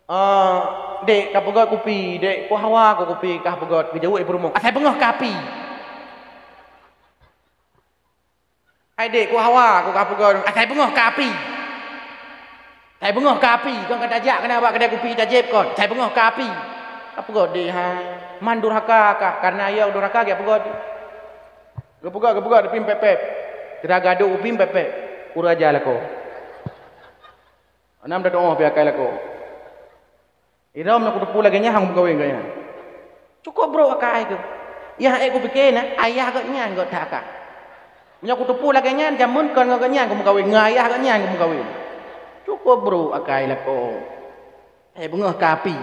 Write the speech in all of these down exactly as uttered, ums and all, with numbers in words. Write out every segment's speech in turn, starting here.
"Ah, dek, ka peugöt kupi, dek, ku hawa ku kupi, ka peugöt," geujaweueb ibu rumoh. "Asai beungoh ka api." "Hai dek, ku hawa ku ka peugöt." "Asai beungoh ka api. Asai beungoh ka api, kon ka tajak keunan bak keudè kupi tajép kon. Asai beungoh ka api." "Ka peugöt dek hai, man durhaka kah, kareuna yö durhaka ka peugöt." Geupeugöt, geupeugöt, dipim pép-pép. Sira gadôk upim pép-pép. Ureueng aja lakoe. Hana meutu'oh pih akai lakoe. Irôm nyang kuteupeue lagèe nyan han kumeukawen gobnyan. Cukôp brôk akai keuh. Nyang ék kupike na, ayah gobnyan göt that akai. Meunyoe kuteupeue lagèe nyan, jameun kon ngon gobnyan kumeukawen, ngon ayah gobnyan kumeukawen. Cukôp brôk akai lakoe. Hai beungoh ka api.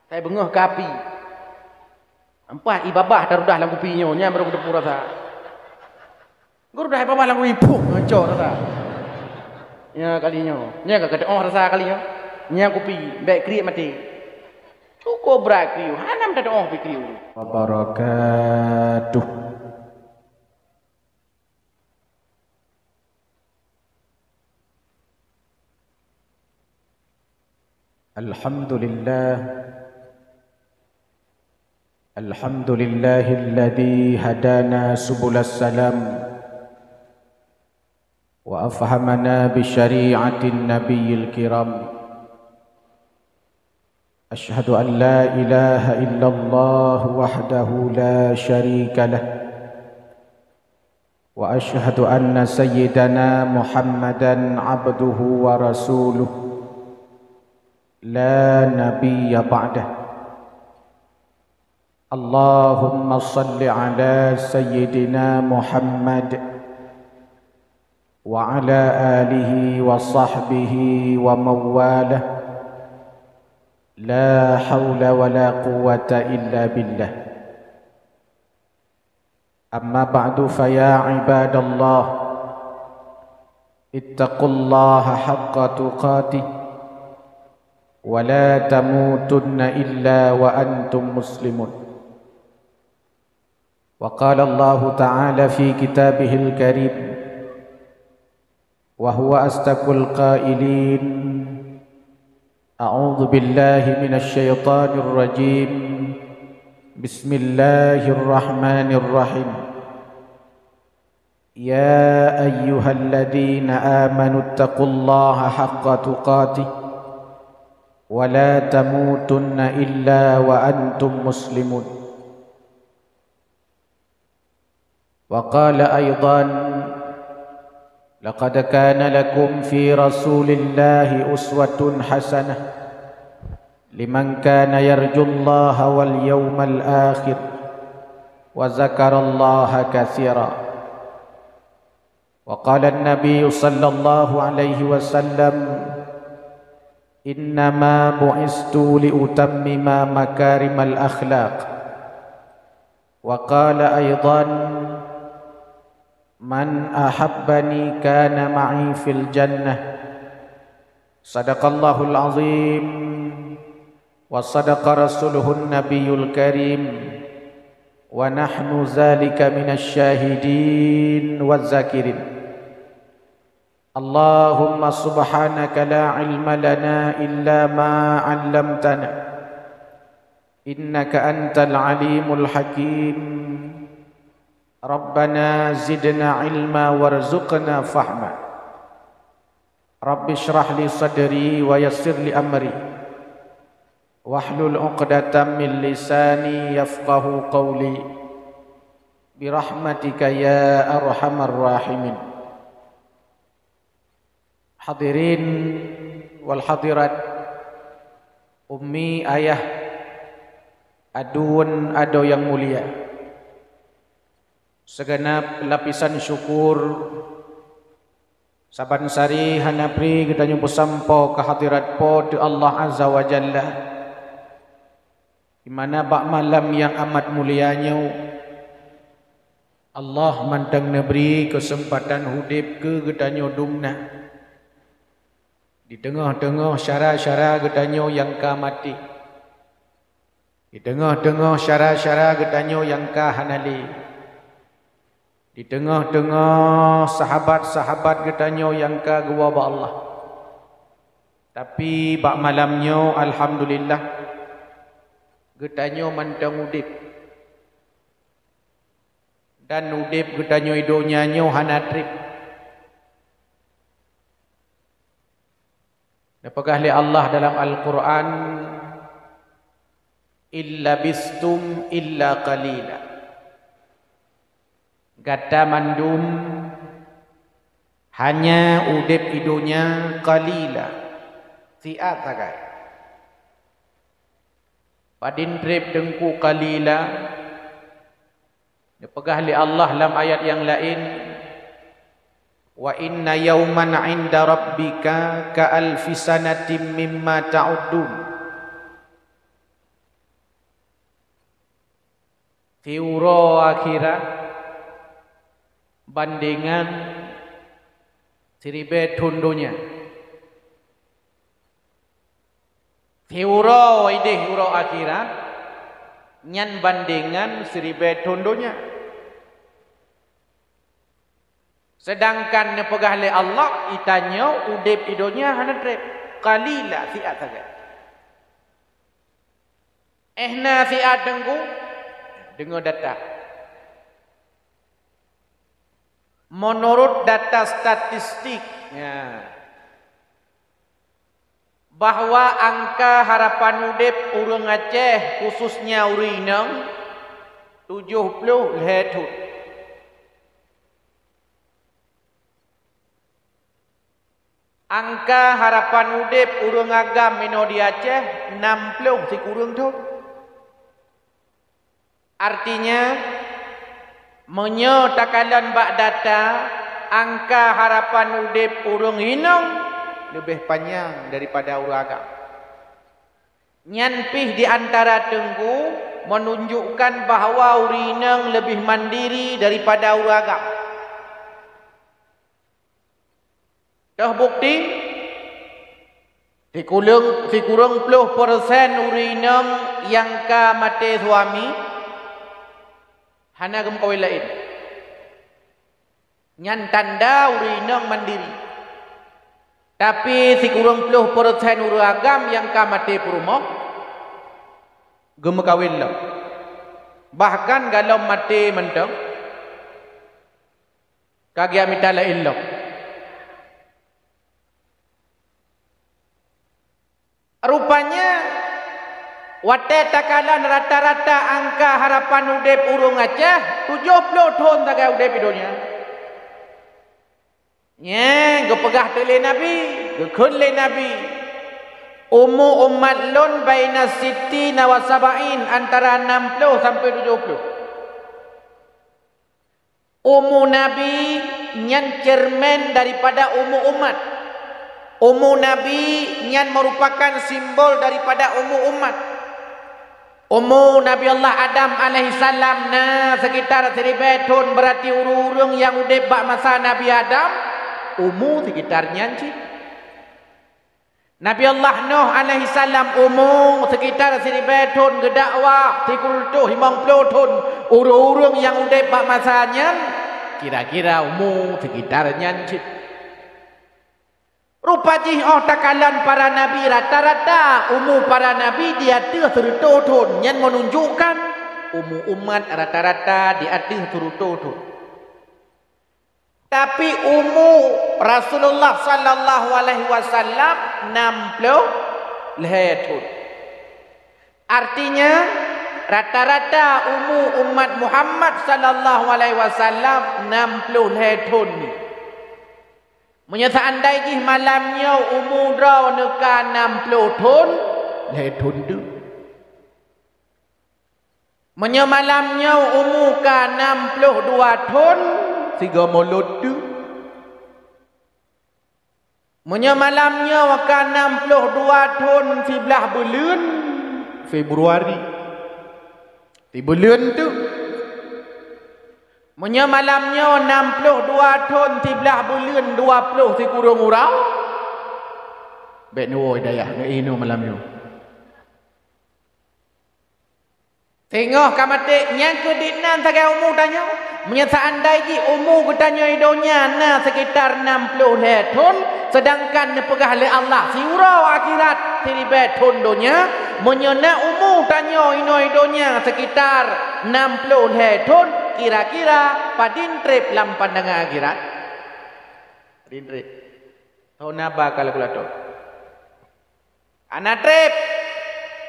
Hai beungoh ka api. Ampat ié babah tarudah lam kupi nyoe, nyan barô kuteupeue rasa. Geurudah ié babah lam kupi, puh, ngocok rasa. Nyan kali nyoe. Nyan ka keutu'oh rasa kali nyoe. Nyan kupi, bèk kriet maté. Cukôp brat kriet, hana meutu'oh pih kriet. Wabarakatuh. Alhamdulillah. Alhamdulillahilladzi hadana subulas salam wa afhamana bi syari'atin nabiyil kiram. Asyhadu an la ilaha illallah wahdahu la syarika lah. Wa asyhadu anna sayyidana Muhammadan abduhu wa rasuluh, la nabiyya ba'dah. Allahumma shalli ala sayyidina Muhammad wa ala alihi wa sahbihi wa mawalah. La haula wa la quwwata illa billah. Amma ba'du, fa ya ibadallah, ittaqullaha haqqa tuqatih, wa la tamutunna illa wa antum muslimun. Wa qala Allahu ta'ala fi kitabihil karim, wa huwa asdaqul qailin. A'udzu billahi minasy syaithanir rajim. Bismillahirrahmanirrahim. Ya ayyuhalladzina amanu taqullaha haqqa tuqatih wa la tamutunna illa wa antum muslimun. Wa qala aidan, laqad kana lakum fi Rasulillahi uswatun hasanah liman kana yarjullaha wal yawmal akhir wa dzakarallaha katsira. Wa qala an-nabiyyu sallallahu alaihi wasallam, innama bu'istu li utammima makarimal akhlaq. Wa qala aidan, man ahabbani kana ma'i fil jannah. Sadaqallahul azim. Wa sadaqa rasuluhun nabiyul karim. Wa nahnu dzalika minasy syahidin waz zakirin. Allahumma subhanaka la ilma lana illa ma 'allamtana, innaka antal alimul hakim. Rabbana zidna ilma warzuqna fahma. Rabbi shrah li sadri wa yassir li amri. Wahlul 'uqdatam min lisani yafqahu qawli. Birahmatika ya arhamar rahimin. Hadirin wal hadirat, ummi, ayah, aduen, adoe nyang mulia. Siganab lapisan syukur saban sari hana pri geutanyoe peusampoe keu hadirat Po teu Allah Azza wa Jalla, di mana bak malam nyang amat mulia nyoe, Allah mantong neubri keuseumpatan udeb keu geutanyoe dumna di teungoh-teungoh syara-syara geutanyoe nyang ka maté, di teungoh-teungoh syara-syara geutanyoe nyang ka hana lé, di teungoh-teungoh sahabat-sahabat geutanyoe nyang ka geuwoe bak Allah. Tapi bak malam nyoe, alhamdulillah, geutanyoe mantong udeb. Dan udeb geutanyoe i donya nyoe hana treb. Neupeugah lé Allah dalam Al-Qur'an, "Illa bistum illa qalila." Gata mandum hanya udeb i donya qalila, siat sagai. Padin treb Teungku qalila? Neupeugah lé Allah lam ayat nyang laén, "Wa inna yauman 'inda rabbika ka alfi sanatin mimma ta'uddun." Siuroe akhirat bandengan siribée thon donya. Siuroe ideh uroe akhirat nyan bandengan siribée thon donya. Seudangkan neupeugah lé Allah, i tanyoe udeb i donya hana treb, qalila, siat sagai. Éh na siat Teungku? Deungoe data. Meunurot data statistik, ya, bahwa angka harapan udeb ureuëng Aceh, khususnya ureuëng inong, tujoh ploh lhée thon. Angka harapan udeb ureuëng agam inoe di Aceh nam ploh sikureueng thon. Artinya, meunyoe takalon bak data, angka harapan udeb ureuëng inong leubeh panyang daripada ureuëng agam. Nyan pih di antara teungku meununjukkan bahwa ureuëng inong leubeh mandiri daripada ureuëng agam. Toh bukti, sikureueng, sikureueng ploh persen ureuëng inong nyang ka maté suami hana geumeukawen laén. Nyan tanda ureuëng inong mandiri. Tapi sikureueng ploh persen ureuëng agam nyang ka maté peurumoh geumeukawen lom. Bahkan galom maté mantong, ka geumita laén lom. Rupanya, watée takalon rata-rata angka harapan udeb ureuëng Aceh, tujoh ploh thon sagai udeb i donya. Nyan geupeugah teuk lé Nabi, geukheun lé Nabi, "Umu umat lôn baina sittina wa sab'in," antara nam ploh sampoe tujoh ploh. Umu Nabi nyan cermin daripada umu umat. Umu Nabi nyan meurupakan simbol daripada umu umat. Umu Nabi Allah Adam alaihissalam na sekitar siribée thon, berarti ureuëng-ureuëng nyang udeb bak masa Nabi Adam, umu sekitar nyan cit. Nabi Allah Nuh alaihissalam umu sekitar siribée thon geudakwah, sikureueng reutôh limong ploh thon. Ureuëng-ureuëng nyang udeb bak masa nyan kira-kira umu sekitar nyan cit. Rupa jih óh takalon para nabi, rata-rata umu para nabi di ateueh seureutôh thon. Nyan meununjukkan umu umat rata-rata di ateueh seureutôh thon. Tapi umu Rasulullah sallallahu alaihi wasallam nam ploh lhée thon. Artinya, rata-rata umu umat Muhammad sallallahu alaihi wasallam nam ploh lhée thon ni. Meunyoe seandai jih malam nyoe umu droeneuh ka nam ploh thon, lhée thon teuk. Meunyoe malam nyoe umu ka nam ploh dua thon, sigoe Molot teuk. Meunyoe malam nyoe ka nam ploh dua thon siblaih buleuen, Februari, sibuleuen teuk. Meunyoe malam nyoe nam ploh dua thon siblaih buleuen dua ploh sikureueng uroe, bék neuwoe dayah, neuéh inoe malam nyoe. Singoh ka maté, nyang keudinan sagai umu tanyoe. Meunyoe seandai jih umu geutanyoe i donya na sekitar nam ploh lhée thon, Seudangkan neupeugah lé Allah siuroe akhirat siribèe thon donya, meunyoe na umu tanyoe inoe donya seukitar nam ploh lhèe thon, kira-kira padin trép lam pandangan akhirat? Padin trép? Soe na ba kalkulator? Hana trép.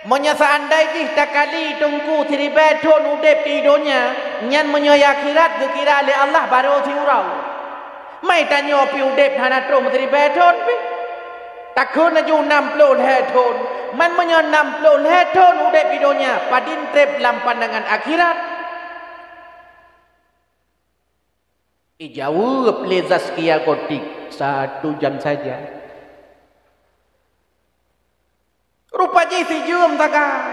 Meunyoe seuandai jih takali teungku siribèe thon udép di donya, nyan meunyoe akhirat geukira lé Allah barô siuroe. Mai tanyoe pih udép hana trôh meusiribèe thon pih. Takheun laju nam ploh lhèe thon. Man meunyoe nam ploh lhèe thon udép di donya, padin trép lam pandangan akhirat? Ijaweueb lé Zaskia Gotik, "Satu jam saja." Rupa jih sijeuem sagai.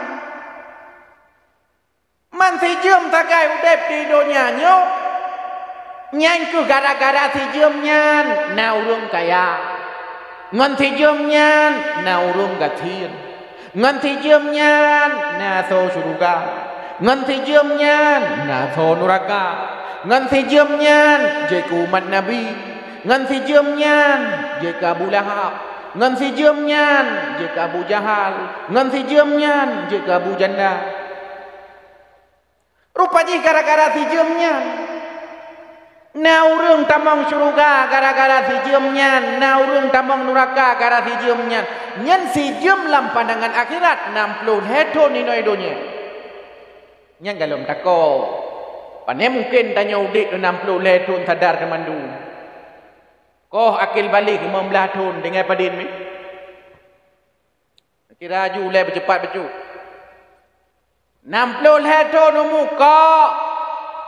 Man sijeuem sagai udép di donya nyoe, nyan kheueh gara-gara sijeuem nyan na ureuëng kaya. Ngon sijeuem nyan na ureuëng gasien. Ngon sijeuem nyan na soe syeuruga. Ngon sijeuem nyan na soe nuraka. Ngon sijeuem nyan jeuet keu umat Nabi. Ngon sijeuem nyan jeuet keu Abu Lahab. Ngon sijeuem nyan jeuet keu Abu Jahal. Ngon sijeuem nyan jeuet keu Abu Jandal. Rupa jih gara-gara sijeuem nyan, na ureuëng tamong syeuruga gara-gara sijeuem nyan, na ureuëng tamong nuraka gara sijeuem nyan. Nyan sijeuem lam pandangan akhirat, nam ploh lhèe thon inoe donya. Nyan gohlom takot. Pane mungken tanyoe udép nam ploh lhèe thon sadar teumandum. Koh akil baligh limong blaih thon, deungon padin mi? Kira ju ulèe beuceupat bacut. Nam ploh lhèe thon umu kok,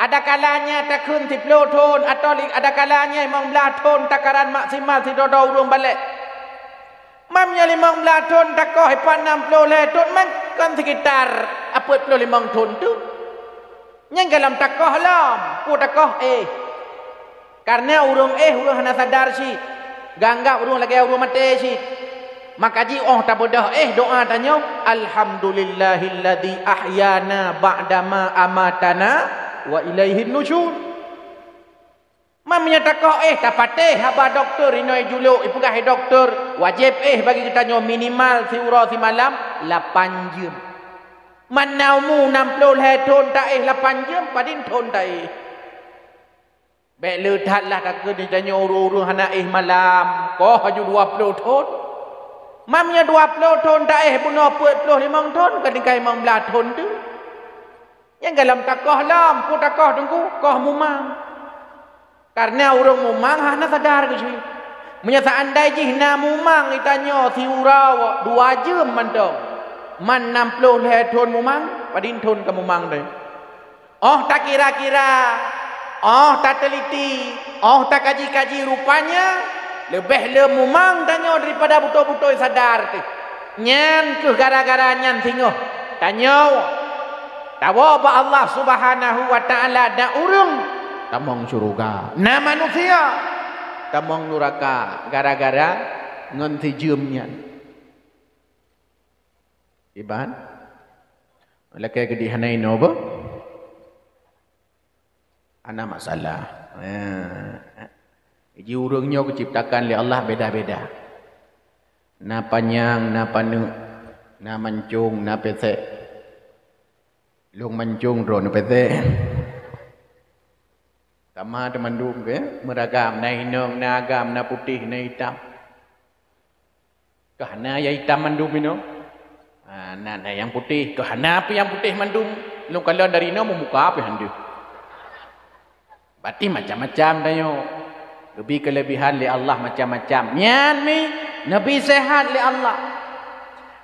adakala nyan takheun siploh thon, atawa li-, adakala nyan limong blaih thon takaran maksimal sidroe-droe ureuëng balek. Man nyoe limong blaih thon takoh ipat nam ploh lhèe thon, man kon seukitar apeuet ploh limong thon tu. Nyan gohlom takoh lom, peue takoh éh. Kareuna ureuëng éh, ureuëng hana sadar cit, geuanggab ureuëng lagèe ureuëng maté cit. Maka jih óh tabeudôh éh doa tanyoe, "Alhamdulillahilladzi ahyana ba'dama amatana wa ilaihin nusyur." Man meunyoe takoh éh, tapatéh haba dokto inoe julok, ipeugah lé dokto, wajéb éh bagi geutanyoe minimal siuroe simalam lapan jeuem. Man na umu nam ploh lhèe thon taéh lapan jeuem, padin thon taéh? Bèk le that lah takheun di tanyoe ureuëng-ureuëng hana éh malam, koh laju dua ploh thon. Man meunyoe dua ploh thon taéh bunoe peuet ploh limong thon, ka tinggai limong blaih thon tu. Nyan gohlom takoh lom, peue takoh teungku, koh mumang. Kareuna ureuëng mumang hana sadar keu jih. Meunyoe seuandai jih na mumang di tanyoe siuroe dua jeuem mantong, man nam ploh lhèe thon mumang, padin thon ka mumang deh. Óh takira-kira, óh tateliti, óh takaji-kaji, rupanya leubeh le mumang tanyoe daripada beutôi-beutôi sadar teuh. Nyan kheueh gara-gara nyan singoh tanyoe tawoe bak Allah Subhanahu wa Ta'ala, na ureuëng tamong syeuruga, na manusia tamong nuraka gara-gara ngon sijeuem nyan. Iban, lakèe keudéh hana inoe beuh? Hana masalah. Eh, ji ureuëng nyoe geuciptakan lé Allah beda-beda. Na panyang, na paneuk, na mancong, na pesek. Lôn mancong, droeneuh pesek. Sama teumandum ke, meuragam, na inong, na agam, na putéh, na itam. Keuh hana nyang itam mandum inoe. Ha, na, na nyang putéh, keuh hana pih nyang putéh mandum. Lôn kalon dari inoe meumuka pih han deuh. Berarti macam-macam tanyoe. Geubri keuleubehan lé Allah macam-macam. Nyan mi, neubi seuhat lé Allah.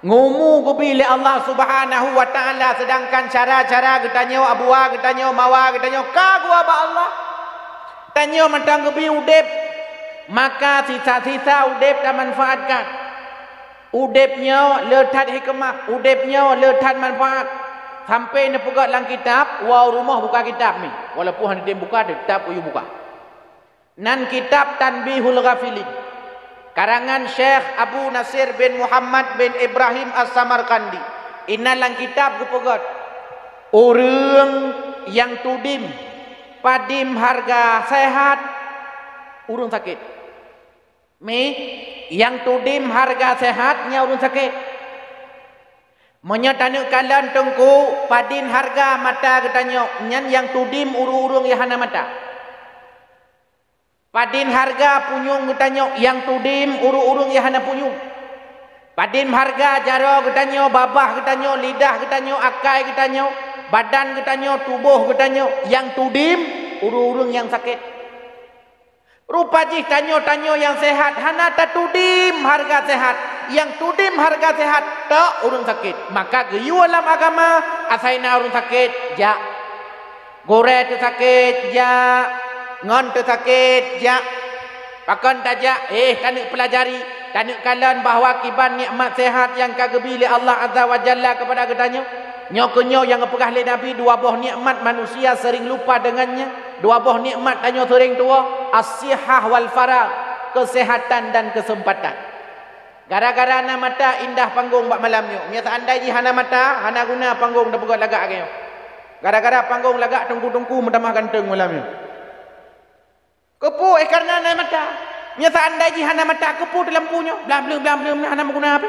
Ngumu geubri lé Allah Subhanahu wa Ta'ala, seudangkan cara-cara geutanyoe, abuwa geutanyoe, mawa geutanyoe ka geuwoe bak Allah. Tanyoe mantong geubri udeb, maka sisa-sisa udeb tamanfaatkan. Udeb nyoe le that hikmah, udeb nyoe le that manfaat. Sampai neupeugah lam kitab, woe rumoh buka kitab ni. Walaupun hana tem buka, tetap kuyue buka. Nan kitab Tanbihul Ghafilin, karangan Syekh Abu Nasir bin Muhammad bin Ibrahim As-Samarqandi. Inan lam kitab geupeugah, ureuëng nyang tudeb padum hareuga seuhat, ureuëng sakét. Mi, nyang tudem hareuga seuhat nyan ureuëng sakét. Meunyoe taneuk kalon teungku, padum hareuga mata geutanyoe, nyan nyang tudem ureuëng-ureuëng nyang hana mata. Padum hareuga punyueng geutanyoe, nyang tudem ureuëng-ureuëng nyang hana punyueng. Padum hareuga jaroe geutanyoe, babah geutanyoe, lidah geutanyoe, akai geutanyoe, badan geutanyoe, tuboh geutanyoe, nyang tudem ureuëng-ureuëng nyang sakét. Rupa jih tanyoe-tanyoe nyang seuhat hana tatudem hareuga seuhat. Nyang tudem hareuga seuhat tok ureuëng sakét. Maka geuyue lam agama, asai na ureuëng sakét, jak. Gurée teusakét, jak. Ngon teusakét, jak. Pakon tajak? Eh, taneuk peulajari, taneuk kalon bahwa kiban nikmat seuhat nyang ka geubi lé Allah Azza wa Jalla keupada geutanyoe. Nyoe keuh nyoe nyang geupeugah lé Nabi, dua boh nikmat manusia sering lupa dengannya. Dua boh nikmat tanyoe sering tuwoe, as-sihah wal faragh, keuseuhatan dan keuseumpatan. Gara-gara na mata indah panggong bak malam nyoe. Meunyoe seandai jih hana mata, hana guna panggong tapeugét lagak lagée nyoe. Gara-gara panggong lagak teungku-teungku meutamah ganteng malam nyoe. Keupeue? Eh, kareuna na mata. Meunyoe seandai jih hana mata, keupeue teulampu nyoe? Blam-bleum, blam-bleum na hana meuguna haba.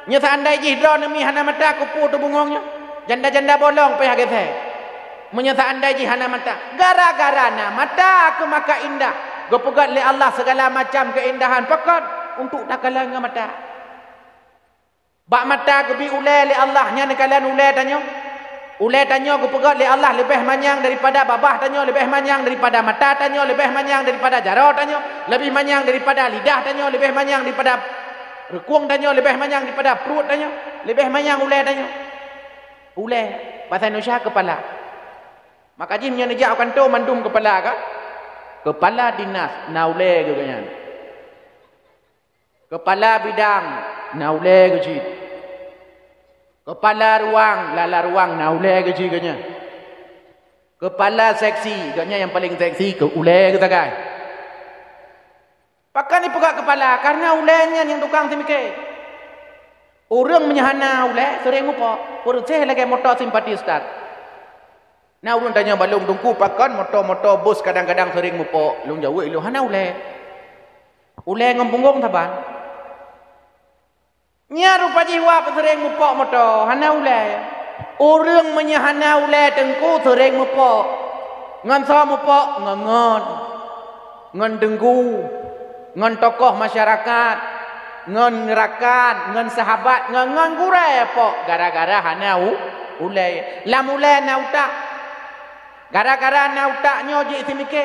Meunyoe seandai jih droeneuh mi hana mata, keupeue teubungong nyoe? Janda-janda bolong payah gesée. Meunyoe seandai jih hana mata, gara-gara na mata keuh maka indah. Geupeugét lé Allah sigala macam keuindahan pakon untuk takalon ngon mata. Bak mata geubi ulée lé Allah, nyan neukalon ulée tanyoe. Ulée tanyoe geupeugét lé Allah leubeh manyang daripada babah tanyoe, leubeh manyang daripada mata tanyoe, leubeh manyang daripada jaroe tanyoe, leubeh manyang daripada lidah tanyoe, leubeh manyang daripada reukueng tanyoe, leubeh manyang daripada pruet tanyoe, leubeh manyang ulée tanyoe. Ulée, basa Indonesia keupala. Maka jih meunyoe neujak u kantô mandum keupala ka? Keupala dinas na ulée geuh nyan. Keupala bidang na ulée geuh cit. Keupala ruang, lala ruang na ulée geuh cit geuh nyan. Keupala seksi, geuh nyan nyang paleng seksi keu ulée geuh sagai. Pakon jipeugah keupala? Kareuna ulée nyan nyang tukang seumiké. Ureuëng meunyoe hana ulée sering mupok, peureuséh lagée moto simpati start. Na ureuëng tanyong bak lôn, "Teungku, pakon moto-moto bus kadang-kadang sering mupok?" Lôn jaweueb lôn, "Hana ulée." Ulée ngon punggong saban. Nyan rupa jih wab sering mupok moto, hana ulée. Ureuëng meunyoe hana ulée teungku sering mupok. Ngon soe mupok? Ngon ngon. Ngon deunggu, ngon tokoh masyarakat, ngon rakan, ngon sahabat, ngon, ngon gurée pok gara-gara hana u-, ulée. Lam ulée na utak. Gara-gara na utak nyoe jih seumiké,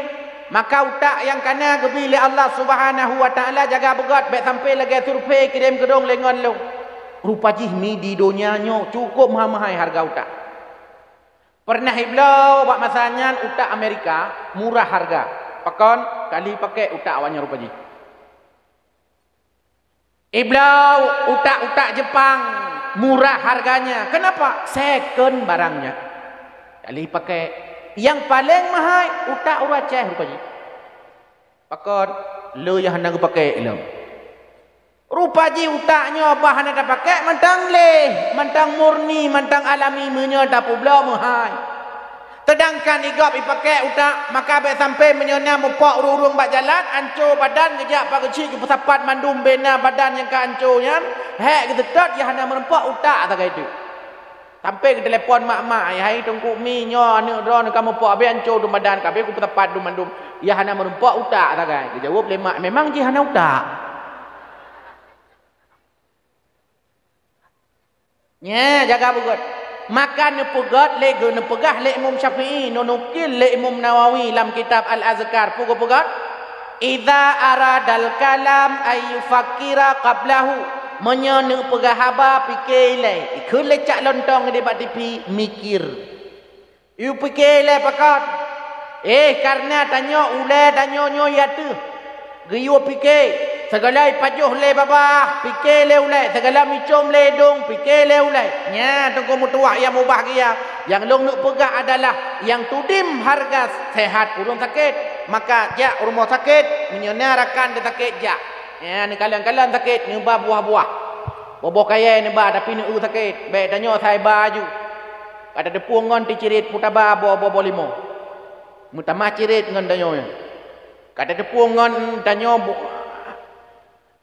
maka utak nyang kana geubi lé Allah Subhanahu wa Taala jaga beugét bék sampai lagée survei kirém keudong lé ngon lôn. Rupa jih mi di donya nyoe cukup meuhai-meuhai hareuga utak. Pernah ibloe bak masa nyan utak Amerika murah hareuga. Pakon? Kali pakék utak awaknyan rupa jih. Ibloe utak-utak Jepang murah harganya. Kenapa? Second barangnya. Kali pakék. Nyang paleng meuhai utak ureuëng Aceh rupa jih. Pakon? Le nyang hana geupakék lom. Rupa jih utak nyoe bah hana tapakék mantong leh, mantong murni, mantong alami meunyoe tapeubloe meuhai. Seudangkan igop ipakék utak, maka bék sampai meunyoe na mupok ureuëng-ureuëng bak jalan, anco badan geujak pak geuchik geupeusapat mandum bena badan nyang ka anco nyan, hék geuteutôt nyang hana meurumpok utak sagai teuk. Sampai geutelepon mak-mak, "Hai Teungku Mi, nyoe aneuëk droeneuh ka mupok, abéh anco dum badan, ka abéh kupeusapat dum mandum, nyang hana meurumpok utak sagai." Geujaweueb lé mak, "Memang jih hana utak." Nyan, jaga beugét. Maka neupeugét lé geu-, neupeugah lé Imam Syafi'i, neunukil lé Imam Nawawi lam kitab Al-Azkar, peue geupeugét? "Idza aradal kalam ay yufakkira qablahu." Meunyoe neupeugah haba, pike ilée. Ikheun lé cak lontong di bak tipi, mikir. Yue pike lé pakon? Eh, kareuna tanyoe ulée tanyoe nyoe ya teuh. Geuyue pike, sigala ipajoh lé babah, pike lé ulée, sigala micom lé idong, pike lé ulée. Nyan teungku meutuwah nyang mubahgia, nyang lôn neuk peugah adalah nyang tudem hareuga seuhat ureuëng sakét. Maka jak rumoh sakét, meunyoe na rakan teu sakét, jak. Nyan neukalon-kalon sakét, neuba buah-buah. Boh-boh kayée neuba, tapi neueu sakét, bék tanyoe sai ba aju. Ka tateupeue ngon teucirit peue taba boh-boh boh limong. Meutamah cirit ngon tanyoe nyan. Ka tateupeue ngon tanyoe bu-,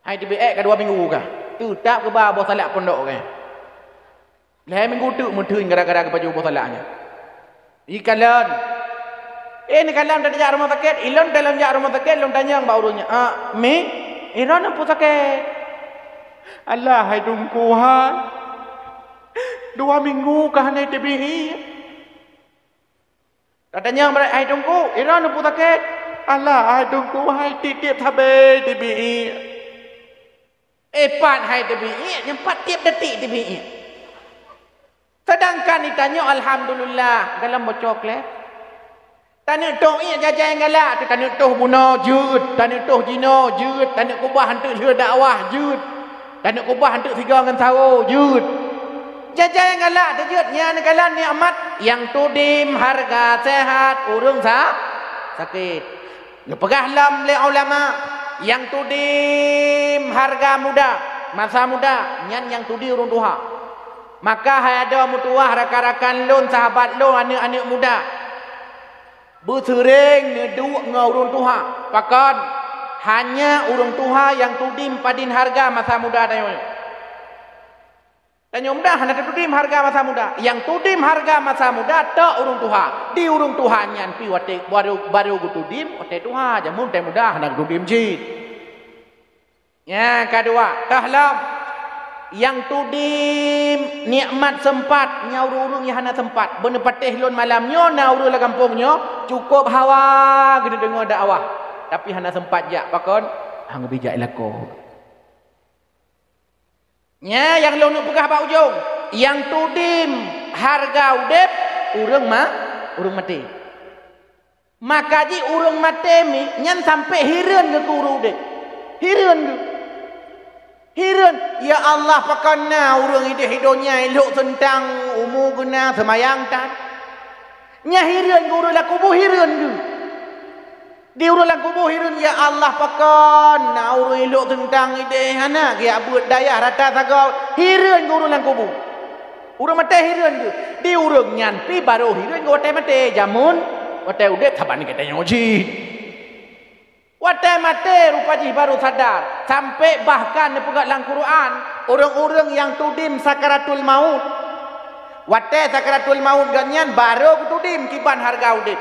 Hai teubiet ka dua minggu ka. Teutap geuba boh salak pondok ka. Lhèe minggu teuk meutheun gara-gara geupajoh boh salak nyan. Ikalon. Eh, neukalon tajak rumoh sakét, ilôn talôn jak rumoh sakét, lôn tanyong bak ureueng nyan, "Ah, Mi, droeneuh peue sakét?" "Alah, hai Teungku hai. Dua minggu ka hana teubiet." Tatanyong bak, "Hai Teungku, droeneuh peue sakét?" "Alah, hai Teungku hai, tiep-tiep sabé teubiet." Eh, pat hai teubiet, nyang pat tiep detik teubiet. Seudangkan di tanyoe, alhamdulillah, gohlom bocor klep. Taneuk toh ié jajai nyang galak, taneuk toh bunoe jeuet, taneuk toh jinoe jeuet, taneuk keubah eunteuk lheueh dakwah jeuet, taneuk keubah eunteuk sigoe ngon sawo jeuet. Jajai nyang galak teujeuet, nyan neukalon nikmat nyang tudem hareuga seuhat ureueng sa-, sakét. Geupeugah lom lé ulama, nyang tudem hareuga muda, masa muda, nyan nyang tudem ureueng tuha. Maka hai adoe meutuwah, rakan-rakan lôn, sahabat lôn, aneuk-aneuk muda, beuseuréng neuduek ngon ureueng tuha. Pakon? Hanya ureueng tuha nyang tudem padum hareuga masa muda tanyoe. Tanyoe muda hana tatudem hareuga masa muda. Nyang tudem hareuga masa muda tok ureueng tuha. Di ureueng tuha nyan pih watèe baru, baru geutudem watèe tuha, jameun watèe muda hana geutudem cit. Nyang keudua, toh lom. Nyang tudem nikmat seumpat, nyan ureueng-ureueng nyang hana seumpat. Beuneupatéh lôn malam nyoe na ureueng lam gampông nyoe, cukôp hawa geudeungoe dakwah, tapi hana seumpat jak. Pakon? Han geubri jak i lakoe. Nyan nyang lôn peugah bak ujong, nyang tudem hareuga udép ureueng ma-, ureueng maté. Maka jih ureueng maté mi nyan sampoe hireuen geuh keu ureueng udép. Hireuen geuh. Hireuen, "Ya Allah, pakon na ureueng idéh i donya ilhok seuntang umu geuh na seumayang tan?" Nyan hireuen geuh ureueng lam kubu, hireuen geuh. Di ureueng lam kubu hireuen, "Ya Allah, pakon na ureueng ilhok seuntang idéh hana geujak beuet dayah rata sagoe." Hireuen geuh ureueng lam kubu. Ureueng maté hireuen geuh. Di ureueng nyan pih barô hireuen geuh watèe maté, jameun watèe udép saban geutanyoe cit. Watèe maté rupa jih barô sadar. Sampoe bahkan neupeugah lam Quran, ureueng-ureueng nyang tudem sakaratul maut, watèe sakaratul maut gobnyan barô geutudem kiban hareuga udép.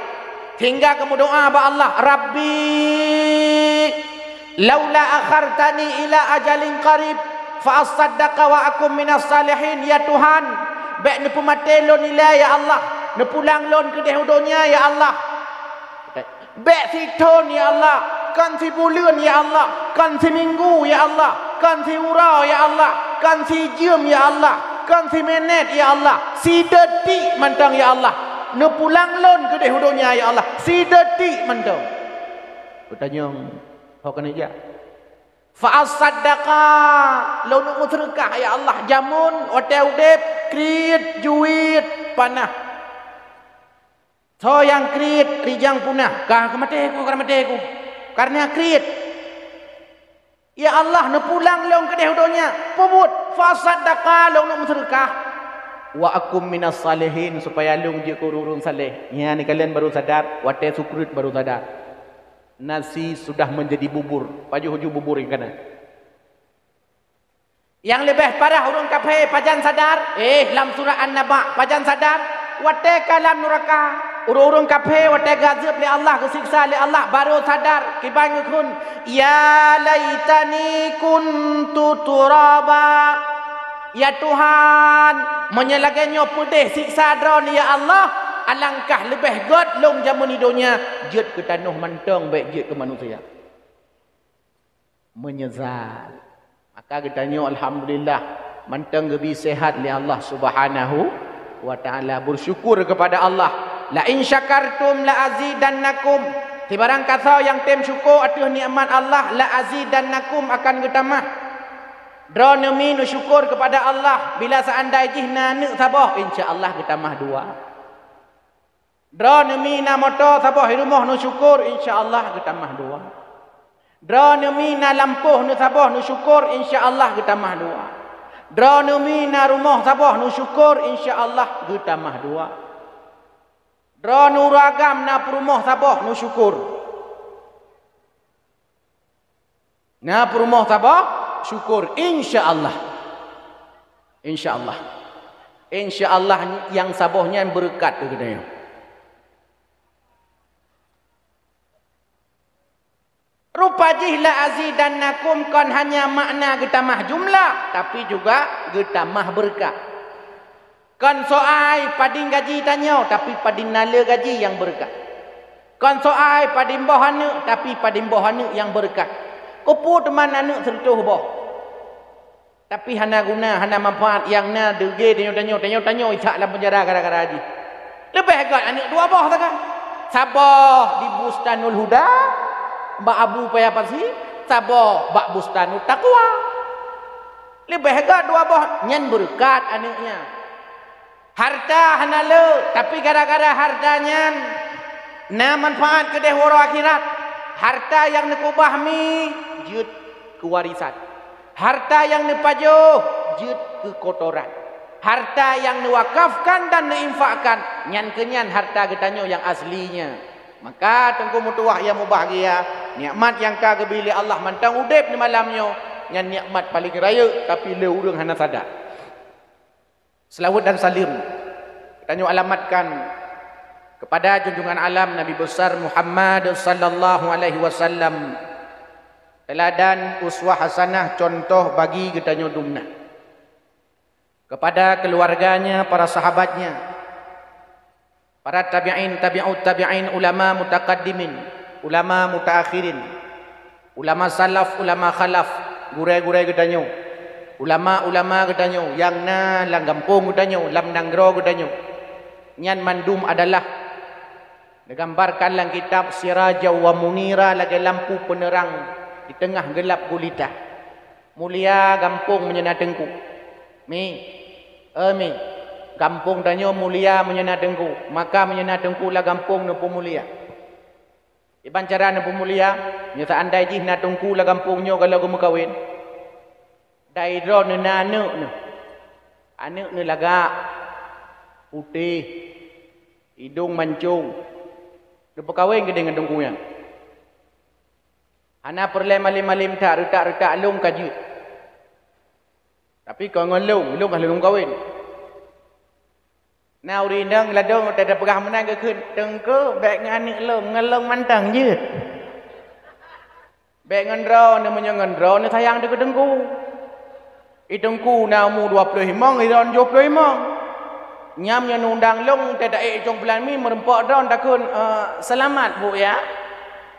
Sehingga geumeudoa bak Allah, "Rabbi, laula akhartani ila ajalin qarib, fa assaddaqa wa akun minas salihin." "Ya Tuhan, bèk neupeumaté lôn ilèe, ya Allah. Neupulang lôn keudéh u donya, ya Allah. Bèk sithon, ya Allah, kon sibuleuen, ya Allah, kon siminggu, ya Allah, kon siuroe, ya Allah, kon sijeuem, ya Allah, kon siminét, ya Allah, sidetik mantong, ya Allah. Neupulang lôn keudéh u donya, ya Allah, sidetik mantong." Geutanyong, "Ho keuneuk jak?" "Fa assaddaqa, lôn meuseudeukah, ya Allah, jameun watèe udép, kriet, juet, panah." Soe nyang kriet, rijang punah. Ka maté ku, ka maté ku. Kareuna kriet. Ya Allah, neupulang lôn keudéh u donya. Peubuet, fa assaddaqa, lôn meuseudeukah. Wa akun minas salihin, supaya lôn jeuet keu ureueng-ureueng saleh. Nyan kalon barô sadar, watèe sukriet barô sadar. Nasi sudah menjadi bubur. Pajoh ju bubur nyang kana. Nyang leubeh parah ureueng kafé pajan sadar? Eh, lam surat An-Naba pajan sadar? Watèe ka lam nuraka. Ureueng-ureueng kafé watèe geuazeueb lé Allah, geusiksa lé Allah, barô sadar, kiban geukheun, "Ya laitani kuntu turaba." "Ya Tuhan, meunyoe lagèe nyoe peudeh siksa Droeneuh, ya Allah, alangkah leubeh gèt lôn jameun di donya, jeuet keu tanoh mantong, bèk jeuet keu manusia." Meunyeusal. Maka geutanyoe alhamdulillah mantong geubri seuhat lé Allah Subhanahu wa Ta'ala. Beusyukur keupada Allah. "La in syakartum la azidannakum." Sibarang kasoe nyang tem syukoe ateueh nikmat Allah, "la azidannakum," akan geutamah. Droeneuh mi neusyukur keupada Allah, bila seandai jih na aneuk saboh, insya Allah geutamah dua. Droeneuh mi na moto saboh i rumoh neusyukur, insya Allah geutamah dua. Droeneuh mi na lampôh neusaboh neusyukur, insya Allah geutamah dua. Droeneuh mi na rumoh saboh neusyukur, insya Allah geutamah dua. Droeneuh ureueng agam na peurumoh saboh neusyukur. Na peurumoh saboh, syukur, insya Allah. Insya Allah. Insya Allah nyang saboh nyan beureukat keu geutanyoe. Rupa jih la azidannakum kon hanya makna geutamah jumlah, tapi juga geutamah beureukat. Kon soai padin gaji tanyoe, tapi padin na le gaji nyang beureukat. Kon soai padin boh aneuëk, tapi padin boh aneuëk nyang beureukat. Keupeue teuma aneuëk sireutoh boh, tapi hana guna, hana manfaat, nyang na deugé tanyoe-tanyoe, tanyoe-tanyoe isak lam penjara gara-gara jih. Leubeh gét aneuëk dua boh sagai. Saboh di Bustanul Huda, bak Abu Paya Pasi, saboh bak Bustanut Taqwa. Leubeh gét dua boh, nyan beureukat aneuëk nyan. Harta hana le, tapi gara-gara harta nyan na manfaat keudeh uroe akhirat. Harta nyang neukeubah mi jeuet keu warisan. Harta nyang neupajoh jeuet keu kotoran. Harta nyang neuwakafkan dan neuinfakkan, nyan keuh nyan harta geutanyoe nyang asli nyan. Maka Teungku meutuwah nyang mubahgia, nikmat nyang ka geubri lé Allah mantong udeb di malam nyoe, nyan nikmat paleng rayeuk, tapi le ureuëng hana sadar. Seulaweuet dan saleuem tanyoe alamatkan kepada junjungan alam Nabi Besar Muhammad sallallahu alaihi wasallam, teuladan uswah hasanah, contoh bagi geutanyoe dumna. Kepada keluarganya, para sahabatnya, para tabi'in, tabi'ut tabi'in, ulama mutakaddimin, ulama mutaakhirin, ulama salaf, ulama khalaf, gurée-gurée geutanyoe, ulama-ulama geutanyoe nyang na lam gampông geutanyoe, lam nanggroe geutanyoe, nyan mandum adalah neugambarkan lam kitab Siraja wa Munira lagée lampu peuneurang di teungoh geulab gulita. Mulia gampông meunyoe na teungku. Mi, eh mi, gampông tanyoe mulia meunyoe na teungku. Maka meunyoe na teungku lam gampông neupeumulia. Iban cara neupeumulia, nyoe seandai jih na teungku lam gampông nyoe galak geumeukawen, dai droe neuh na aneuëk neuh. Aneuëk neuh lagak, putéh, idong mancong. Neupeukawen keudeh ngon teungku nyan. Hana peureulée malem-malem that, reutak-reutak lôn ka jeuet. Tapi kon ngon lôn, lôn ka lheueh lôn kawen. Na ureuëng inong ladôm watée tapeugah meunan geukheun, "Teungku, bék ngon aneuëk lôn, ngon lôn mantong jeuet." Bék ngon droeneuh, meunyoe ngon droeneuh sayang teuh keu teungku. I teungku na umu dua ploh limong, i droeneuh tujoh ploh limong. Nyan meunyoe neuundang lôn, teuh taék i cong bulan mi, meureumpok droeneuh takheun, "Eh, seulamat, Bu, ya."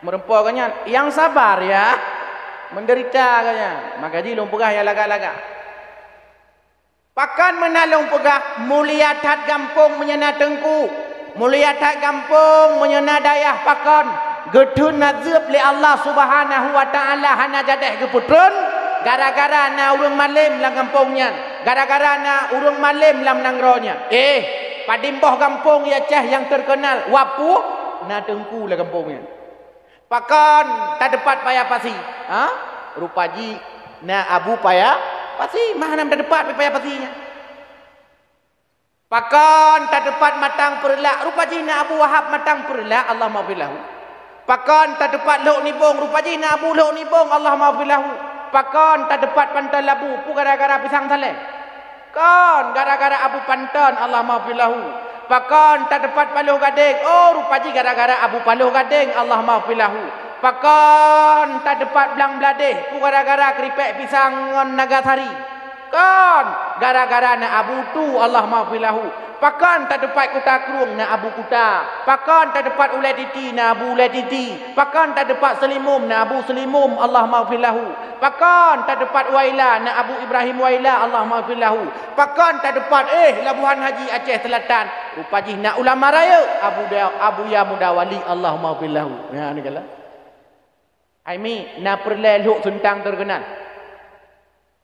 Meureumpok geuh nyan, "Nyang sabar, ya. Meudeurita geuh nyan." Maka jih lôn peugah nyang lagak-lagak. Pakon meunan lôn peugah, mulia that gampông meunyoe na teungku, mulia that gampông meunyoe na dayah. Pakon? Geutheun azeueb lé Allah Subhanahu wa Ta'ala hana jadeh geupeutreun, gara-gara na ureuëng malem lam gampông nyan, gara-gara na ureuëng malem lam nanggroe nyan. Eh, padum boh gampông di Aceh nyang teukeunal, wapeuh na teungku lam gampông nyan. Pakon tateupat Paya Pasi? Ha? Rupa jih na Abu Paya Pasi, mah hana tateupat Paya Pasi nyan. Pakon tateupat Matang Peureulak? Rupa jih na Abu Wahab Matang Peureulak, Allahumma ghfir lahu. Pakon tateupat Lhok Nibong? Rupa jih na Abu Lhok Nibong, Allahumma ghfir lahu. Pakon tateupat Panton Labu? Peue gara-gara pisang saleh? Kon, gara-gara Abu Panton, Allahumma ghfir lahu. Pakon tateupat Paloh Gadeng? Oh, rupa jih gara-gara Abu Paloh Gadeng, Allahumma ghfir lahu. Pakon tateupat Blang Bladeh? Peue gara-gara keuripek pisang ngon naga sari? Kon, gara-gara na Abu Tu, Allahumma ghfir lahu. Pakon tateupat Kuta Krueng? Na Abu Kuta. Pakon tateupat Ulée Titi? Na Abu Ulée Titi. Pakon tateupat Seulimum? Na Abu Seulimum, Allahumma ghfir lahu. Pakon tateupat Waila? Na Abu Ibrahim Waila, Allahumma ghfir lahu. Pakon tateupat, eh, Labuhan Haji Aceh Selatan? Rupa jih na ulama rayeuk, Abu Da-, Abuya Muda Wali, Allahumma ghfir lahu. Ya, ni kala. Hai mi, na peureulée Lhok Seuntang teukeunal?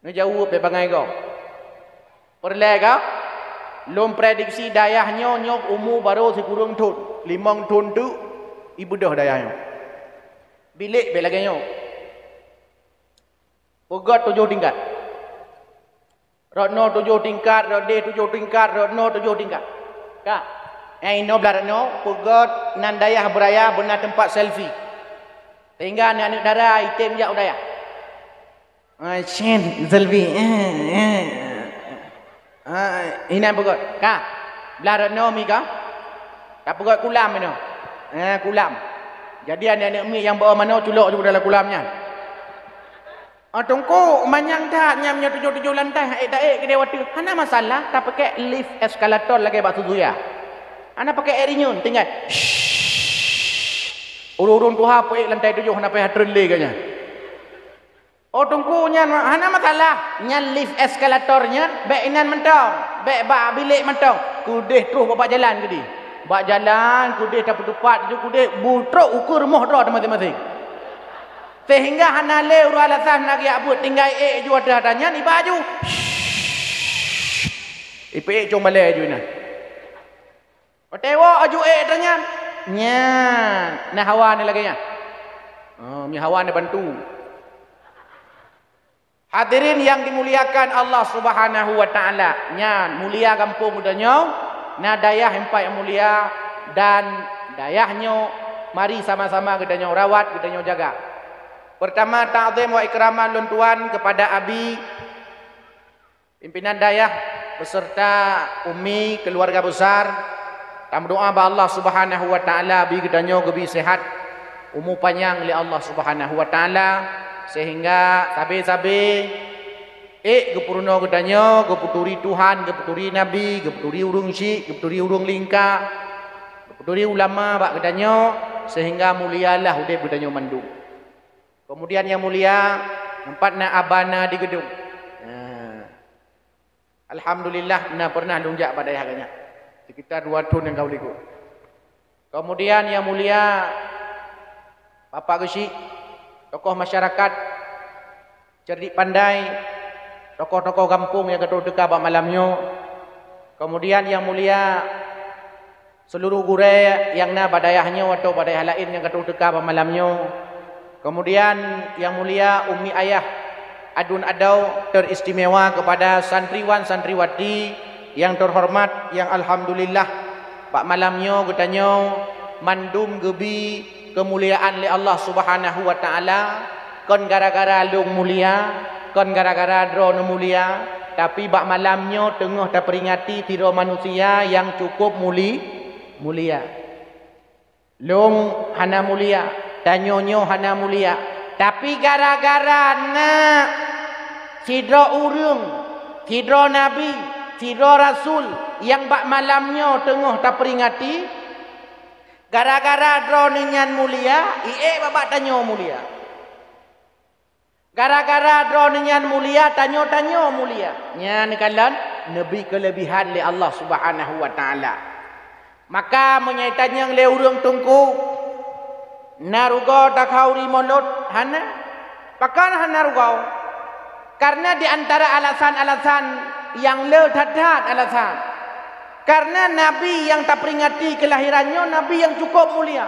Neujaweueb lé bangai gob. Peureulée gob? Lôn prediksi dayah nyoe, nyoe umu barô sikureueng thon, limong thon teuk, ibeudôh dayah nyoe. Bilék bék lagée nyoe. Peugét tujoh tingkat. Rot noe tujoh tingkat, rot deh tujoh tingkat, rot noe tujoh tingkat. Ka? Nyang inoe blah rot noe, peugét nan dayah beuraya beuna teumpat selfie. Sehingga aneuëk-aneuëk dara item jak u dayah. Ah, Shin, Zalbi. Eh, eh. Ah, inan peugöt. Ka. Blah rot nyoe mi ka. Ka peugöt kulam inoe. Eh, kulam. Jadi aneuk-aneuk miet nyang bawa manoe culok ju dalam kulam nyan. Ah, Teungku, manyang that nyan meunyoe tujoh-tujoh lantai, ék taék keudeh watèe. Hana masalah, tapakèk lift eskalator lagèe bak Suzuya. Hana pakèk ék rinyun, tinggai. Shh. Ureueng-ureueng tuha peuék lantai tujoh hana payah treun lé geuh nyan. Oh, Teungku, nyan ma-, hana masalah. Nyan lift eskalator nyan, bèk inan mantong, bèk bak bilék mantong. Keudeh troh bak jalan keudeh. Bak jalan, keudeh tapeuteupat, keudeh bu trok ukeue rumoh droe teuh maséng-maséng. Sehingga hana lé ureueng alasan hana geujak beuet, tinggai ék ju ateueh ata nyan, iba ju. Ipeuék cong balèe ju inan. Watèe woe aju ék ata nyan. Nyan, na hawa ni lagèe nyan. Oh, mi hawa ni bantu. Hadirin yang dimuliakan Allah Subhanahu wa Ta'ala, nyan mulia gampông geutanyoe, na dayah empat yang mulia, dan dayah nyoe mari sama-sama geutanyoe rawat, geutanyoe jaga. Pertama, ta'zim wa ikraman lôn tuan kepada Abi, pimpinan dayah, beserta Umi, keluarga besar. Tameudoa bak Allah Subhanahu wa Ta'ala, Abi geutanyoe geubi sehat, umu panyang lé Allah Subhanahu wa Ta'ala, sehingga sabe-sabe ék geupeurunoe geutanyoe, geupeuturi Tuhan, geupeuturi Nabi, geupeuturi ureueng syik, geupeuturi ureueng lingka, geupeuturi ulama bak geutanyoe, sehingga mulialah udép geutanyoe mandum. Kemudian yang mulia, empat na abana di gedung. Nah. Alhamdulillah, na pernah lôn jak bak dayah geuh nyan. Sekitar dua thon nyang ka likot. Kemudian yang mulia, Bapak Geuchik, tokoh masyarakat, cerdik pandai, tokoh-tokoh gampông nyang ka troh teuka bak malam nyoe. Kemudian yang mulia, seluruh gurèe nyang na bak dayah nyoe atawa bak dayah laén nyang ka troh teuka bak malam nyoe. Kemudian yang mulia umi ayah aduen adoe teristimewa kepada santriwan santriwati yang terhormat, yang alhamdulillah bak malam nyoe geutanyoe mandum geubi keumuliaan lé Allah Subhanahu wa Ta'ala, kon gara-gara lôn mulia, kon gara-gara droeneuh mulia, tapi bak malam nyoe teungoh tapeuringati sidroe manusia nyang cukup muli-, mulia. Lôn hana mulia, tanyoe nyoe hana mulia, tapi gara-gara na sidroe ureueng, sidroe nabi, sidroe rasul nyang bak malam nyoe teungoh tapeuringati, gara-gara droeneuh nyan mulia, i ék babah tanyoe mulia. Gara-gara droeneuh nyan mulia, tanyoe-tanyoe mulia. Nyan kalon neubi keuleubihan lé Allah Subhanahu wa Ta'ala. Maka meunyoe itanyong lé ureueng teungku, na rugoe takhauri mulod? Hana. Pakon hana rugoe? Karena di antara alasan-alasan nyang le that-that alasan. Karena nabi nyang taperingati keulahiran nyoe nabi nyang cukup mulia.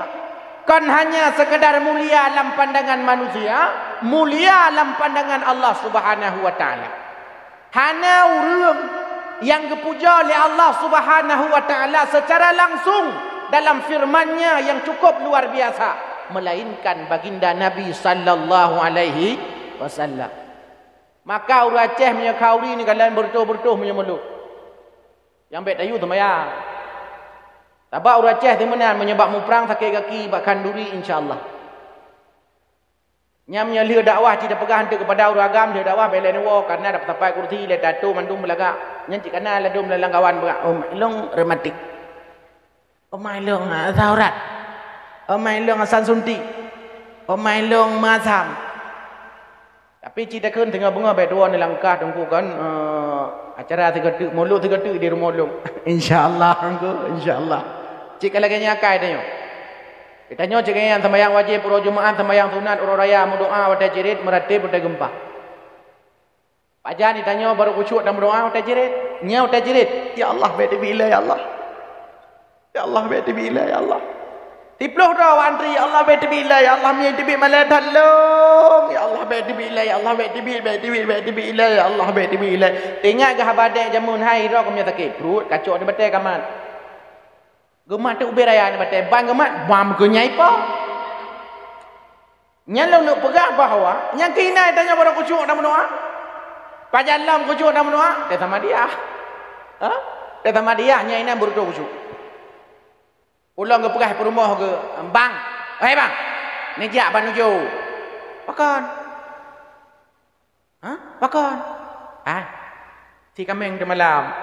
Kon hanya sekedar mulia lam pandangan manusia, mulia lam pandangan Allah Subhanahu wa Ta'ala. Hana ureueng nyang geupuja lé Allah Subhanahu wa Ta'ala secara langsung dalam firman-Nya nyang cukup luar biasa, melainkan Baginda Nabi sallallahu alaihi wasallam. Maka ureueng Aceh meunyoe khauri neukalon beureutoh-beureutoh meunyoe mulod. Nyang bèk tayue seumayang. Sabab ureueng Aceh simeunyan meunyoe bak muprang sakét gaki bak khanduri, insya Allah. Nyan meunyoe lheueh dakwah cit tapeugah eunteuk keupada ureueng agam, lheueh dakwah bèk lé neuwoe, karena dap-, sapat kursi lé tato mandum beulagak. Nyan cit kana ladôm lam langkawan beugah, "Oh, mak lôn rematik. Oh, mak lôn, ah, asam urat. Oh, mak lôn asam suntik. Oh, mak lôn meuasam." Tapi cit takheun teungoh beungoh bèk tuwoe neulangkah teungku kon, eh, acara sigoe teuk, mulod sigoe teuk di rumoh lôn. Insya Allah, teungku, insya Allah. Cit ka lagèe nyan akai tanyoe. Geutanyoe cit nyan seumayang wajéb uroe Jumat, seumayang sunat uroe raya, meudoa watèe cirét, meurateb watèe geumpa. Pajan geutanyoe barô khusyuk dan meudoa watèe cirét. Nyoe watèe cirét, "Ya Allah, bèk teubiet ilèe, ya Allah. Ya Allah, bèk teubiet ilèe, ya Allah." Siplôh droe antri, "Ya Allah, bèk teubiet ilèe, ya Allah, mie teubiet malèe that lôn. Ya Allah, bèk teubiet ilèe, ya Allah, bèk teubiet, bèk teubiet, bèk teubiet ilèe, ya Allah, bèk teubiet ilèe." Teuingat geuh haba dèk jameun hai, droe keumeung sakét pruet, kacok di batèe kamat. Geumat teuk ubé raya nibak batèe, ban geumat, bam keu nyai po. Nyan lôn neuk peugah bahwa nyang keuh inan tanyoe barô khusyuk dan meudoá. Pajan lom khusyuk dan meudoá, teuh samadiyah. Ha? Teuh samadiyah nyan inan beureutoh khusyuk. Ulôn geupeugah peurumoh geuh, "Bang, wahai bang, neujak bak nujoe." "Pakon?" "Ha? Pakon?" "Ah, si kaméng teumalam."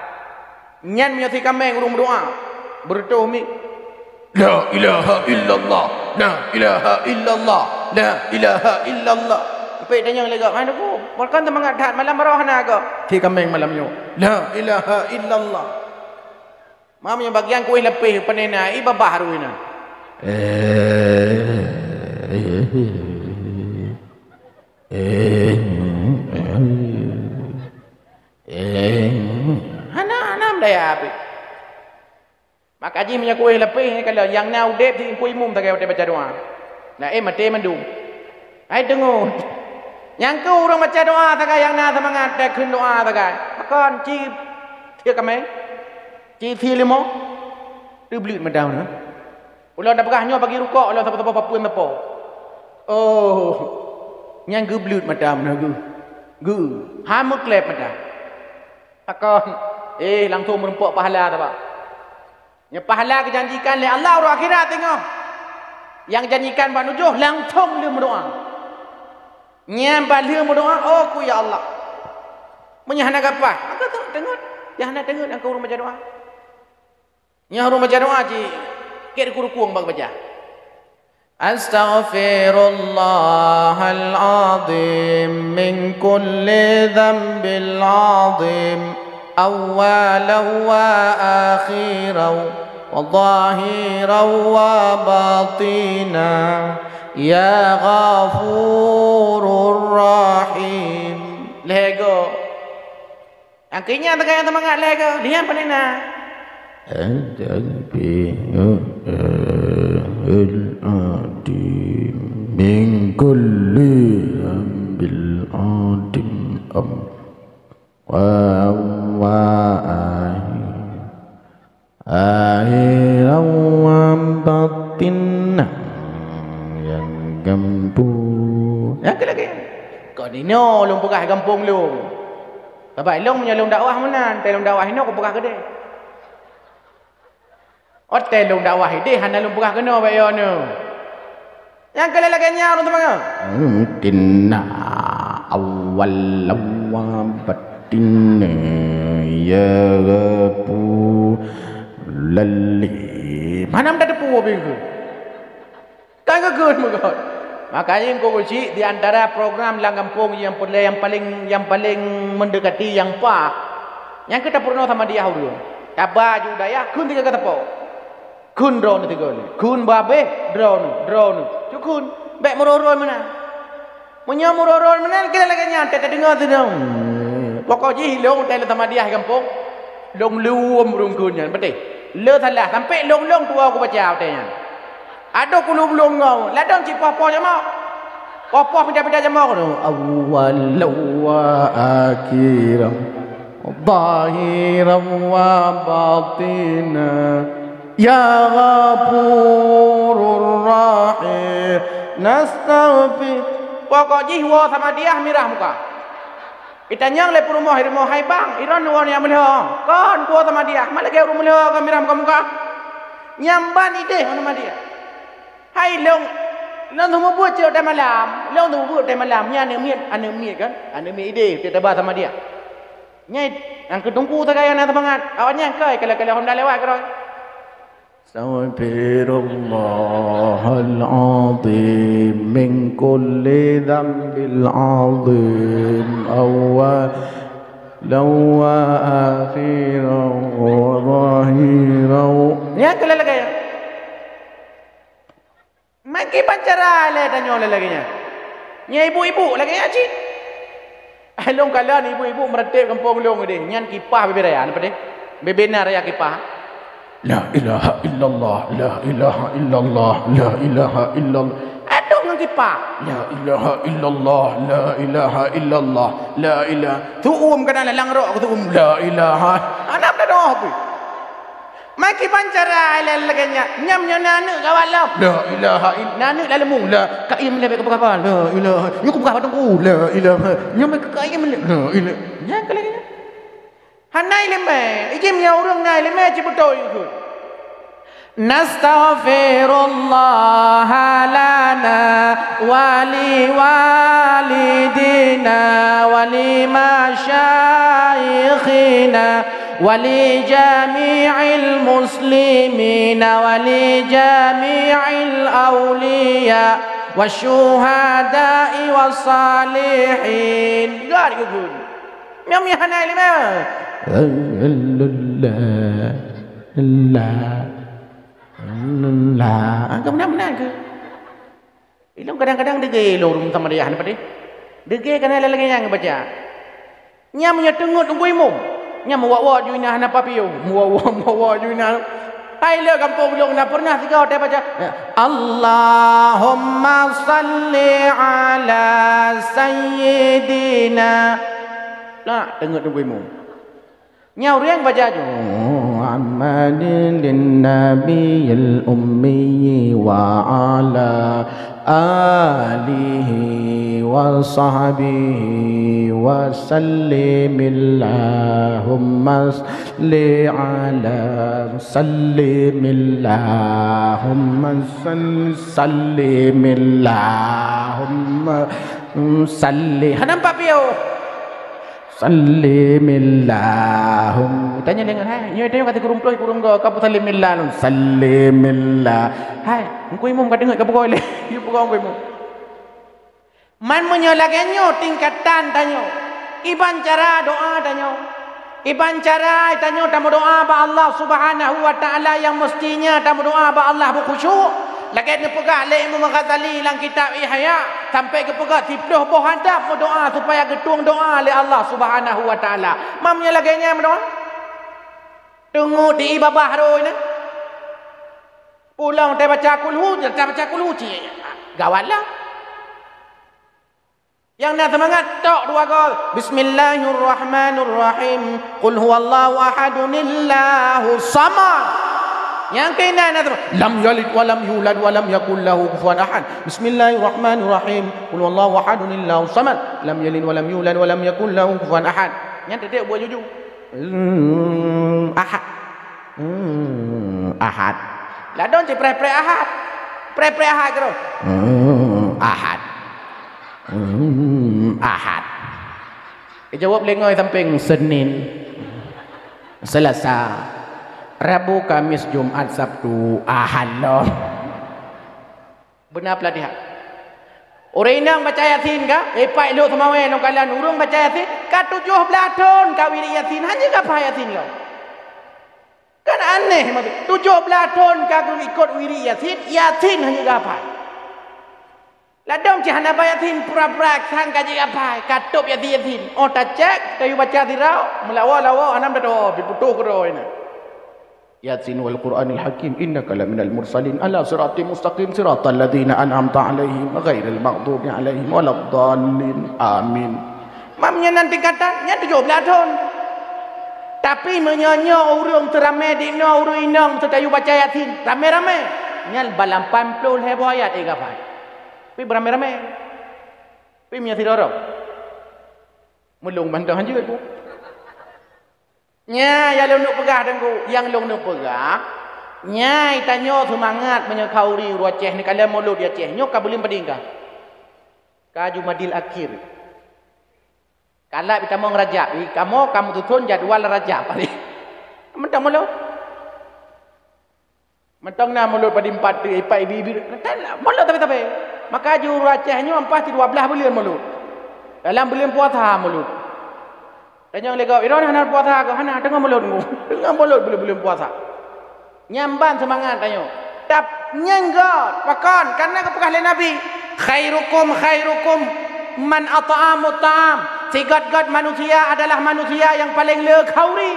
Nyan meunyoe si kaméng ureuëng meudoá, beureutoh mi. "La ilaha illallah, la ilaha illallah, la ilaha illallah." Pih tanyong lé gob, "Hai Teungku, pakon seumangat that malam baroe hana gob?" Si kaméng malam nyoe, "La ilaha illallah." Meunyoe bagian kuéh leupeh pane na, i babah rui na. Hana, hana meudaya pih. Maka jih meunyoe kuéh leupeh nyan kalon, nyang na udeb di Teungku Imum sagai watée baca doá. Laén maté mandum. Hai deungon. Nyang keu ureuëng baca doá sagai nyang na seumangat, teuh kheun doá sagai. Pakon ci tiek kamé? Ci si limo? Teubleuet mata na. Ulôn tapeugah nyoe bagi rukok, ulôn saboh-saboh papeuen sapo. Oh, nyang geubleuet mata na geuh. Geuh, ha meukleb mata. Pakon, eh, langsung meurumpok pahala saban. Nyan pahala geujanjikan lé Allah uroe akhirat teungoh. Nyang janjikan bak nujoh langsung lheueh meudoá. Nyan bak lheueh meudoá, "Oh, ku ya Allah. Meunyoe hana gapah, maka tu teungeut. Nyang hana teungeut, nyang keu ureuëng baca doá." Nyang ureuëng baca doá cit, keu rukung bak baca. Astaghfirullahal azim min kulli dzambil azim, awwalan wa akhiran wa zahiran wa batina, ya Ghafurur Rahim. Lhée goe. Angkée nyan teuka nyang teumangat lhée goe, nyan pane na. Astaghfirullahal azim min kulli dzambil azim, am, wa, wa, zahiran wa batina, nyang gampông. Nyang keu lagée. Kon inoe lôn peugah gampông lôn. Sabab lôn meunyoe lôn dakwah meunan, teuh lôn dakwah inoe kupeugah keudeh. Watée lôn dakwah ideh hana lôn peugah keunoe bak yoe nyoe. Nyang keu lagée nyan ureuëng teumangat. Batina, awwalan wa batina, ya Ghafurur Rahim. Hana meutateupeue bingkeu. Kan geukheun meugot. Makanya keu cit di antara program lam gampông nyang peureulée nyang paleng, nyang paleng meundekati nyang paih. Nyang keu tapeurunoe samadiyah ureuëng. Taba ju dayah kheun tiga kata po. Kheun droeneuh tiga nyoe. Kheun babeh droeneuh, droeneuh. Cukon, bék meurôh-rôh meunan. Meunyoe meurôh-rôh meunan, keu lagée nyan, teudeungoe sidong. Pokok jih lôn teuh lôn samadiyah gampông. Lôn lom ureuëng kheun nyan, beuteh. Le salah, sampoe lôn-lôn tuwoe kubaca watée nyan. Adoh kulôn-lôn ngon, ladôm cit poh-poh jamok. Poh-poh pinda-pinda jamok tu. Awwalan wa akhiran, zahiran wa batina. Ya Ghafurur Rahim, nastaghfir. Pokok jih woe samadiyah mirah muka. Itanyong lé peurumoh di rumoh, "Hai bang, iron woe nyang meulhö." "Kon, woe samadiyah, mak lagée ureuëng meulhö ka mirah muka-muka." Nyang ban ideh ngon samadiyah. "Hai lôn, lôn seumeubeuet cit watée malam, lôn seumeubeuet watée malam." Nyan aneuëk miet, aneuëk miet kan, aneuëk miet ideh, tieb taba samadiyah. Nyan, nyang keu teungku sagai nyang na seumangat. Awak nyan kai keu lagée-lagée honda lewat keudroe. Astaghfirullahal azim min kulli dzambil azim, awwalan wa akhiran wa zahiran. Nyan keu lagée nyan. Makai bancara lé tanyoe lagée nyan. Nyan ibu-ibu lagée nyan cit. Lôn kalon ibu-ibu meureutéb gampông lôn deh, nyan kipah bibée raya, na padeh? Bibée na raya kipah. La ilaha illallah, la ilaha illallah, la ilaha illallah. Adoh ngon kipah. La ilaha illallah, la ilaha illallah, la ilah. Tuum kadang lalang rok tuum, la ilaha. Anak dah doh pih. Maki ban cara lagée nyan. Nyam nyoe na aneuk gawat lom. La ilaha ill-, na aneuk laleumu. La, ka ié meulée bak keupeugah ba. La ilaha. Nyoe keupeugah ba teungku. La ilaha. Nyam ka ié meulée. La ilaha. Nyang ka lagée nyan. Hana iéleumé. Ijim nyang ureuëng na iéleumé cit beutôi ikheun. Nastaghfirullah lana wa li walidina wa li masyaikhina wa li jami'il muslimina wa li jami'il auliya wa syuhada'i was salihin. Gari gugun. Miang-miang hana iéleumé. La, la, la. Angka meunan-meunan keuh. Ilong kadang-kadang degé ilong ureuëng sama dayah ni padé. Degé kana lagée nyang baca. Nyam meunyoe teungeut teungku imum. Nyam meuwak-wak ju inan hana papieu. Meuwak-wak, meuwak-wak ju inan. Hai le gampông ulôn na pernah tiga watée baca, Allahumma salli ala sayyidina. Nah, teungeut teungku imum. Nyan ureuëng baca ju, Muhammadin lin nabiyil ummi wa ala alihi wa sahbihi wa sallim. Allahumma salli ala sallim. Allahumma sal-, sallim. Allahumma salli. Hana nampak piôh. Sallimillahum. Tanya dengan, "Hai, nyoe tanya kata kurung ploh, kurung go, ka sallimillah, sallimillah." Hai, engku imum ka deungo ka pukul lé. Yue pukul engku imum. Man meunyoe lagée nyoe tingkatan tanyoe, iban cara doa tanyoe. Iban cara tanyoe tameudoa bak Allah Subhanahu wa Ta'ala nyang mestinya tameudoa bak Allah beukhusyuk. Lagée neupeugah lé Imam Ghazali lam kitab Ihya, sampai geupeugah siplôh boh adab meudoa supaya geutueng doa lé Allah Subhanahu wa Ta'ala. Mam nyang lagée nyan meudoa? Teungeut di babah roi nyan. Pulang tabaca kulhu, tabaca kulhu cit. Gawat lah. Nyang na seumangat, tok dua gol. Bismillahirrahmanirrahim. Qul huwallahu ahadun, Allahu samad. Nyang keunan na seumangat. Lam yalid wa lam yulad wa lam yakul lahu kufuwan ahad. Bismillahirrahmanirrahim. Qul huwallahu ahadun, Allahu samad. Lam yalid wa lam yulad wa lam yakul lahu kufuwan ahad. Nyan teuteup buet juju. Hmm, ahad. Hmm, ahad. Ladôm cit preh-preh ahad. Preh-preh ahad keudroe. Hmm, ahad. Hmm, ahad. Ijaweueb lé ngoe sampéng Senin, Selasa, Rabu, Kamis, Jumat, Sabtu, Ahad lom. Beuna peulatihan. Ureuëng inong baca Yasin ka? Ipak ilok seumawé nong kalan ureuëng baca Yasin, ka tujoh blaih thon ka wirit Yasin, hana geuhafai Yasin lom. Kan aneh meunan. Tujoh blaih thon ka geuikot wirit Yasin, Yasin hana geuhafai. Ladôm cit hana ba Yasin, pura-pura sang ka jeuet hafai, ka tôb Yasin, Yasin. Oh tacék, tayue baca sidroe, meulawa-lawa, hana meudadoe, pih putôh keudroe na. Yasin wal Qur'anil Hakim, innaka laminal mursalin ala siratim mustaqim, siratal ladzina an'amta 'alaihim, ghairil maghdubi 'alaihim waladdallin. Amin. Mam nyan nanti kata, nyan tujoh blaih thon. Tapi meunyoe nyoe ureuëng teuramé di noe ureuëng inong teuh tayue baca Yasin, ramé-ramé, nyan ba lapan ploh lhée boh ayat ék hafai. Pi beuramé-ramé. Pi meunyoe sidroe. Meulong mantong hanjeuet ku. Nya, nyang lôn neuk peugah, Teungku, nyang lôn neuk peugah, nyai tanyoe seumangat meunyoe khauri ureuëng Aceh neukalon mulod di Aceh. Nyoe ka buleuen padum ka? Ka Jumadil Akhir. Kalab itamong Rajab, i kamoe ka meususon jadwal Rajab. Mantong mulod. Mantong na mulod padum pat ipak ibi-ibi. Mulod tapi-tapi. Maka ju ureuëng Aceh nyoe ampah cit dua blaih buleuen mulod. Dalam buleuen puasa mulod. Tanyong lé gob, "Droeneuh hana puasa keu?" "Hana, teungoh mulod." "Teungoh mulod buleuen-buleuen puasa." Nyan ban seumangat tanyoe. Tap nyan göt, pakon? Karena geupeugah lé Nabi, "Khairukum khairukum man at'amut ta'am." Sigöt-göt manusia adalah manusia nyang paleng le khauri.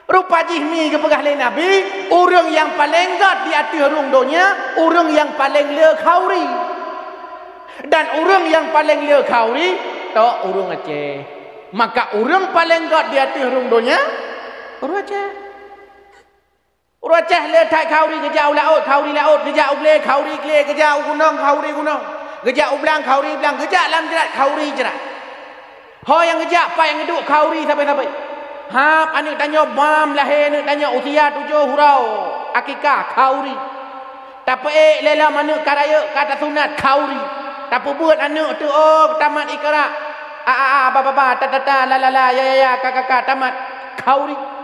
Rupa jih mi geupeugah lé Nabi, ureuëng nyang paleng göt di ateueh rhueng donya, ureuëng nyang paleng le khauri. Dan ureuëng nyang paleng le khauri, tok ureuëng Aceh. Maka ureuëng paleng göt di ateueh rhueng donya, ureuëng Aceh. Ureuëng Aceh le that khauri, geujak u laôt khauri laôt, geujak u glé khauri glé, geujak u gunong khauri gunong, geujak u blang khauri blang, geujak lam jrat khauri jrat. Ho nyang geujak pat nyang geuduek khauri sabe-sabe. Hab aneuëk tanyoe bam lahé aneuëk tanyoe usia tujoh uroe akikah khauri. Tapeuék lé lom aneuëk ka rayeuk ka tasunat khauri. Tapeubuet aneuëk teuh oh tamat ikra. A a a ba ba ba ta ta ta la la la ya ya ya ka ka ka tamat khauri.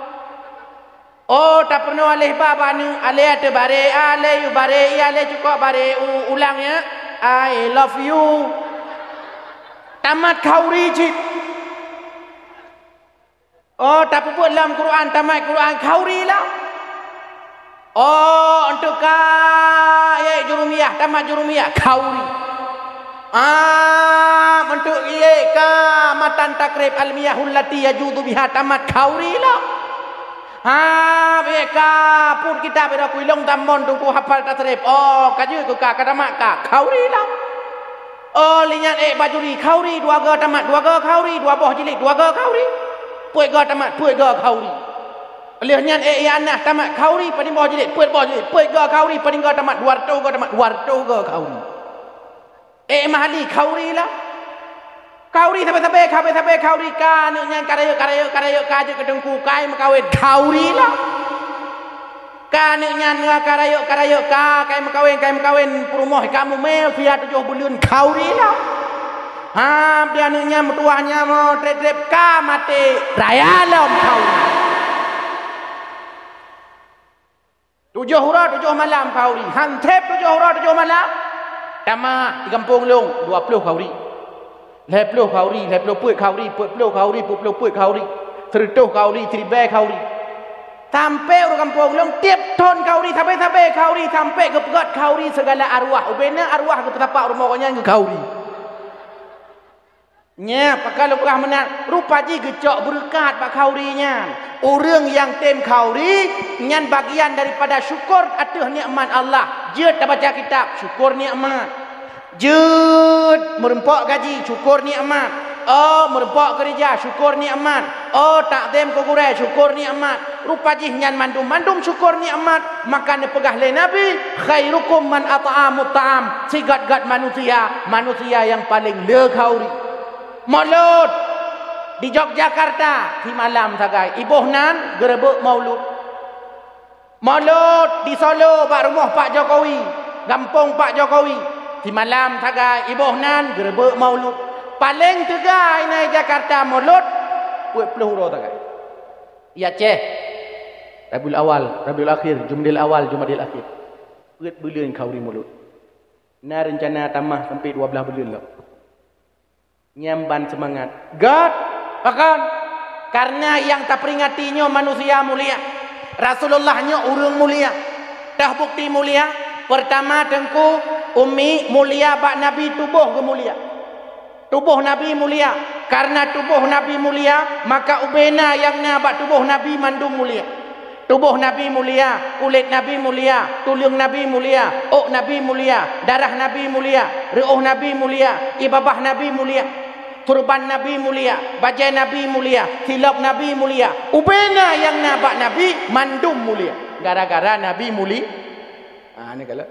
Oh, tapeurunoe aléh ba bak aneuëk, aléh ateueh baré, aléh yue baré, i aléh cukôp baré, u ulang ya, I love you. Tamat khauri cit. Oh, tapeubuet lam Quran, tamat Quran khauri lah. Oh, untuk ka ék jurumiyah, tamat jurumiyah khauri. Ah, untuk ék ka matan takrib al-miyahul lati yajudu biha tamat khauri lah. Ha, bék ka pun kitab ira kuilong tambon teungku hafal tasrif. Oh, ka jeuet keu ka, ka tamat ka. Khauri lah. Oh, lé nyan ék bajuri khauri, dua go tamat, dua go khauri, dua boh jilid, dua go khauri. Peuet go tamat, peuet go khauri. Lheueh nyan ék ianah tamat khauri, padum boh jilid, peuet boh jilid, peuet go khauri, padum go tamat, dua reutôh go tamat, dua reutôh go khauri. Eh, mahali khauri lah. Khauri sabe-sabe, sabe-sabe khauri ka, aneuëk nyan ka rayeuk, ka rayeuk, ka rayeuk, ka jeuet keu teungku, kai meukawen khauri lah. Ka aneuëk nyan ka rayeuk, ka rayeuk, ka kai meukawen, kai meukawen, peurumoh ka mumé, usia tujoh buleuen khauri lah. Ha, di aneuëk nyan meutuwah nyan mo treb-treb ka maté raya lom khauri. Tujoh uroe tujoh malam khauri. Han seb tujoh uroe tujoh malam. Tamah di gampông lôn dua ploh khauri. Lhée ploh khauri, lhée ploh peuet khauri, peuet ploh khauri, peuet ploh peuet khauri. Seureutôh khauri, siribée khauri. Sampoe ureuëng gampông lôn tieb thon khauri, sabe-sabe khauri, sampoe geupeugét khauri sigala arwah. Ubena arwah geupeusapat rumoh gobnyan keu khauri. Nyan, pakon lôn peugah meunan, rupa jih geucok beureukat bak khauri nyan. Ureuëng nyang tem khauri, nyan bagian daripada syukur ateueh nikmat Allah. Jeuet tabaca kitab, syukur nikmat. Jeuet meureumpok gaji, syukur nikmat. Oh, meureumpok keureuja, syukur nikmat. Oh, takzem keu gurée, syukur nikmat. Rupa jih nyan mandum-mandum syukur nikmat. Maka neupeugah lé Nabi, "Khairukum man at'amut ta'am." Sigét-gét manusia, manusia nyang paleng le khauri. Maulud di Yogyakarta, simalam sagai. Iboh nan geureubek maulud. Maulud di Solo bak rumoh Pak Jokowi, gampông Pak Jokowi. Simalam sagai, iboh nan geureubek maulud. Paleng teuga inan Jakarta maulud, peuet ploh uroe sagai. I Aceh, Rabiul Awal, Rabiul Akhir, Jumadil Awal, Jumadil Akhir. Peuet buleuen khauri maulud. Na reuncana tamah sampai dua blaih buleuen lom. Nyan ban seumangat. Gét! Pakon? Karena nyang taperingati nyoe manusia mulia. Rasulullah nyoe ureuëng mulia. Teuh bukti mulia, peurtama teungku, Ummi mulia bak Nabi tuboh geumulia. Tuboh Nabi mulia. Karena tuboh Nabi mulia, maka ubena nyang na bak tuboh Nabi mandum mulia. Tuboh Nabi mulia, kulét Nabi mulia, tuleueng Nabi mulia, ôk Nabi mulia, darah Nabi mulia, reuôh Nabi mulia, ié babah Nabi mulia, surban Nabi mulia, bajée Nabi mulia, silop Nabi mulia. Ubena nyang na bak Nabi mandum mulia. Gara-gara Nabi muli-, ha, ni kalau.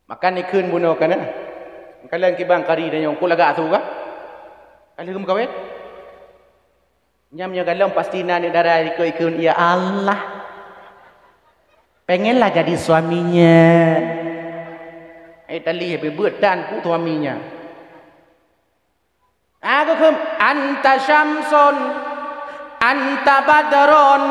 Maka ikheun bunoe kana. Kalon kiban kari dan nyang ku lagak atu kah? Ka lheueh meukawen? Nyam nyoe galom pasti na aneuk dara ikheun-ikheun, "Ya Allah, pengenlah jadi suaminya." Eh, tali habis beut dan ku suaminya. Aku kheun, "Anta syamsun, anta badrun,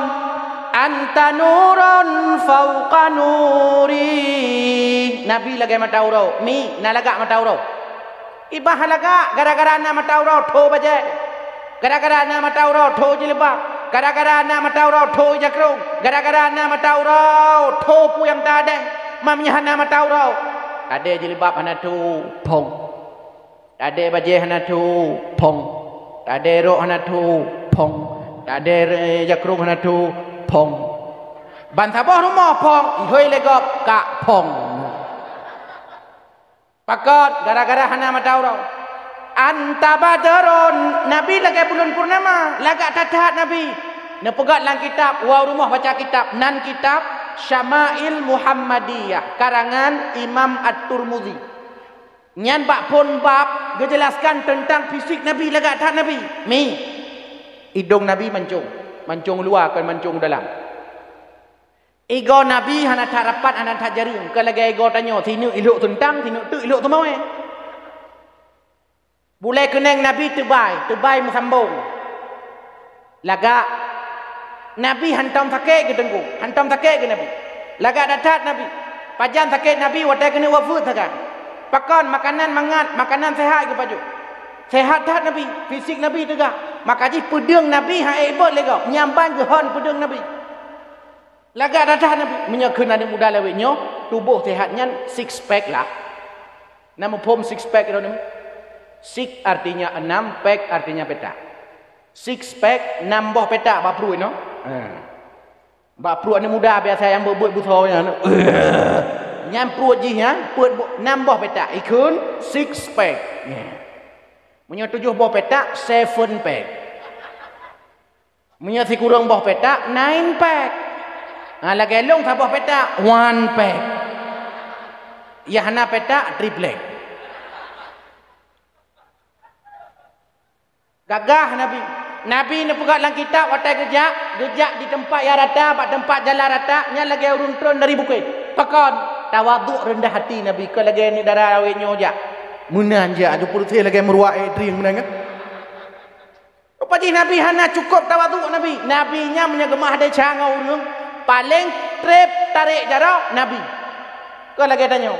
anta nurun fauqa nuri." Nabi lagée mata uroe, mi na lagak mata uroe. Ibah lagak gara-gara na mata uroe tho bajée. Gara-gara na mata uroe tho jilbab. Gara-gara na mata uroe tho jakrong. Gara-gara na mata uroe tho peue nyang tadeh. Mam nyan hana mata uroe. Tadeh jilbab hana tho, phong. Tadeh bajée hana tho, phong. Tadeh rok hana tho, phong. Tadeh re-, jakrong hana tho, phong. Ban saboh rumoh phong, ihôi lé gob kak phong. Pakon? Gara-gara hana mata uroe. Anta badrun, Nabi lagée buleuen purnama, lagak that-that Nabi. Neupeugah lam kitab, woe u rumoh baca kitab, nan kitab Syama'il Muhammadiyah, karangan Imam At-Tirmidzi. Nyan bak phon bab geujelaskan teuntang fisik Nabi, lagak that Nabi. Mi, idong Nabi mancong, mancong luwa kon mancong dalam. Igoe Nabi hana that rapat, hana that jareueng, kon lagée igoe tanyoe, sineuk ilhok seuntang, sineuk teuk ilhok seumawé. Bulée keuneng Nabi teubai, teubai meusambong. Lagak. Nabi hantom sakét geuh Teungku, hantom sakét geuh Nabi. Lagak that-that Nabi. Pajan sakét Nabi watée keuneuk wafeuet sagai. Pakon makanan mangat, makanan seuhat geupajoh. Seuhat that Nabi, fisik Nabi teuga. Maka jih peudeueng Nabi han ék bot lé gob, nyang ban geuhon peudeueng Nabi. Lagak that-that Nabi. Meunyoe kheun aneuk muda lawét nyoe, tuboh seuhat nyan six pack lah. Na muphom six pack droeneuh? Six artinya enam, pack artinya petak. Six pack, nam boh petak bak pruet nyoe. Ha. Bak pruet aneuk muda biasa nyang beuet-beuet beusoe nyan. Nyan pruet jih nyan, peuet bo-, nam boh petak. Ikheun six pack. Nyan. Meunyoe tujoh boh petak, seven pack. Meunyoe sikureueng boh petak, nine pack. Ha, lagée lôn saboh petak, one pack. Nyang hana petak, triplek. Gagah Nabi. Nabi neupeugah lam kitab watée geujak, geujak di teumpat nyang rata, bak teumpat jalan rata, nyan lagée ureuëng treun dari bukét. Pakon? Tawaduk, reundah hati Nabi, kon lagée aneuk dara awét nyoe jak. Meunan jak, aju peureuseh lagée meuruak ék trieng meunan kan? Rupa jih Nabi hana cukôp tawaduk Nabi. Nabi nyan meunyoe geumeuadesya ngon ureuëng, paleng treb tarek jaroe Nabi. Kon lagée tanyoe.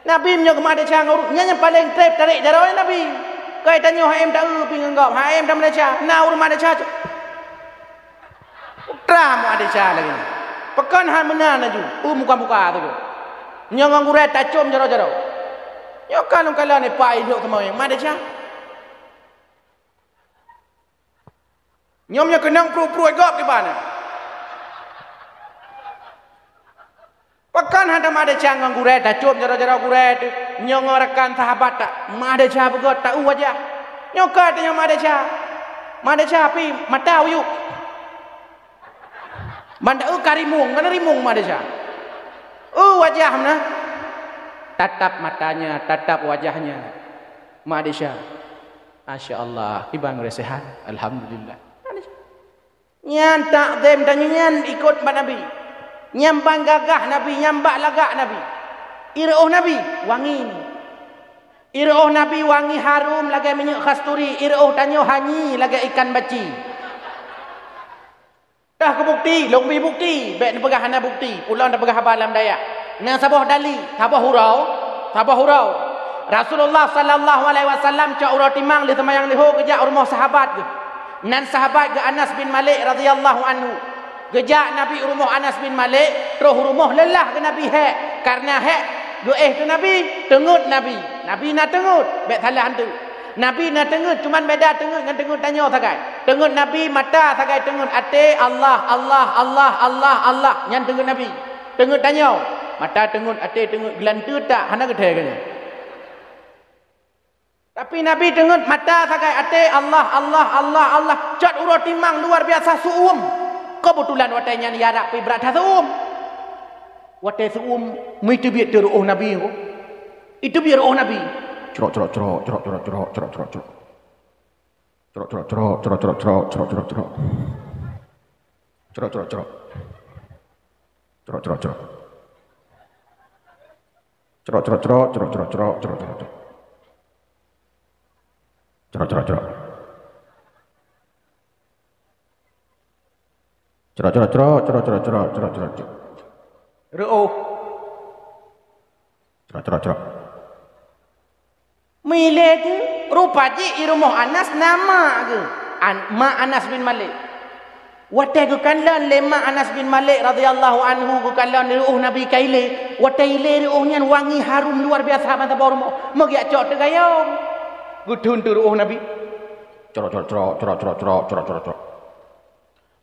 Nabi meunyoe geumeuadesya ngon ureuëng, nyan nyang paleng treb tarek jaroe Nabi. Kon tanyoe han ék taeu pi ngon gob, han ék tameuadesya, na ureuëng meuadesya cok. Putra meuadesya lagée nyan. Pakon han meunan laju, eu muka-muka tu. Nyoe ngon gurée tacom jaroe-jaroe. Nyoe ka lôn kalon ipak idok teuma meuadesya. Nyoe meunyoe keunong pruet-pruet gob kiban. Pakon hana meuadesya ngon gurée, tacom jaroe-jaroe gurée teuh. Nyoe ngon rakan sahabat tak meuadesya beugöt, ta-eu wajah. Nyoe ka teuh nyang meuadesya. Meuadesya pi mata uyuek. Ban ta-eu ka rimueng, ngon rimueng meuadesya. Eu wajah meunan. Tatap matanya, tatap wajahnya. Meuadesya. Masya Allah, kiban gurée seuhat. Alhamdulillah. Nyan takzim tanyoe nyan ikot bak Nabi. Nyan ban gagah Nabi, nyan bak lagak Nabi. Ireuoh Nabi wangi. Ireuoh Nabi wangi harum lagée minyeuk kasturi, ireuoh tanyoe hanyi lagée ikan baci. Dah keu bukti, lôn bri bukti, bék neupeugah hana bukti, ulôn tapeugah haba lam dayah. Na saboh dali, saboh uroe, saboh uroe. Rasulullah sallallahu alaihi wasallam cok uroe timang lheueh seumayang leuhô geujak u rumoh sahabat geuh. Nan sahabat geuh Anas bin Malik radhiyallahu anhu. Geujak Nabi u rumoh Anas bin Malik, troh u rumoh leulah geuh Nabi hék. Kareuna hék geuéh keu Nabi, teungeut Nabi. Nabi na teungeut, bék salah antu. Nabi na teungeut, cuman beda teungeut ngon teungeut tanyoe sagai. Teungeut Nabi mata sagai teungeut até, Allah, Allah, Allah, Allah, Allah. Nyan teungeut Nabi. Teungeut tanyoe, mata teungeut, até teungeut, geulanteue tak, hana geuthée keu nyan. Tapi Nabi teungeut mata sagai até, Allah, Allah, Allah, Allah. Cot uroe timang luar biasa seuuem. Keubeutulan watée nyan jarak pih brat that seuuem. Watée seuuem, meuteubiet teuh reuoh Nabi ko. Iteubiet reuoh Nabi. Crok, crok, crok, crok, crok, crok, crok, crok, crok. Crok, crok, crok, crok, crok, crok, crok, crok, crok. Crok, crok, crok. Crok, crok, crok. Crok, crok, crok, crok, crok, crok, crok, crok, crok. Crok, crok, crok. Crok, crok, crok, crok, crok, crok, crok, crok. Reuoh. Crok, crok, crok. Milék teuh, rupa jih i rumoh Anas na mak geuh. An-, mak Anas bin Malik. Watée geukalon lé mak Anas bin Malik radhiyallahu anhu geukalon reuoh Nabi ka ilée, watée ilée reuoh nyan wangi harum luar biasa ban saboh rumoh. Meugiak cok teugayong. Geuthon teuh reuoh Nabi. Crok, crok, crok, crok, crok, crok, crok, crok, crok.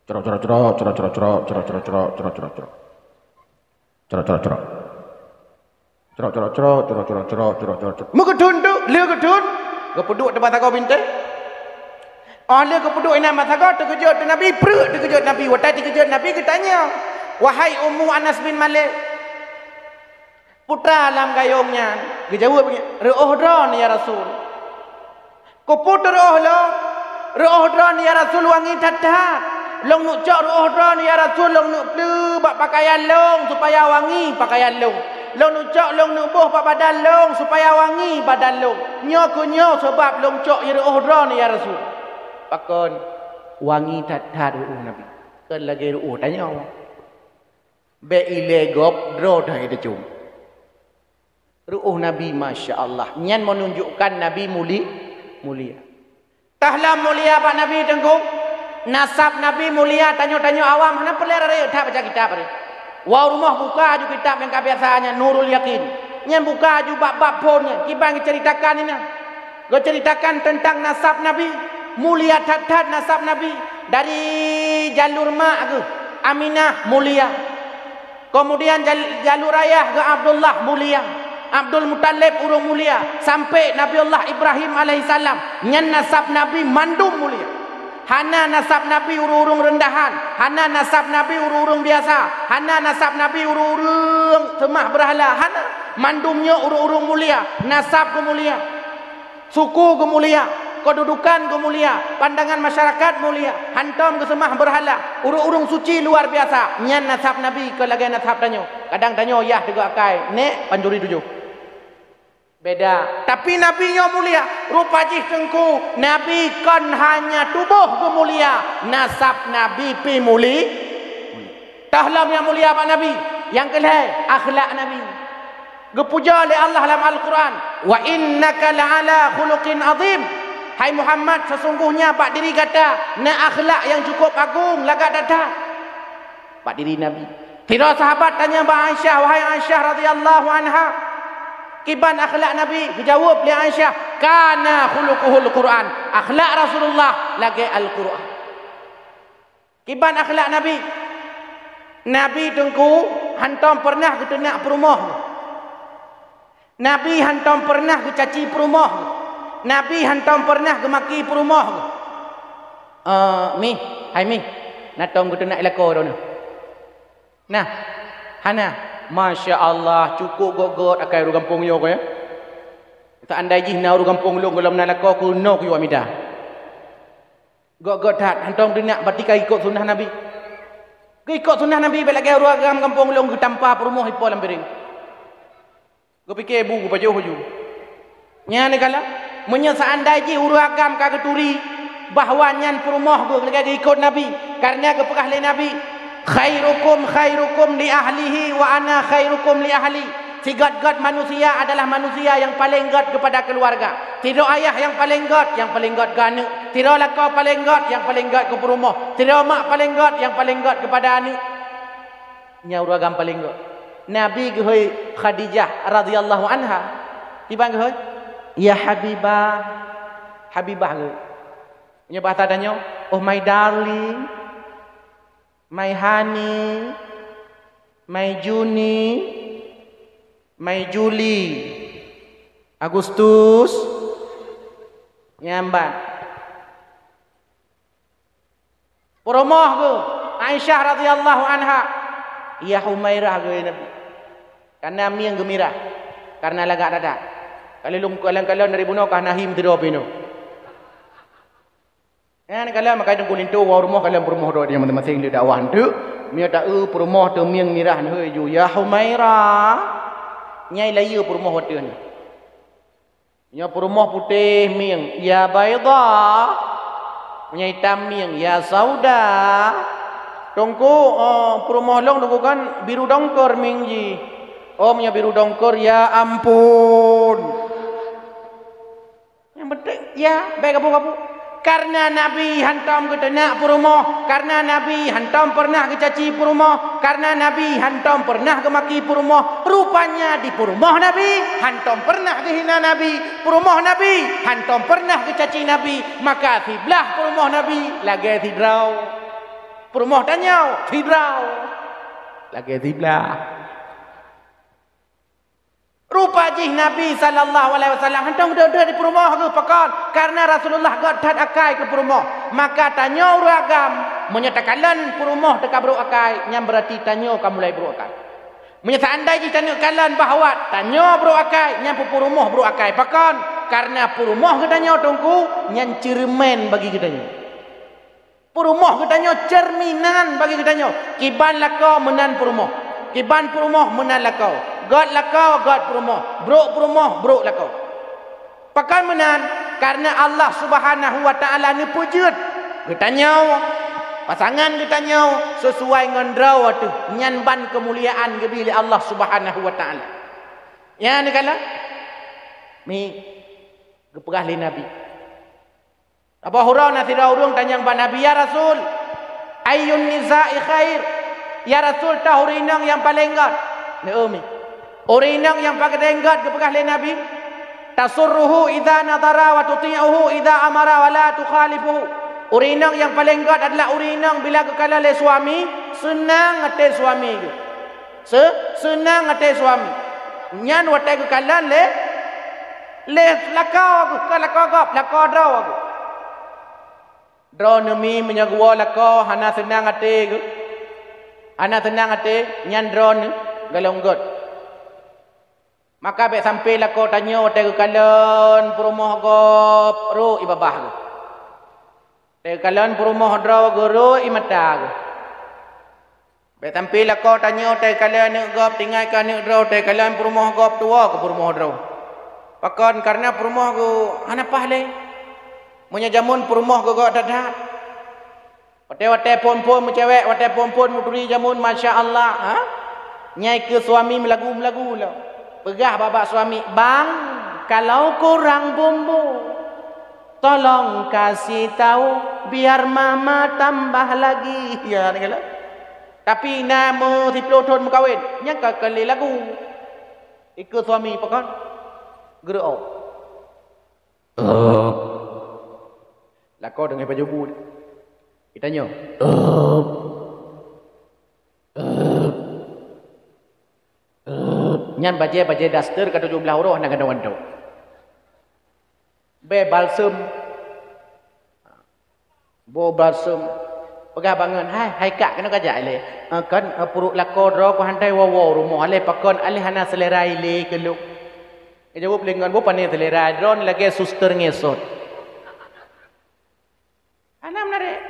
Crok, crok, crok, crok, crok, crok, crok, crok, crok, crok. Crok, crok, crok. Crok, crok, crok, crok, crok, crok, crok, crok, crok. Meugeuthon tu, lheueh geuthon, geupeuduek teuma sagoe bintée. Óh lheueh geupeuduek inan bak sagoe, teukeujot teuh Nabi, preuk teukeujot Nabi. Watée teukeujot Nabi geutanyong, "Wahai ummu Anas bin Malik, peue lam gayong nyan?" Geujaweueb, "Reuôh droeneuh, ya Rasul." "Keupeue teureuôh lôn?" "Reuôh droeneuh, ya Rasul, wangi that-that. Lôn neuk cok reuôh droeneuh, ya Rasul, lôn neuk pleue bak peukayan lôn supaya wangi peukayan lôn. Lôn neuk cok lôn neuk boh bak badan lôn supaya wangi badan lôn. Nyoe keuh nyoe sabab lôn cok reuôh droeneuh, ya Rasul." Pakon? Wangi that-that reuôh Nabi. Kon lagée reuôh tanyoe. Bék ilée gob droe dah tacom. Reuôh Nabi, masya Allah, nyan meununjukkan Nabi muli-, mulia. Tahlom mulia bak Nabi, Teungku. Nasab Nabi mulia, tanyoe-tanyoe awam hana peureulée rayeuk that baca kitab tadi. Woe rumoh buka aju kitab nyang ka biasa nyan, Nurul Yakin. Nyan buka aju bab-bab phon nyan, kiban geuceuritakan inan. Geuceuritakan teuntang nasab Nabi, mulia that-that nasab Nabi. Dari jalur mak geuh, Aminah, mulia. Keumudian jal-, jalur ayah geuh Abdullah, mulia. Abdul Muthalib, ureuëng mulia. Sampai Nabiullah Ibrahim alaihissalam, nyan nasab Nabi mandum mulia. Hana nasab Nabi ureuëng-ureuëng reundahan, hana nasab Nabi ureuëng-ureuëng biasa, hana nasab Nabi ureuëng-ureuëng seumah beurhala, hana. Mandum nyoe ureuëng-ureuëng mulia, nasab geuh mulia. Suku geuh mulia, keududukan geuh mulia, pandangan masyarakat mulia, hantom geuseumah beurhala, ureuëng-ureuëng suci luar biasa. Nyan nasab Nabi kon lagée nasab tanyoe. Kadang tanyoe yah teugok akai, nek pancuri tujoh. Beda. Tapi Nabi nyoe mulia, rupa jih Teungku, Nabi kon hanya tuboh geuh mulia, nasab Nabi pi muli-, Tahlom nyang mulia bak Nabi. Nyang keulhée, akhlak Nabi. Geupuja lé Allah lam Al-Quran, "Wa innaka la'ala khuluqin azim." Hai Muhammad, sesungguhnya bak diri gata na akhlak nyang cukup agong lagak that-that. Bak diri Nabi. Sidroe sahabat tanyong bak Aisyah, "Wahai Aisyah radhiyallahu anha, kiban akhlak Nabi?" Geujaweueb lé Aisyah, "Kana khuluquhul Quran." Akhlak Rasulullah lagée Al-Quran. Kiban akhlak Nabi? Nabi Teungku hantom peureunah geuteunak peurumoh. Nabi hantom peureunah geucaci peurumoh. Nabi hantom peureunah geumaki peurumoh. Eh, mih, hai mih, na tom geuteunak i lakoe droeneuh? Nah, hana. Masya Allah, cukup göt-göt akai ureuëng gampông nyoe ko, ya. Seandai jih na ureuëng gampông lôn gohlom na lakoe, keunoe kuyue mida. Göt-göt that, hantom teunak, berarti ka ikot sunnah Nabi. Keu ikot sunnah Nabi, bék lagée ureuëng agam gampông lôn geutampa peurumoh ipo lam piréng. Geupike bu geupajoh baju. Nyan kala, meunyoe seandai jih ureuëng agam ka geuturi bahwa nyan peurumoh geuh lagée geuikot Nabi, kareuna geupeugah lé Nabi, "Khairukum khairukum li ahlihi wa ana khairukum li ahli." Sigöt-göt manusia adalah manusia nyang paleng göt keupada keuluwarga. Sidroe ayah nyang paleng göt, nyang paleng göt keu aneuëk. Sidroe lakoe paleng göt, nyang paleng göt keu peurumoh. Sidroe mak paleng göt, nyang paleng göt keupada aneuëk. Nyan ureuëng agam paleng göt. Nabi geuhôi Khadijah radhiyallahu anha. Kiban geuhôi? "Ya Habibah." Habibah geuhôi. Meunyoe bahasa tanyoe, "Oh my darling, my honey, my Juni, my Juli, Agustus." Nyan ban. Peurumoh geuh, Aisyah radhiyallahu anha, "Ya Humairah," geuhôi Nabi. Kareuna mieng geumirah, kareuna lagak that-that. Ka lheueh lôn kalon-kalon dari bunoe ka hana hi meusidroe pih nyoe. Nyan kalon meukai teungku linto woe rumoh kalon peurumoh droe di maséng-maséng lé dakwah eunteuk. Meunyoe taeu peurumoh teumieng mirah neuhôi ju, "Ya Humairah." Nyan layeue peurumoh watée nyan. Meunyoe peurumoh putéh mieng, "Ya Baidha." Meunyoe itam mieng, "Ya Sauda." Teungku, oh, peurumoh lôn teungku kan biru dongker mieng jih. Oh, meunyoe biru dongker, ya ampon. Nyang penting, ya, bék gabu-gabu. Kareuna Nabi hantom geuteunak peurumoh, kareuna Nabi hantom peureunah geucaci peurumoh, kareuna Nabi hantom peureunah geumaki peurumoh. Rupanya di peurumoh Nabi hantom peureunah geuhina Nabi, peurumoh Nabi hantom peureunah geucaci Nabi, maka siblah peurumoh Nabi lagée sidroe. Peurumoh tanyoe sidroe lagée siblah. Rupa jih Nabi sallallahu alaihi wasallam hantom deuh-deuh di peurumoh geuh pakon, karena Rasulullah göt that akai keu peurumoh. Maka tanyoe ureuëng agam, meunyoe takalon peurumoh teuka brok akai, nyan beurati tanyoe ka mulai brok akai. Meunyoe seandai jih taneuk kalon bahwa tanyoe brok akai, nyan peurumoh brok akai. Pakon? Karena peurumoh geutanyoe teungku, nyan ceureumen bagi geutanyoe. Peurumoh geutanyoe cerminan bagi geutanyoe. Kiban lakoe meunan peurumoh. Kiban peurumoh meunan lakoe. Göt lakoe, göt peurumoh. Brok peurumoh, brok lakoe. Pakon meunan? Karena Allah Subhanahu wa Ta'ala neupeujeuet geutanyoe, pasangan geutanyoe sesuai ngon droe teuh. Nyan ban keumuliaan geubri lé Allah Subhanahu wa Ta'ala. Nyan kala mi geupeugah lé Nabi. Abu Hurairah na sidroe ureuëng tanyong bak Nabi, "Ya Rasul, ayyun nisa'i khair?" "Ya Rasul, toh ureuëng inong nyang paleng göt?" Neuemi. "Ureuëng inong nyang paleng göt," geupeugah lé Nabi, "tasurruhu idza nadhara wa tuti'uhu idza amara wa la tukhalifuhu." Ureuëng inong nyang paleng göt adalah ureuëng inong bila geukalon lé suami, seunang até suami geuh. Se-, seunang até suami. Nyan watée geukalon lé, lé lakoe geuh, kon lakoe gob, lakoe droe geuh. Droeneuh mi meunyoe geuwoe lakoe hana seunang até geuh, hana seunang até, nyan droeneuh golom göt. Maka bék sampoe lakoe tanyoe watée geukalon peurumoh gob rhot ie babah geuh. Watée geukalon peurumoh droe geuh rhot ie mata geuh. Bék sampoe lakoe tanyoe watée geukalon aneuëk gob tinggai keu aneuëk droe, watée geukalon peurumoh gob tuwoe keu peurumoh droe. Pakon? Karena peurumoh geuh hana paih lé. Meunyoe jameun peurumoh geuh göt that-that. Watée-watée phon-phon meucewek, watée phon-phon meuturi jameun, masya Allah, ha? Nyan keuh suami meulagu-meulagu lom. Peugah bak, bak suami, "Bang, kalau kurang bumbu, tolong kasih tahu biar mama tambah lagi." Ya, ni kalau. Tapi na meusiplôh thon meukawen, nyan ka keu lé lagu. Ikeu suami pakon? Geureuok. Lakoe deungon pajoh bu. Geutanyoe. Nyan bajée-bajée daster ka tujoh blaih uroe hana gantong-gantong. Bée balsem. Boh balsem. Peugah bangon, "Hai, hai kak, keunoe kajak ilée?" "Eh, kan, eh, pruet lakoe droe ku hantai woe-woe rumoh alée, pakon alée hana seulera ilée keu lôn?" Geujaweueb lé ngon, "Boh pane seulera, droeneuh lagée suster ngesot." Hana meunarek.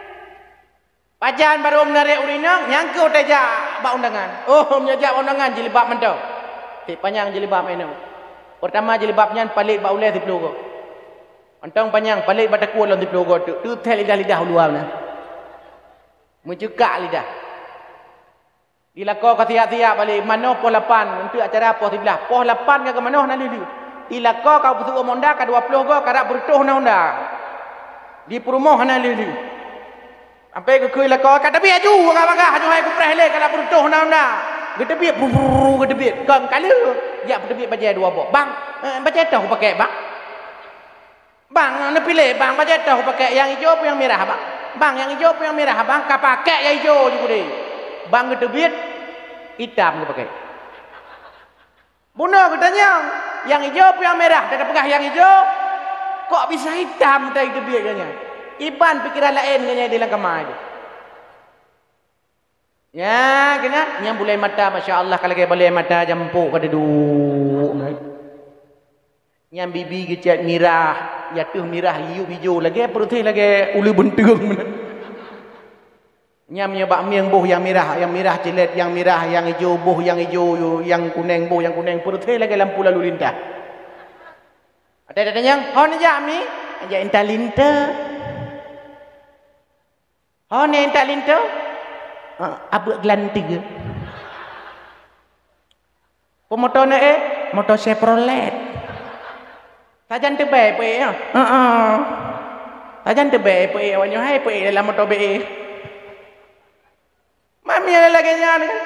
Pajan barô meunarek ureuëng inong, nyang keu watée jak bak undangan. Oh, meunyoe jak bak undangan jilbab mantong. Tiek panyang jilbab inong. Peurtama jilbab nyan palet bak ulée siplôh goe. Mantong panyang palet bak takue lom siplôh goe teuk. Teuthée lidah-lidah u luwa na. Meuceukak lidah. Di lakoe ka siap-siap balek, manoh poh lapan, eunteuk acara poh siblaih. Poh lapan ka geumanoh na lheueh-lheueh. Di lakoe ka peusueuh honda ka dua ploh goe, karab beureutoh na honda. Di peurumoh na lheueh-lheueh. Sampai geukheun lakoe, "Ka teubiet aju bagah-bagah, aju hai kupreh lé, karab beureutoh na honda." Geuteubiet, brrr, geuteubiet. Kon ka lheueh, jak peuteubiet bajée dua boh. "Bang, eh, bajée toh kupakée, Bang?" "Bang, neupiléh, Bang, bajée toh pakée nyang ijo peue nyang mirah, Bang?" "Bang, nyang ijo peue nyang mirah, Bang?" "Ka pakée nyang ijo ju keudeh." Bang geuteubiet, itam geupakée. Bunoe geutanyong, "Nyang ijo peue nyang mirah?" Teuka peugah nyang ijo, "Kok bisa itam tai geuteubiet geuh nyan?" Iban pikeran laén geuh nyan di lam kama jih. Nya, keunan, nyang bulée mata, masya Allah, ka lagée bulée mata jampok ka duduek. Nyang bibi geucet mirah, ateueh mirah yup ijo, lagée peureuteh lagée uleue beunteueng meunan. Nyang meunyoe bak mieng boh nyang mirah, nyang mirah ceulet, nyang mirah, nyang ijo boh, nyang ijo, nyang kuneng boh, nyang kuneng, peureuteh lagée lampu lalu lintas. Ada datang nyang, "Ho neujak mi?" "Jak intat-linta." "Ho neujak intat-linta?" "Ah, abeuk geulanteue." "Peue moto neuh, eh?" "Moto Chevrolet." "Sajan teubée peuék nyoe?" "Heeh." "Sajan teubée peuék awak nyoe, hai peuék dalam moto B E." Mami ada lagée nyan kan?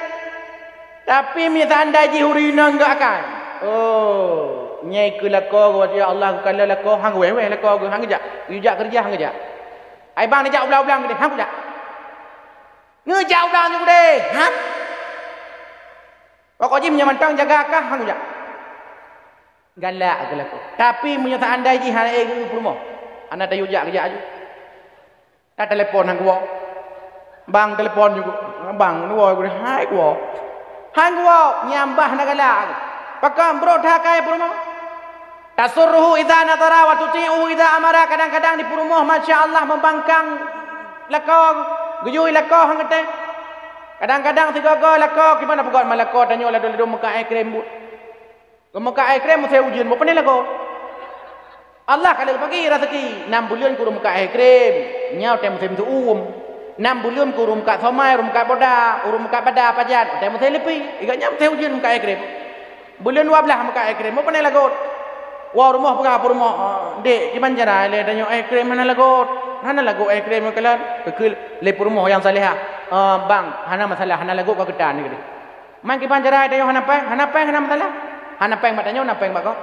Tapi miseandai jih ureuëng inong geuakai. Oh, nyai keu lakoe geuh, ya Allah, geukalon lakoe, han geuwéh-wéh lakoe geuh, han geujak. Geujak keureuja han geujak. "Hai bang, neujak u blang-blang keudeh," han geujak. "Neujak u blang keudeh," han. Pokok jih meunyoe mantong jaga kah, han geujak. Galak keu lakoe. Tapi meunyoe seandai jih hana ék geu peurumoh, hana tayue jak, geujak aju. Tatelepon han geuwoe. Bang, telepon ju. Bang, neuwoe geuh, hai geuwoe. Han geuwoe, nyan bah hana galak. Pakon brok that keu peurumoh? Tasurruhu idza nadhara wa tuti'uhu idza amara. Kadang-kadang di peurumoh, masya Allah, meubangkang lakoe, geuyue lakoe han geutém. Kadang-kadang sigoe-goe lakoe, kiban peugah ma lakoe tanyoe ladôm-ladôm meukat air krem buet. Geumeukat air krem musém ujeuen, boh pane lagoe. Allah ka lheueh bagi raseuki, nam buleuen keu ureueng meukat air krem, nyoe tém musém seuuem. Nam buleuen keu ureueng meukat somai, ureueng meukat boda, ureueng meukat bada pajan, tém musém leupie. Iga nyan musém ujeuen meukat air krem. Buleuen dua blaih meukat air krem, boh pane lagoe. Woe rumoh peugah peurumoh, "Dek, kiban cara lé tanyoe air krem hana lagoe? Hana lagoe air krem nyoe kalon." Keu lé peurumoh nyang salehah, "Bang, hana masalah, hana lagoe ka geutan." Man kiban cara tanyoe hana péng, hana péng hana masalah. Hana péng bak tanyoe, na péng bak gob.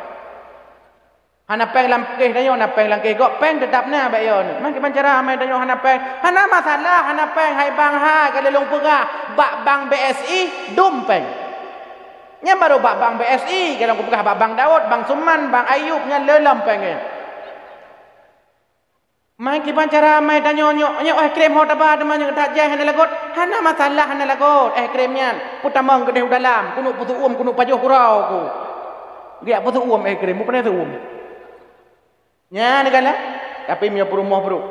Hana péng lam kéh tanyoe, na péng lam kéh gob, péng teutap na bak yo. Man kiban cara amai tanyoe hana péng, hana masalah, hana péng, hai bang hai, ka lôn peugah, bak bank B S I dum péng. Nyan baru bak bank B S I, ka lôn peugah bak bank Daud, bank Suman, bank Ayub, nyan le lom péng nyan. Man kiban cara amai tanyoe nyoe, nyoe air krem ho taba teuma nyoe that jai hana lagot. Hana masalah hana lagot air krem nyan. Peutamong keudeh u dalam, keuneuk peuseuuem, keuneuk pajoh keudroe ku. Geujak peuseuuem air krem, mupana seuuem. Nyan galak. Tapi meunyoe peurumoh brok.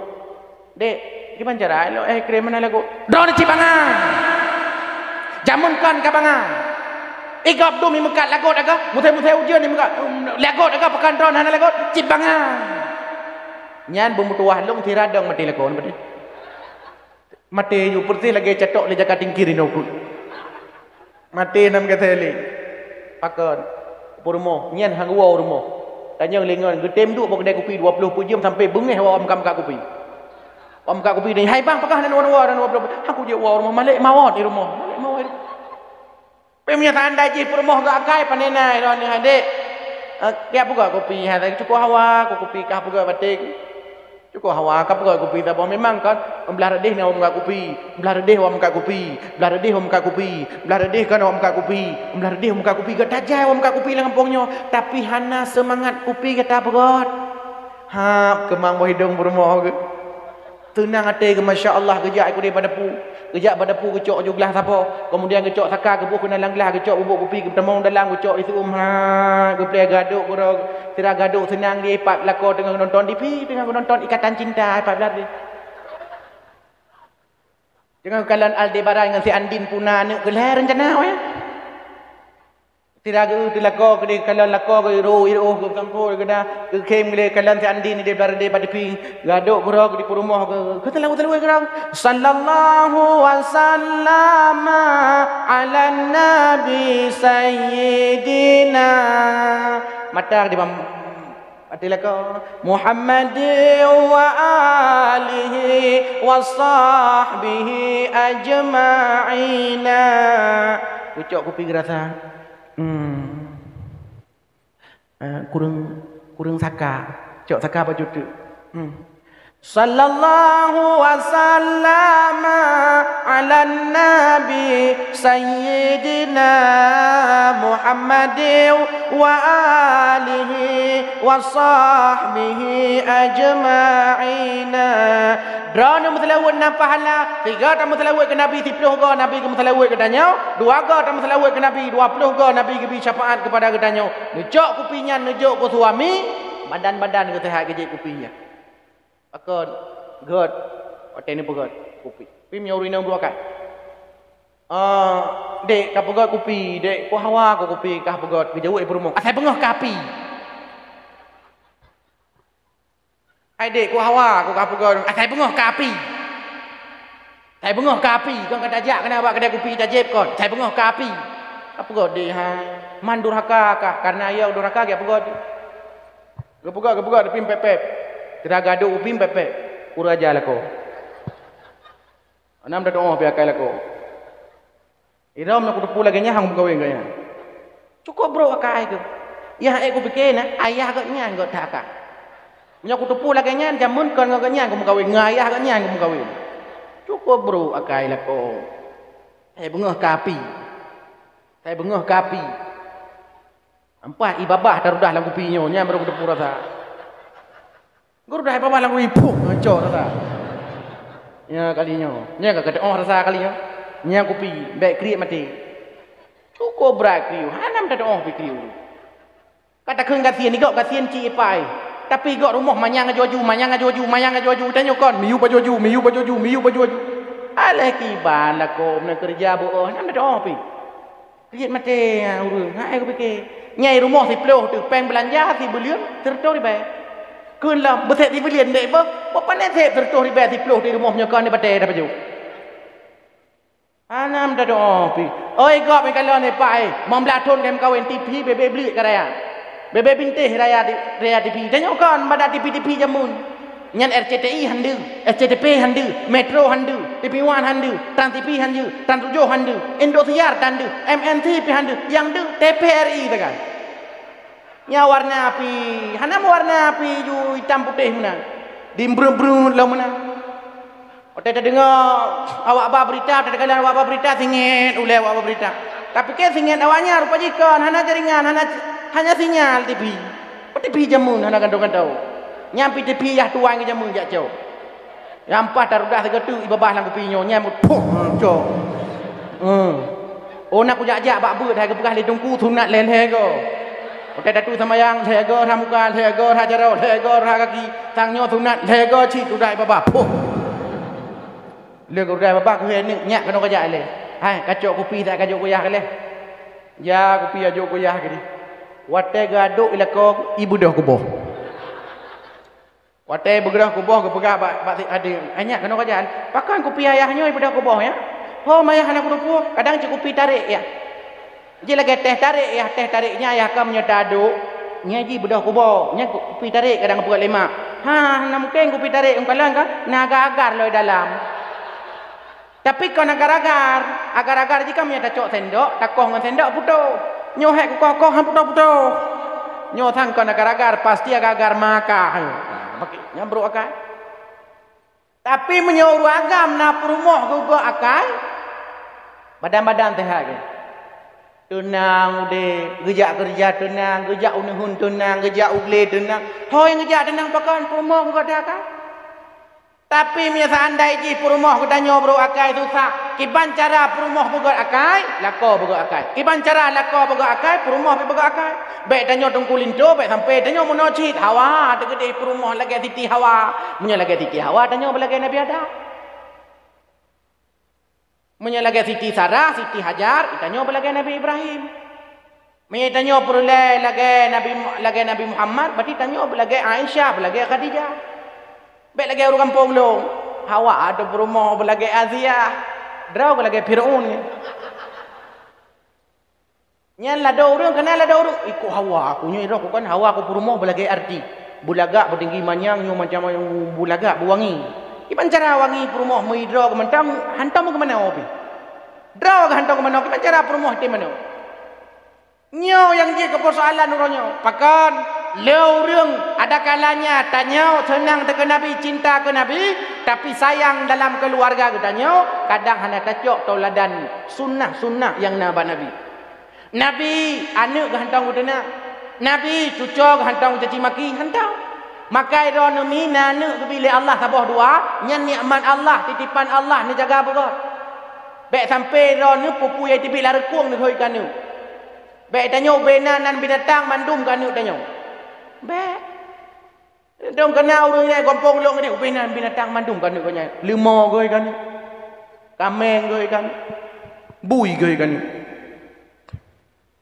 Dek, kiban cara lôn air krem hana lagot. Droeneuh cit bangai. Jameun kon ka bangai. Igob dum imeukat lagot aga, musém-musém ujeuen imeukat lagot aga, pakon droeneuh hana lagot, cit bangai. Nyan beumeutuwah lôn sira dong maté lakoe, maté. Maté ju peureuseh lagée catok lé jaka tingkir inoe pun. Maté nam gaséh lé. Pakon? Peurumoh, nyan han geuwoe u rumoh. Tanyong lé ngon geutem duek bak keudai kupi dua ploh peuet jeuem sampai beungéh awak meukat-meukat kupi. Awak meukat kupi dan, "Hai bang, pakon hana woe-woe, hana woe?" "Aku jeuet woe u rumoh, malek mawöt di rumoh." Malek mawöt. Pih meunyoe seandai jih peurumoh geuakai, pane na droeneuh, "Dek, eh, kah peugöt kupi, hai, cukup hawa ku kupi, kah peugöt baté." Cukup hawa, kah peugöt kupi saboh. Memang kan, blah reudeh na awak meukat kupi, blah reudeh awak meukat kupi, blah reudeh awak meukat kupi, blah reudeh kan awak meukat kupi, blah reudeh awak meukat kupi, gata jai awak meukat kupi lam gampông nyoe, tapi hana seumangat kupi gata peugöt. Hab keumang boh idong peurumoh geuh. Teunang até geuh, masya Allah, geujak kudeh bak dapu. Geujak bak dapu geucok ju glah sapo. Keumudian geucok saka geuboh keunan lam glah, geucok bubuk kupi, geupeutamong dalam, geucok iseuem, ha, geupleh gadôk keudroe. Sira gadôk seunang di pat lakoe teungoh geunonton T V, teungoh geunonton Ikatan Cinta, pat blah deh. Teungoh geukalon Aldebaran ngon si Andin puna aneuk keu lhèe reuncana weh. Sira geu teuh lakoe keudeh kalon lakoe geu iroh-iroh geu sampôh geuda geukhém geu lé kalon si Andin ideh blah reudeh bak teuping. Gadôk keudroe di peurumoh geu, geu teulalu-teulalu keudroe. Sallallahu wasallama ala nabi sayyidina. Mata di bam-, mati lakoe. Muhammadin wa alihi wa sahbihi ajma'ina. Geucok kupi geurasa. Hmm. Eh, kureueng, kureueng saka. Cok saka baju tu. Hmm. Sallallahu wasallama ala nabi sayyidina Muhammadin wa alihi wa sahbihi ajma'ina. Droeneuh meuseulaweuet na pahala, sigoe tameuseulaweuet keu Nabi, siploh goe Nabi geumeuseulaweuet geutanyoe, dua goe tameuseulaweuet keu Nabi, dua ploh goe Nabi geubri syafaat keupada geutanyoe. Neucok kupi nyan neujok keu suami, badan-badan geuseuhat geujép kupi nyan. Pakon? Göt. Watèe neupeugöt kupi. Kupi meunyoe ureueng inong brôk akai. Ah, dek, ka peugöt kupi, dek, ku hawa ku kupi kah peugöt, geujaweueb peurumoh. Asai beungoh keu api. Hai dek, ku hawa ku kah peugöt, asai beungoh keu api. Asai beungoh keu api, kon ka tajak keunan bak keudè kupi tajép kon. Asai beungoh keu api. Ka peugöt dek hai. Man durhaka kah, kareuna ayah durhaka geujak peugöt. Geupeugöt, geupeugöt, tapi pép-pép. Sira gadôk kupi pép-pép. Ureueng aja lakoe. Hana meudoa pih akai lakoe. Ilôn meunyoe kuteupeue lagèe nyan han kumeukawen gobnyan. Cukôp brôk akai keuh. Nyang ék kupike na, ayah gobnyan göt that akai. Meunyoe kuteupeue lagèe nyan, jameun kon ngon gobnyan kumeukawen, ngon ayah gobnyan kumeukawen. Cukôp brôk akai lakoe. Hai beungoh keu api. Hai beungoh keu api. Ampat ié babah tarudah lam kupi nyoe, nyan barô kuteupeu rasa. Geurudah ié babah lam kupi, puh, ngocok rasa. Nyan kali nyoe. Nyan ka kateu'oh rasa kali nyoe. Nyan kupi, bèk kriet maté. Cukôp brat kriet, hana meutateu'oh pih kriet. Ka takheun gasien, igob gasien cit ié pai. Tapi igob rumoh manyang aju-aju, manyang aju-aju, manyang aju-aju. Tanyoe kon, miyueb aju-aju, miyueb aju-aju, miyueb aju-aju. Alah kiban lakoe meunan keureuja beu-oh, hana meutateu'oh pih. Kriet maté, ha, ureueng. Hai kupiké. Nyang i rumoh siploh teuh, péng beulanja sibuleuen siratoh ribèe. Kheun lom, beusép sibuleuen deh boh. Boh pané sép siratoh ribèe siploh teuh i rumoh nyoe kon di batèe tapajoh. Hana meutateu'oh pih. Oi, gob meukalon, eh, Pak, eh. Limong blaih thon ka meukawen, TV bèbèe bleuet ka raya. Bèbèe bintéh raya di, raya TV. Tanyoe kon, bak na TV-TV jameun. Nyan RCTI han deuh, SCTP han deuh, Metro han deuh, TV One han deuh, Trans TV han deuh, Trans tujoh han deuh, Indosiar han deuh, MNC pih han deuh, nyang deuh TVRI sagai. Nyan warna pih, hana meuwarna pih ju itam putéh meunan. Dibreuet-breuet lom meunan. Watèe tadeungoe awak ba beurita, watèe takalon awak ba beurita, singèt ulèe awak ba beurita. Tapiké singèt awaknyan, rupa jih kon, hana jaringan, hana, hana sinyal TV. Peue TV jameun hana gantoe-gantoe. Nyan pih TV yah tuan keu jameun jak cok. Nyang paih tarudah sigoe teuk ié babah lam kupi nyoe, nyan meupuh, cok. Hmm. Oh, na kujak-jak bak beuet hai geupeugah lé Teungku sunat lhèe-lhèe goe. Watèe tatu seumayang lhèe goe rhah muka, lhèe goe rhah jaroe, lhèe goe rhah gaki. Sang nyoe sunat lhèe goe cit tudah ié babah. Puh. Lheueh geurudah ié babah keuhai aneuk, nyak keunoe kajak ilèe. Hai, kacok kupi, sa kajok kuyah ilèe. Ya, kupi ajok kuyah keudéh. Watèe geuadôk i lakoe, ié beudôh kuboh. Watèe beudôh kuboh geupeugah bak, bak si adeuk, "Hai nyak, keunoe kajak." "Pakon kupi ayah nyoe ié beudôh kuboh, ya?" "Hom ayah hana kuteupeu, kadang cit kupi tarék, ya." Jih lagèe teh tarék, ya, teh tarék nyan ayah ka meunyoe taadôk, nyan jih beudôh kuboh, nyan ku-, kupi tarék kadang geupeugah lé mak. Ha, hana mungken kupi tarék, meukalon ka na agar-agar lom dalam. Tapi kon agar-agar, agar-agar jih kan meunyoe tacok sendok, takoh ngon sendok putôh. Nyoe hék kukoh-koh han putôh-putôh. Nyoe sang kon agar-agar, pasti agar-agar maka. Nyan brôk akai. Tapi meunyoe ureueng agam na peurumoh geuh-geuh akai, badan-badan seuhat geuh. Teunang udép, geujak keureuja teunang, geujak u neuheun teunang, geujak u glé teunang. Ho nyang geujak teunang pakon peurumoh geuh-geuh akai. Tapi meunyoe seandai jih peurumoh geutanyoe brôk akai susah, kiban cara peurumoh beugöt akai, lakoe beugöt akai. Kiban cara lakoe beugöt akai, peurumoh pih beugöt akai. Bèk tanyoe teungku linto, bèk sampoe tanyoe meunoe cit. Hawa teukeudéh peurumoh lagèe Siti Hawa. Meunyoe lagèe Siti Hawa, tanyoe beulagèe Nabi Adam. Meunyoe lagèe Siti Sarah, Siti Hajar, tanyoe beulagèe Nabi Ibrahim. Meunyoe tanyoe peureulèe lagèe Nabi Mu-, lagèe Nabi Muhammad, berarti tanyoe beulagèe Aisyah, beulagèe Khadijah. Bèk lagèe ureueng gampông lôn. Hawa ateueh peurumoh beulagèe Asia. Droe beulagèe Firaun. Nyan ladôm ureueng, keunan ladôm ureueng. Ikôt hawa, aku nyoe droe, aku kan hawa, aku peurumoh beulagèe artis. Beulagak, beutinggi manyang, nyoe macam-macam beulagak, beuwangi. Kiban cara wangi peurumoh meuidroe keu mantong, hantom keu manoe pih. Droe geuh hantom keu manoe, kiban cara peurumoh tem manoe. Nyoe nyang jeuet keu persoalan uroe nyoe. Pakon? Lé ureueng ada kalanya tanyoe seunang teuh keu Nabi, cinta keu Nabi, tapi sayang dalam keuluwarga geutanyoe, kadang hana tacok tauladan sunnah-sunnah nyang na bak Nabi. Nabi, aneuk geuh hantom geuteunak. Nabi, cucoe geuh hantom geucaci maki, hantom. Maka droeneuh mi na aneuk geubi lé Allah saboh dua, nyan nikmat Allah, titipan Allah, neujaga beugöt. Bèk sampoe droeneuh peue-peue nyang teubiet lam reukong neuhôi keu aneuk. Bèk tanyoe ubé na nan binatang mandum keu aneuk tanyoe. Bèk. Dong kana ureueng nyan gampông lôn nyoe ubé na binatang mandum keu aneuk geuh nyan. Leumo geuhôi keu aneuk. Kaméng geuhôi keu aneuk. Bui geuhôi keu aneuk.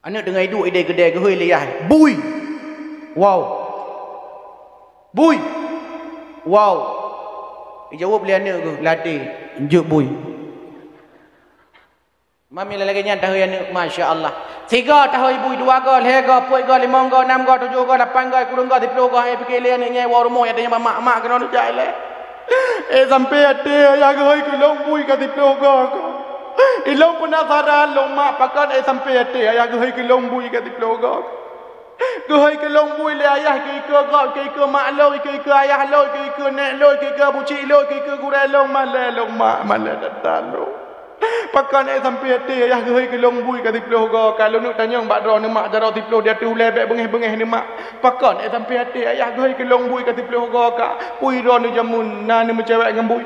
Aneuk teungoh iduek idéh keudè geuhôi lé yah. Bui. Wow. Bui. Wow. Ijaweueb lé aneuk geuh, "Ladé, jeuet bui." Mami lagèe nyan tahôi aneuk, masya Allah. Sigoe tahôi bui, dua goe, lhèe goe, peuet goe, limong goe, nam goe, tujoh goe, lapan goe, sikureueng goe, siploh goe, hai piké lé aneuk nyan, woe rumoh, ya teunyang mamak-mak keunoe neujak ilèe. Eh, sampoe até ayah geuhôi keu lôn bui ka siploh goe. Ilôn peunasaran lôn mak pakon, eh, sampoe até ayah geuhôi keu lôn bui ka siploh goe. Geuhôi keu lôn bui lé ayah ikeue-ikeue gob, ikeue-ikeue mak lôn, ikeue-ikeue ayah lôn, ikeue-ikeue nèk lôn, ikeue-ikeue abucik lôn, ikeue-ikeue gurèe lôn, malèe lôn mak, malèe that-that lôn. Pakon ék sampai até ayah geuhôi keu lôn bui ka siplôh goe ka, lôn neuk tanyong bak droeneuh mak jaroe siplôh di ateueh ulèe bèk beungéh-beungéh neuh mak. Pakon ék sampai até ayah geuhôi keu lôn bui ka siplôh goe ka, peue droeneuh jameun na neumeucewek ngon bui?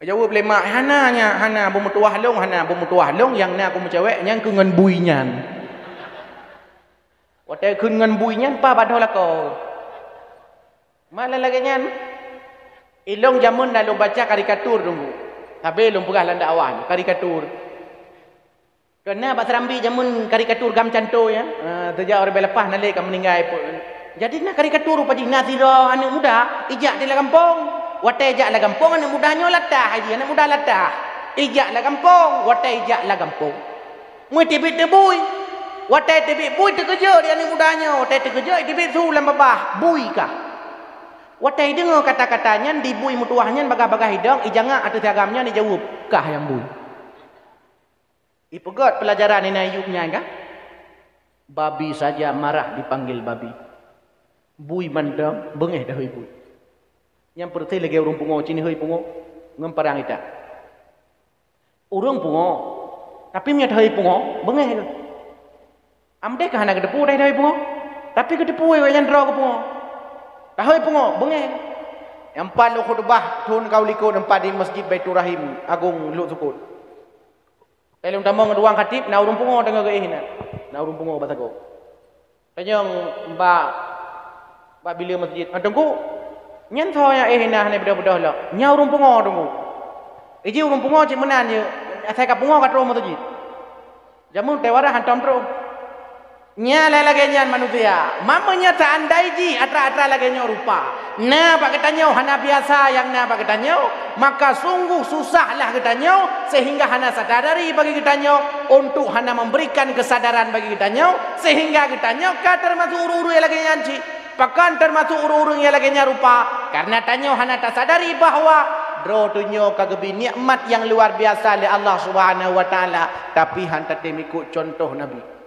Jaweueb lé mak, "Hana nyan, hana, beumeutuwah lôn, hana, beumeutuwah lôn, nyang na kumeucewek nyan keuh ngon bui nyan." Watèe kheun ngon bui nyan, pa padôh lakoe. Malah lagèe nyan. Ilôn jameun na lôn baca karikatur Teungku. Sabe lôn peugah lam dakwah nyoe, karikatur. Keu na bak Serambi jameun karikatur gam cantô nyan. Ah, teujak uroe leupah na lé ka meuninggai. Jadi na karikatur rupa jih na sidroe aneuk muda ijak di lam gampông. Watèe ijak lam gampông aneuk muda nyoe latah, aneuk muda latah. Ijak lam gampông, watèe ijak lam gampông. Meuteubiet teubui. Watèe teubiet bui teukeujot di aneuk muda nyoe, watèe teukeujot teubiet su lam babah, bui kah. Watèe ideungoe kata-kata nyan di bui meutuwah nyan bagah-bagah idong, ijangak ateueh si agam nyan ijaweueb, "Kah nyang bui." Ipeugèt peulajaran inan Ayub nyan kah? Babi saja marah dipanggil babi. Bui mantong beungéh dahôi bui. Nyan peureuté lagèe ureueng pungo, ci neuhôi pungo ngon parang ita. Ureueng pungo, tapi meunyoe tahôi pungo, beungéh kheueh. Amdeh ka hana geuteupeue tahôi pungo, tapi geuteupeue awaknyan droe keu pungo. Tahôi pungo, beungéh. Nyang pat lôn khutubah thôn ka u likot teumpat di Masjid Baiturrahim Agong Lhoksukon. Lheuh lôn tamong ngon duang khatib, na ureueng pungo teungoh geuéh inan. Na ureueng pungo bak sagoe. Tanyong bak, bak bileue masjid, "Ah, Teungku, nyan soe nyang éh inan hana beudôh-beudôh lom?" "Nyan ureueng pungo, Teungku." "Iji ureueng pungo cit meunan jeuet, asai ka pungo ka troh masjid." Jameun teuwarah hantom troh. Nyan lagèe-lagèe nyan manusia. Meunyoe seandai jih atra-atra lagèe nyoe rupa na bak geutanyoe, hana biasa nyang na bak geutanyoe, maka sungguh susahlah geutanyoe sehingga hana sadari bagi geutanyoe untuk hana memberikan kesadaran bagi geutanyoe, sehingga geutanyoe ka teumasuk ureueng-ureueng nyang lagèe nyan cit. Pakon teumasuk ureueng-ureueng nyang lagèe nyan rupa? Karena tanyoe hana tasadari bahwa droe tanyoe ka geubri nikmat nyang luar biasa lé Allah Subhanahu wa Taala, tapi han tatem ikot contoh Nabi.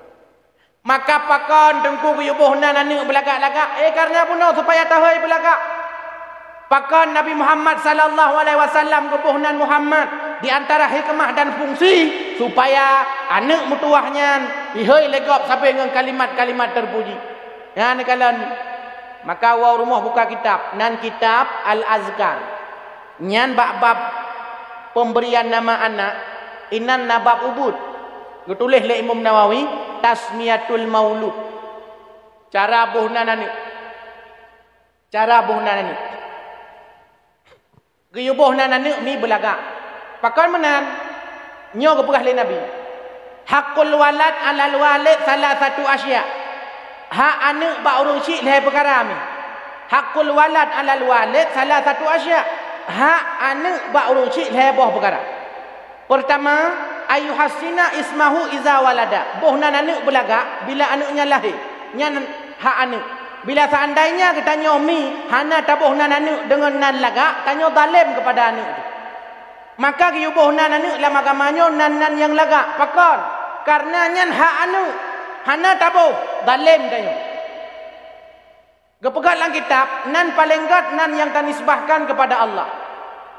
Maka pakon Teungku geuyue boh nan aneuk beulagak-lagak? Eh, karena bunoe supaya tahôi beulagak. Pakon Nabi Muhammad sallallahu alaihi wasallam geuboh nan Muhammad? Di antara hikmah dan fungsi supaya aneuk meutuwah nyan ihôi lé gob sabe ngon kalimat-kalimat teupuji. Nyan kalon, maka woe u rumoh buka kitab, nan kitab Al-Azkar. Nyan bak bab pemberian nama anak, inan na bab ubit. Geutuléh lé Imam Nawawi, Tasmiyatul Maulud. Cara boh nan aneuk. Cara boh nan aneuk. Geuyue boh nan aneuk mi beulagak. Pakon meunan? Nyoe geupeugah lé Nabi, "Haqqul walad 'alal walid salasatu asya." Hak aneuk bak ureueng chik lhèe peukara mi. "Haqqul walad 'alal walid salasatu asya." Hak aneuk bak ureueng chik lhèe boh peukara. Peurtama, "Ayyuhassina ismahu iza walada." Boh nan aneuk beulagak bila aneuk nyan lahé. Nyan hak aneuk. Bila seandainya geutanyoe mi hana taboh nan aneuk deungon nan lagak, tanyoe zalem keupada aneuk teuh. Maka geuyue boh nan aneuk lam agama nyoe nan-nan nyang lagak. Pakon? Karena nyan hak aneuk. Hana taboh, zalem tanyoe. Geupeugah lam kitab, nan paleng gèt nan nyang tanisbahkan keupada Allah.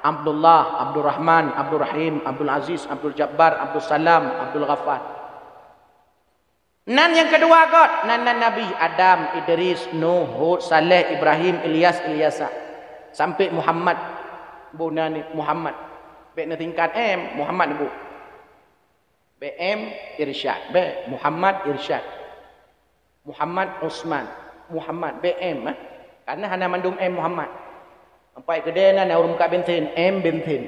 Abdullah, Abdurrahman, Abdurrahim, Abdul Aziz, Abdul Jabbar, Abdul Salam, Abdul Ghaffar. Nan nyang keudua gèt, nan-nan nabi, Adam, Idris, Nuh, Hud, Saleh, Ibrahim, Ilyas, Ilyasa. Sampai Muhammad, boh nan Muhammad. Bèk neusingkat M, Muhammad boh. B M Irsyad, bèk, Muhammad Irsyad. Muhammad Usman, Muhammad B M, eh. Karena hana mandum M Muhammad. Sampai keudè na, na ureueng muka bensin, M bensin.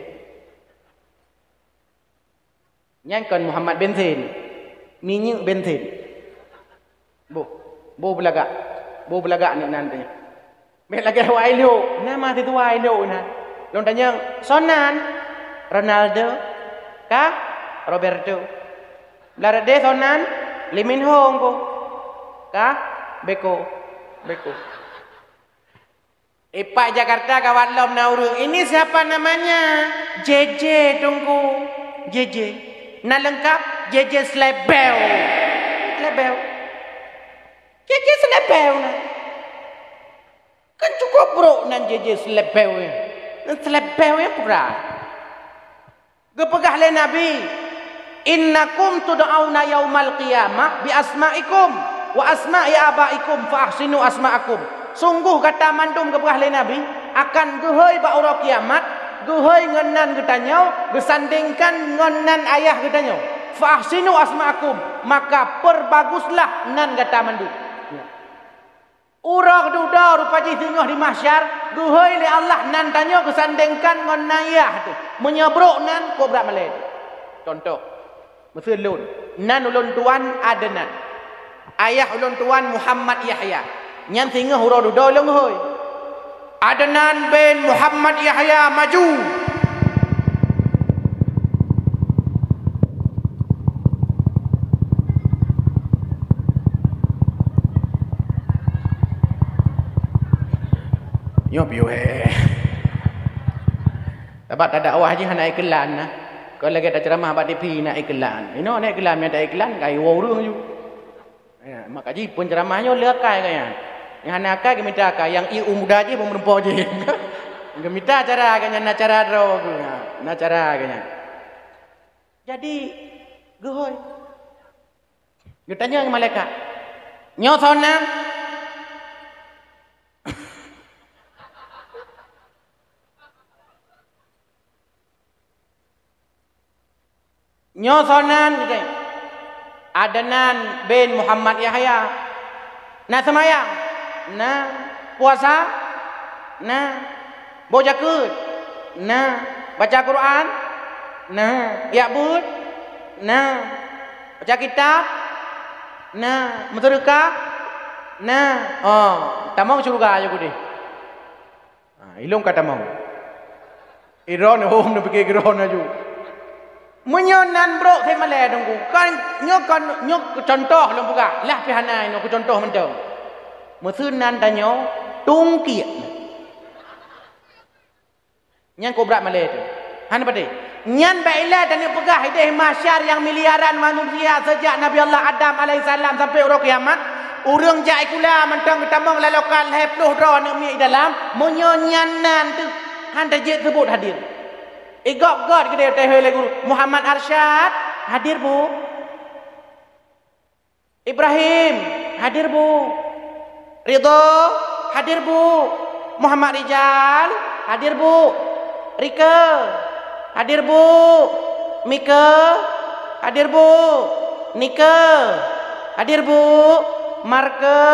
Nyan kon Muhammad bensin. Minyeuk bensin. Boh, boh beulagak. Boh beulagak aneuk nan teuh. Meuet lagèe awak ilok, na mahasiswa ilok na. Lôn tanyong, "Soe nan?" "Ronaldo." "Kah?" "Roberto." "Blah rot deh soe nan?" "Lee Min Ho." "Kah?" "Beko." "Beko." Ipak Jakarta kawan lom na ureueng, "Ini siapa namanya?" "J J, Teungku." "J J." "Nan leungkap?" "J J Slebeu." "Slebeu?" "J J Slebeu na. Kan cukup brok nan J J Slebeu nyan." "Nan Slebeu nyan peue?" Geupeugah lé Nabi, "Innakum tud'auna yaumal qiyamah bi asma'ikum wa asma'i abaikum fa ahsinu asma'akum." Sunggoh gata mandum, geupeugah lé Nabi, akan geuhôi bak uroe kiamat, geuhôi ngon nan geutanyoe, geusandengkan ngon nan ayah geutanyoe. "Fa ahsinu asma'akum," maka perbaguslah nan gata mandum. Uroe dudoe rupa jih singoh di mahsyar, geuhôi lé Allah nan tanyoe geusandengkan ngon nan ayah teuh. Meunyoe brok nan, kok brat malée. Contoh, miseue lôn, nan ulôn tuan Adnan. Ayah ulôn tuan Muhammad Yahya. Nyan singoh uroe dudoe lôn hôi. Adnan bin Muhammad Yahya, maju! Nyoe piôh, eh. Sabab tadakwah jih hana iklan nah. Kon lagée taceuramah bak T V na iklan. Inoe na iklan, meunyo ta iklan, ka iwoe ureuëng ju. Ya, maka jih penceramah nyoe le akai gaya. Nyang hana akai geumita akai, nyang ié muda jih peumeurumpok jih. Geumita cara gaya, na cara droe geuh, na cara gaya. Jadi, geuhôi. Geutanyong malaikat, "Nyoe soe nan?" "Nyoe soe nan?" Adnan bin Muhammad Yahya. "Na seumayang?" "Na." "Puasa?" "Na." "Boh jakeuet?" "Na." "Baca Quran?" "Na." "Jak beuet?" "Na." "Baca kitab?" "Na." "Meuseudeukah?" "Na." "Oh, tamong syeuruga ayo keudeh." Ha, ilong ka tamong. Idroeneuh hom neupike keu droeneuh aju. Meunyoe nan brok, seumalée Teungku. Kan nyoe, kan nyoe keu contoh lôn peugah. Lah pih hana inoe keu contoh mantong. Miseue nan tanyoe tungkiek. Nyan kobrat malée teuh. Hana padé. Nyan bak ilée tanyoe peugah ideh mahsyar nyang miliaran manusia sejak Nabi Allah Adam alaihissalam sampai uroe kiamat, ureuëng jak sikula mantong geutamong lalokan lhée ploh droe aneuk miet di dalam, meunyoe nyan nan teuh han tajeuet seubut hadir. Igob-gob keudeh teuhôi lé guru, "Muhammad Arsyad, hadir, Bu?" "Ibrahim, hadir, Bu?" "Ridho, hadir, Bu?" "Muhammad Rijal, hadir, Bu?" "Rike, hadir, Bu?" "Mike, hadir, Bu?" "Nike, hadir, Bu?" "Marke,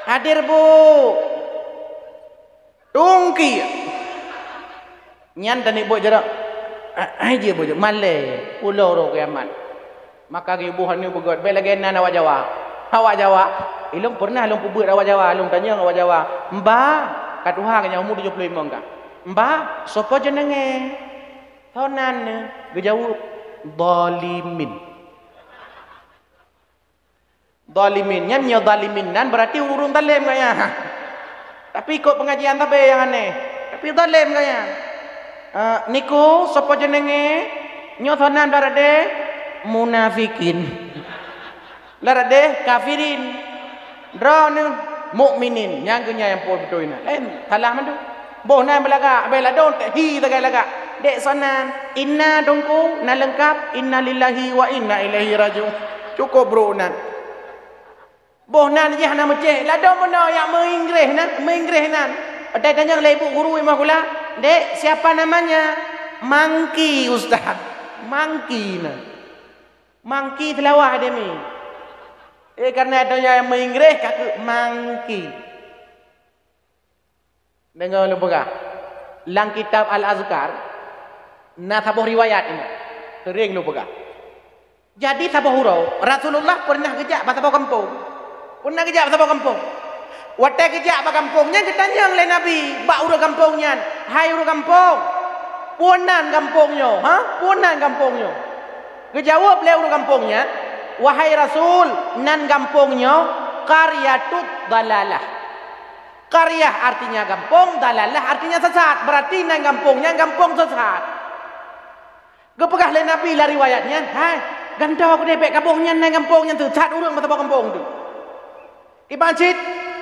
hadir, Bu?" Tungkiek. Nyan teunik buet jaroe. Ah, hai jih buet jaroe. Malée. Uroe kiamat. Maka geuboh aneuk beugét. Bék lagée nan awak Jawa. Awak Jawa. Ilong pernah lôn peubeuet awak Jawa. Lôn tanyong awak Jawa. "Mbah, ka tuha ka nyan umu tujoh ploh limong ka. Mbah, soe po jeunenge?" "Soe nan?" Geujaweueb, "Dhalimin." Dhalimin. Nyan nyoe dhalimin nan berarti ureuëng dhalem gaya. Tapi ikot pengajian tabe nyang aneh. Tapi dhalem gaya. Eh, "Niku, soe po jeunenge?" "Nyoe soe nan, Bla Radeh?" "Munafikin." "Bla Radeh?" "Kafirin." "Droeneuh?" "Mukminin." Nyang geunya nyang pol beutôi na. Laén salah mandum. Boh nan beulagak, abéh ladôm, hi sagai lagak. Dek soe nan, inna Teungku, na leungkap, inna lillahi wa inna ilaihi rajiun. Cukôp brok nan. Boh nan jih hana meucéh, ladôm bunoe nyang meuinggréh nan, meuinggréh nan. Watée tanyong lé ibu guru i Mahkula, "Dek, siapa namanya?" "Mangki, Ustaz." Mangki nan. Mangki seulawah demi. Eh, karena donya nyang meuinggréh, ka keuh mangki. Deungoe lôn peugah, lam kitab Al-Azkar, na saboh riwayat inong, seuréng lôn peugah. Jadi saboh uroe, Rasulullah pernah geujak bak saboh gampông. Pernah geujak bak saboh gampông. Watée geujak bak gampông nyan, geutanyong lé Nabi bak ureuëng gampông nyan, "Hai ureuëng gampông, peue nan gampông nyoe, ha? Peue nan gampông nyoe?" Geujaweueb lé ureuëng gampông nyan, "Wahai Rasul, nan gampông nyoe Qaryatut Dalalah." Qaryah artinya gampông, dalalah artinya sesat. Berarti nan gampông nyan gampông sesat. Geupeugah lé Nabi lam riwayat nyan, "Hai, gantoe keudeh bék ka boh nyan nan gampông nyan teuh, sat ureuëng meusaboh gampông teuh." Kiban cit,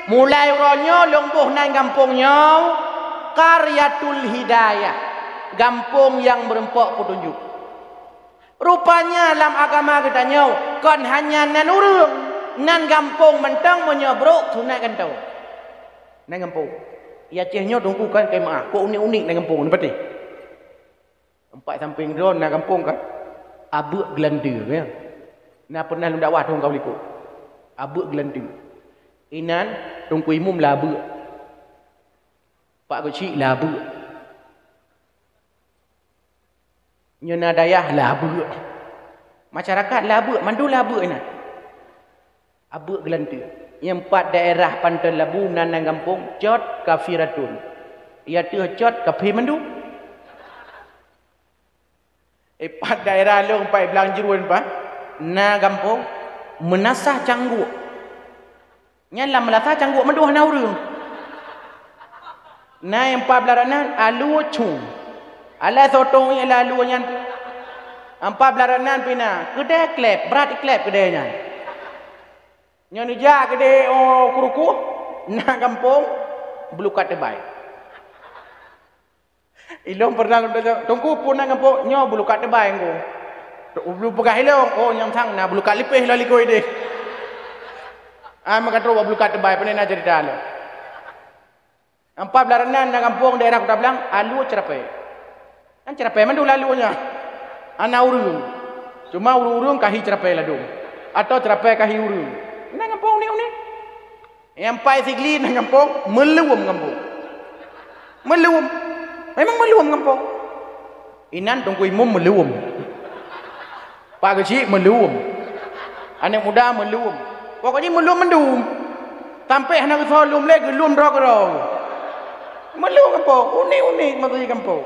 mulai uroe nyoe lôn boh nan gampông nyoe Qaryatul Hidayah. Gampông nyang meureumpok peutunjuk. Rupanya lam agama geutanyoe kon hanya nan ureuëng, nan gampông mantong meunyoe brok sunat gantoe. Nan gampông. Di Aceh nyoe Teungku kan keu meu'ah, kok unik-unik nan gampông, neupatéh. Teumpat sampéng droe nan gampông kan. Abeuk Geulanteue, ya. Na pernah lôn dakwah thôn ka likot. Abeuk Geulanteue. Inan Teungku Imum Labeuk. Pak Geuchik Labeuk. Nyoe na dayah Labeuk. Masyarakat Labeuk, mandum Labeuk inan. Abeuk Geulanteue. Nyang pat daerah Panton Labu na nan gampông Cot Kafiratun. Di ateueh Cot kaphé mandum. Eh, pat daerah lôn pat Blang Jruen pat, na gampông Meunasah Cangguek. Nyan lam Meunasah Cangguek mandum hana ureuëng. Na nyang pat blah rot nan Alue Chung. Alah soe tong ié lam alue nyan tu. Nyang pat blah rot nan pih na, keudè klep, brat iklep keudè nyan. Nyoe neujak keudè, oh, Krukoh, na gampông Beulukat Teubai. Ilôn pernah lôn tanyong, "Teungku, peue nan gampông?" "Nyoe Beulukat Teubai, Teungku." Lôn peugah ilôn, "Oh, nyang sang na Beulukat Lipéh lom likot idéh." Ah, meukatrok bak Beulukat Teubai, pane na cerita lôn. Nyang pat blah rot nan, na gampông daerah Kuta Blang, Alue Ceurapée. Kan Ceurapée mandum lam alue nyan. Hana ureuëng. Cuma ureuëng-ureuëng ka hi Ceurapée ladôm. Atawa Ceurapée ka hi ureuëng. Na gampông unik-unik. Nyang pat Sigli na gampông, Meuluem gampông. Meuluem. Memang Meuluem gampông. Inan Teungku Imum Meuluem. Pak Geuchik Meuluem. Aneuk muda Meuluem. Pokok jih Meuluem mandum. Sampé hana geusoe lom lé, geulom droe keudroe. Meuluem gampông, unik-unik masa jih gampông.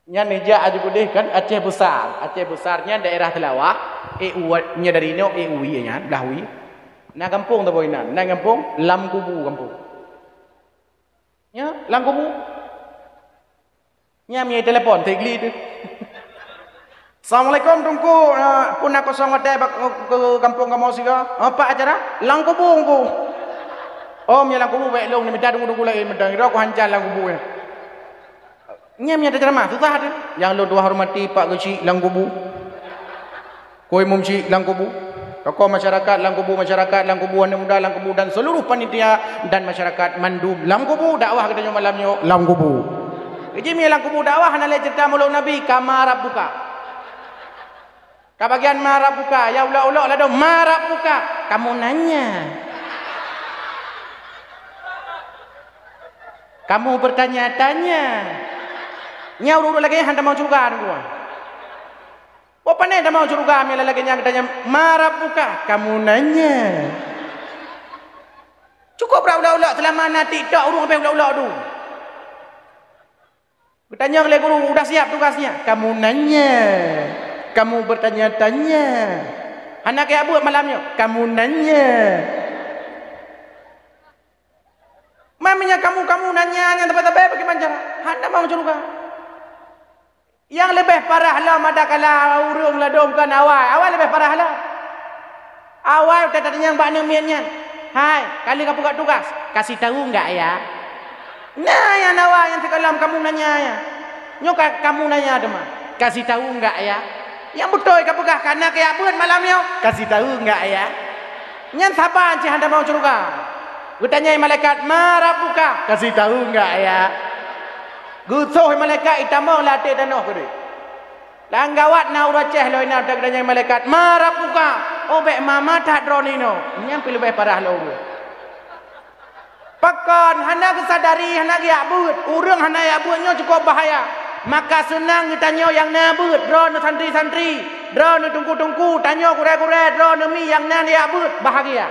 Nyan neujak aju keudéh kan Aceh Besar. Aceh Besar nyan daerah Seulawah, eh, u-, nyan dari nyoe, eh, u ie nyan, blah u ie. Na gampông saboh inan, na gampông Lam Kubu gampông. Nyan, Lam Kubu. Nyan mie telepon, Sigli tu. "Assalamualaikum, Teungku. Ah, peue na kosong watèe bak, ke gampông kamoe sigoe?" "Apa acara?" "Lam Kubu, Teungku." "Oh, mie Lam Kubu, bèk lôn, mita Teungku-teungku laén mantong. Droe ku hanca Lam Kubu nyan." Nyan meunyo teuceramah, susah teuh. Nyang lôn tuan hormati Pak Geuchik Lam Kubu, Teungku Imum Chik Lam Kubu, tokoh masyarakat Lam Kubu, masyarakat Lam Kubu, aneuk muda Lam Kubu, dan seluruh panitia dan masyarakat mandum Lam Kubu, dakwah geutanyoe malam nyoe Lam Kubu. Jih mie Lam Kubu dakwah hana lé cerita Maulud Nabi, "Kama rabbuka." Ka bagian "Ma rabbuka", ya ulok-ulok ladôm, "Ma rabbuka?" Kamu nanya. Kamu bertanya-tanya. Nyan ureueng-ureueng lagèe nyan han tamong syeuruga, Teungku. Boh pané tamong syeuruga, meunyo lagèe nyan geutanya, "Ma rabbuka?" Kamu nanya. Cukup brat ulok-ulok, seulama na TikTok, ureueng leubeh ulok-ulok tu. Geutanyong lé guru, "Udah siap tugasnya?" Kamu nanya. Kamu bertanya-tanya. Hana kajak beuet malam nyoe? Kamu nanya. Man meunyo kamu, kamu nanya nyan sabe-sabe, bagaimana cara? Han tamong syeuruga. Nyang leubeh parah lom, adakala ureueng ladôm kon awai. Awai leubeh parah lom. Awai watèe tatanyong bak aneuk miet nyan, "Hai, ka lheueh kapeugöt tugas?" "Kasih tahu enggak ya?" Nah, nyang awai nyang sigohlom kamu nanya nyan. Nyoe ka kamu nanya teuma, "Kasih tahu enggak ya?" Nyang beutôi kapeugah, ka na kajak beuet malam nyoe, "Kasih tahu enggak ya?" Nyan saban cit han tamong syeuruga. Geutanyong malaikat, "Ma rabbuka?" "Kasih tahu enggak ya?" Geusôh malaikat, itamong lam até tanoh keudéh. Lam gawat na ureueng Aceh lom inan, geutanyong malaikat, "Ma rabbuka?" "Oh, bèk ma-ma that droeneuh inoe." Nyan pih leubeh parah lom ureueng. Pakon hana geusadari, hana geujak beuet. Ureueng hana jak beuet nyoe cukup bahaya. Maka seunang geutanyoe nyang na beuet, droeneuh santri-santri, droeneuh teungku-teungku, tanyoe gurèe-gurèe, droeneuh mi nyang na jak beuet, bahagia.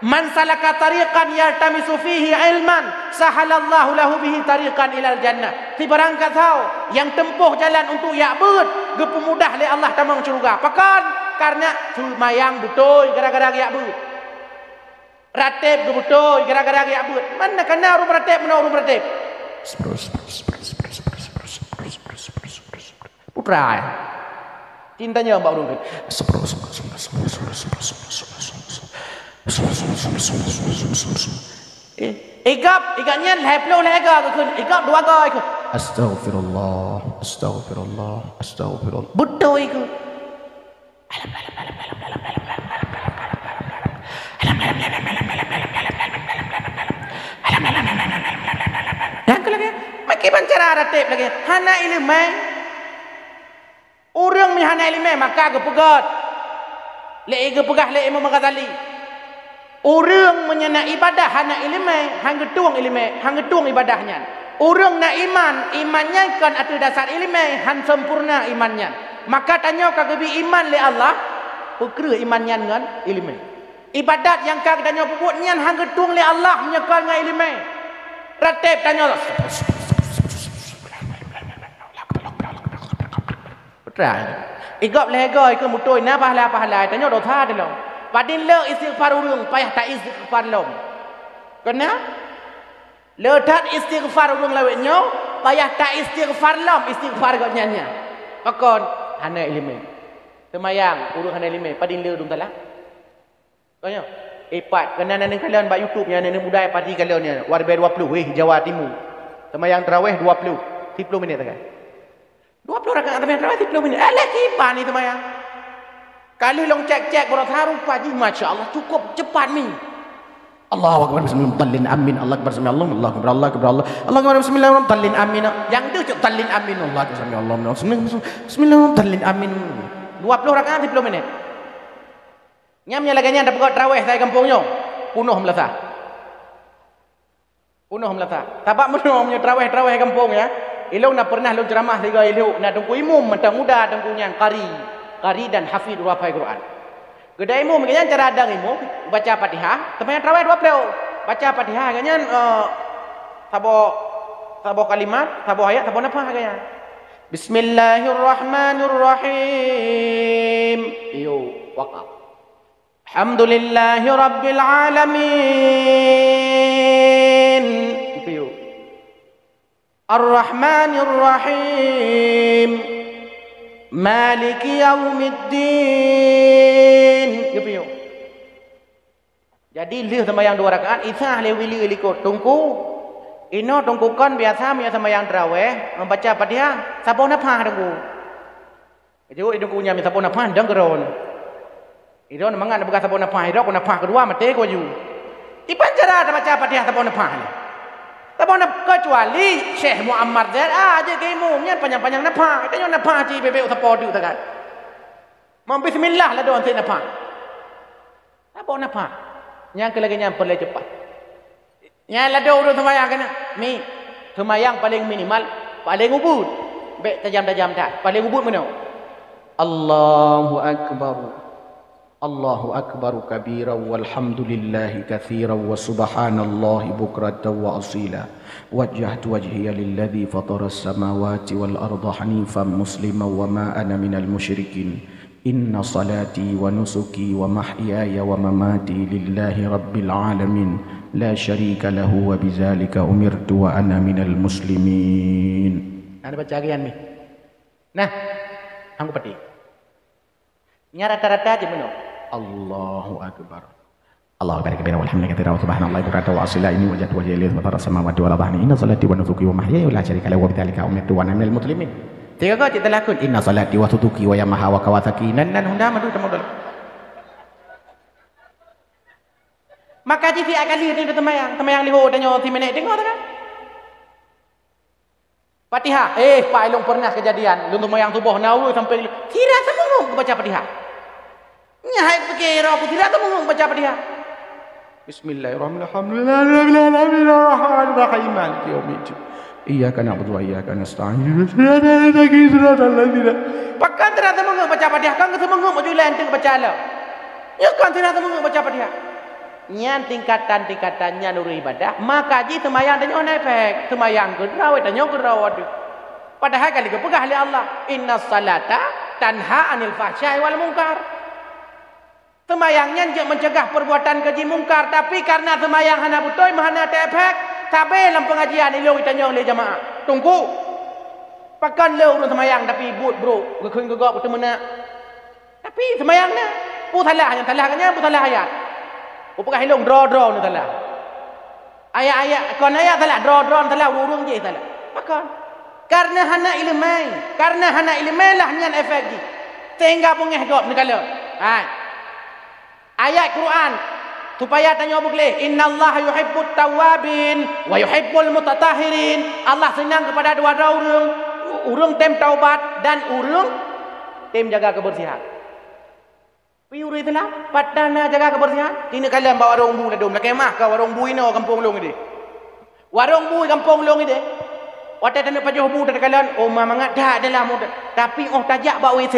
"Man salaka tariqan yaltamisu fihi ilman, sahalallahu lahu bihi tariqan ilal jannah." Sibarang gasoe nyang teumpoh jalan untuk jak beuet, geupeumudah lé Allah tamong syeuruga. Pakon? Kareuna seumayang beutôi gara-gara geujak beuet. Rateb geubeutôi gara-gara geujak beuet. Man na kana ureueng rateb, meunan ureueng rateb. Putra, eh. Cinta nyoe bak ureueng tu. Eh, igab, igab nyan lhèe ploh lhèe ga geukheun, igab dua ga geukheun. Astaghfirullah, astaghfirullah, astaghfirullah. Beutôi keuh. Nyang keuh lagèe, makai ban cara rateb lagèe, hana ileumèe. Ureueng meuhana ileumèe maka geupeugöt lé, geupeugah lé Imam Ghazali, ureueng meunyoe na ibadah hana ileumèe, han geutueng ileumèe, han geutueng ibadah nyan. Ureueng na iman, iman nyan kon ateueh dasar ileumèe, han sempurna iman nyan. Maka tanyoe ka geubri iman lé Allah, peu kreueh iman nyan ngon ileumèe. Ibadat nyang ka geutanyoe peubuet nyan han geutueng lé Allah meunyoe kon ngon ileumèe. Rateb tanyoe. Putra, igop lhèe goe keu mutôi na pahala-pahala, tanyoe dosa dilom. Padin le istighfar ureueng payah ta istighfar lom. Keunan le that istighfar ureueng lawét nyoe payah ta istighfar lom istighfar gobnyan nyan. Pakon? Hana ileumèe. Seumayang ureueng hana ileumèe, padin le dum salah. Tanya, eh, pat, keunan aneuk kalon bak YouTube nyan, aneuk muda padi kalon nyan, warbe dua puluh, weh, Jawa Timur. Seumayang taraweh dua puluh, siplôh minit sagai. Dua puluh rakaat seumayang taraweh siplôh minit. Alah, kiban ni seumayang. Kali long cek-cek beurasa rupa jih, masya Allah, cukup cepat ni. Allahu Akbar, bismillahirrahmanirrahim, amin. Allahu Akbar, sami Allah, Allahu Akbar, Allahu Akbar, Allah. Allahu Akbar, bismillahirrahmanirrahim, amin. Yang tu cek talin amin, Allahu Akbar, sami Allah, bismillahirrahmanirrahim, amin. Dua puluh rakaat siplôh minit. Nyam nyang lagèe nyan tapeugöt taraweh sagai gampông nyoe, punoh meulasa. Punoh meulasa. Sabab meunyoe, meunyoe taraweh-taraweh gampông nyan, ilong na pernah lôn ceuramah sigoe ilok, na teungku imum mantong muda teungku nyan qari, qari dan hafiz hafai Quran. Geuda imum geuh nyan cara dang imum, baca Fatihah, seumayang taraweh dua puluh. Baca Fatihah geuh nyan, eh, saboh, saboh kalimat, saboh ayat, saboh nafah geuh nyan. Bismillahirrahmanirrahim. Iyo, wakaf. Alhamdulillahi rabbil alamin. Geupeu. Arrahmanirrahim. Maliki yaumiddin. Geupeu. Jadi lheueh seumayang dua rakaat, Isa lé wili likot teungku. Inoe teungku kon biasa meunyoe seumayang taraweh, membaca Fatihah, saboh nafah teungku. Jaweueb idong kunyam saboh nafah dang keudroe. Idong mangat neupeugah saboh nafah, idong nafah keudua maté ku aju. Kiban cara tabaca Fatihah saboh nafah nyan? Saboh nafah, keucuali Syekh Muammar Zaid, ah, jeuet keu imum nyan panyang-panyang nafah. Tanyoe nafah cit bèk-bèk sapo teuk sagai. Meu bismillah ladôm sép nafah. Saboh nafah. Nyang keu lagèe nyan peureulèe cepat. Nyan ladôm ureueng seumayang keunan. Mi, seumayang paléng minimal, paléng ubit. Bèk tajam-tajam that, paléng ubit meunoe. Allahu akbar. Allahu akbar kabira walhamdulillahi katsira wa subhanallahi bukratan wa asila. Wajjahtu wajhiya lilladzi fataras samawati wal arda hanifan muslima wa ma ana minal musyrikin. Inna salati wa nusuki wa mahyaya wa mamati lillahi rabbil alamin, la syarika lahu wa bidzalika umirtu wa ana minal muslimin. Nah, baca lagèe nyan mi. Nah, hang kupati. Nya rata-rata jeuet meunoe. Allahu akbar. Allahu akbar kabira walhamdulillahi katsira wa subhanallahi bukratan wa asila. Inni wajjahtu wajhiya lilladzi fataras samawati wal arda hanifan. Inna salati wa nusuki wa mahyaya wa la syarika lahu wa bidzalika umirtu wa ana minal muslimin. Tiga kali cit talakhon, inna salati wa nusuki wa yamaha wa kawasaki. Nan, nan honda madu teumodol. Maka jih siat kali teumayang, teumayang lihô tanyoe siminèt teungoh teuka. Fatihah. Eh, Pak, ilong pernah kejadian. Lôn seumayang suboh na ureueng sampai sira seumeungeuek baca Fatihah. Nyan hai pike roh ku sira seumeungeuek baca Fatihah. Bismillahirrahmanirrahim. Alhamdulillahirabbil alamin, arrahmanirrahim, maliki yaumiddin. Iyyaka na'budu wa iyyaka nasta'in. Ihdinas siratal mustaqim, siratal ladzina. Pakon sira seumeungeuek baca Fatihah, kan seumeungeuek baju laén teuk baca lom. Nyoe kan sira seumeungeuek baca Fatihah. Nyan tingkatan-tingkatan nyan ureueng ibadah, maka jih seumayang tanyoe hana efek. Seumayang keudroe, tanyoe keudroe. Padahai ka lheueh geupeugah lé Allah, "Innas salata tanha 'anil fahsya'i wal munkar." Seumayang nyan jeuet meucegah perbuatan keji mungkar, tapi kareuna seumayang hana beutôi, meuhana teuefek, sabe lam pengajian ilong itanyong lé jamaah, "Teungku, pakon le ureueng seumayang tapi buet brok, geukheun geugok, beuteumeuna?" Tapi seumayang na. Peue salah nyang salah, nyan peue salah ayat. Peue peugah ilong droe-droe na salah. Ayat-ayat, kon ayat salah, droe-droe na salah, ureueng-ureueng jih salah. Pakon? Karena hana ileumèe, karena hana ileumèe lah nyan efek jih. Sehingga beungèh gob neukalon. Hai. Ayat Quran, supaya tanyoe beugleh, "Innallaha yuhibbut tawwabin wa yuhibbul mutatahhirin." Allah seunang keupada dua droe ureueng, ureueng tem taubat dan ureueng tem jaga kebersihan. Pi ureueng Islam, pat na jaga kebersihan? Tineukalon bak warong bu ladom, lakèe mah ka warong bu inoe gampông lôn idéh. Warong bu gampông lôn idéh. Watèe taneuk pajoh bu takalon, oh, ma mangat that dalam. Tapi 'oh tajak bak W C,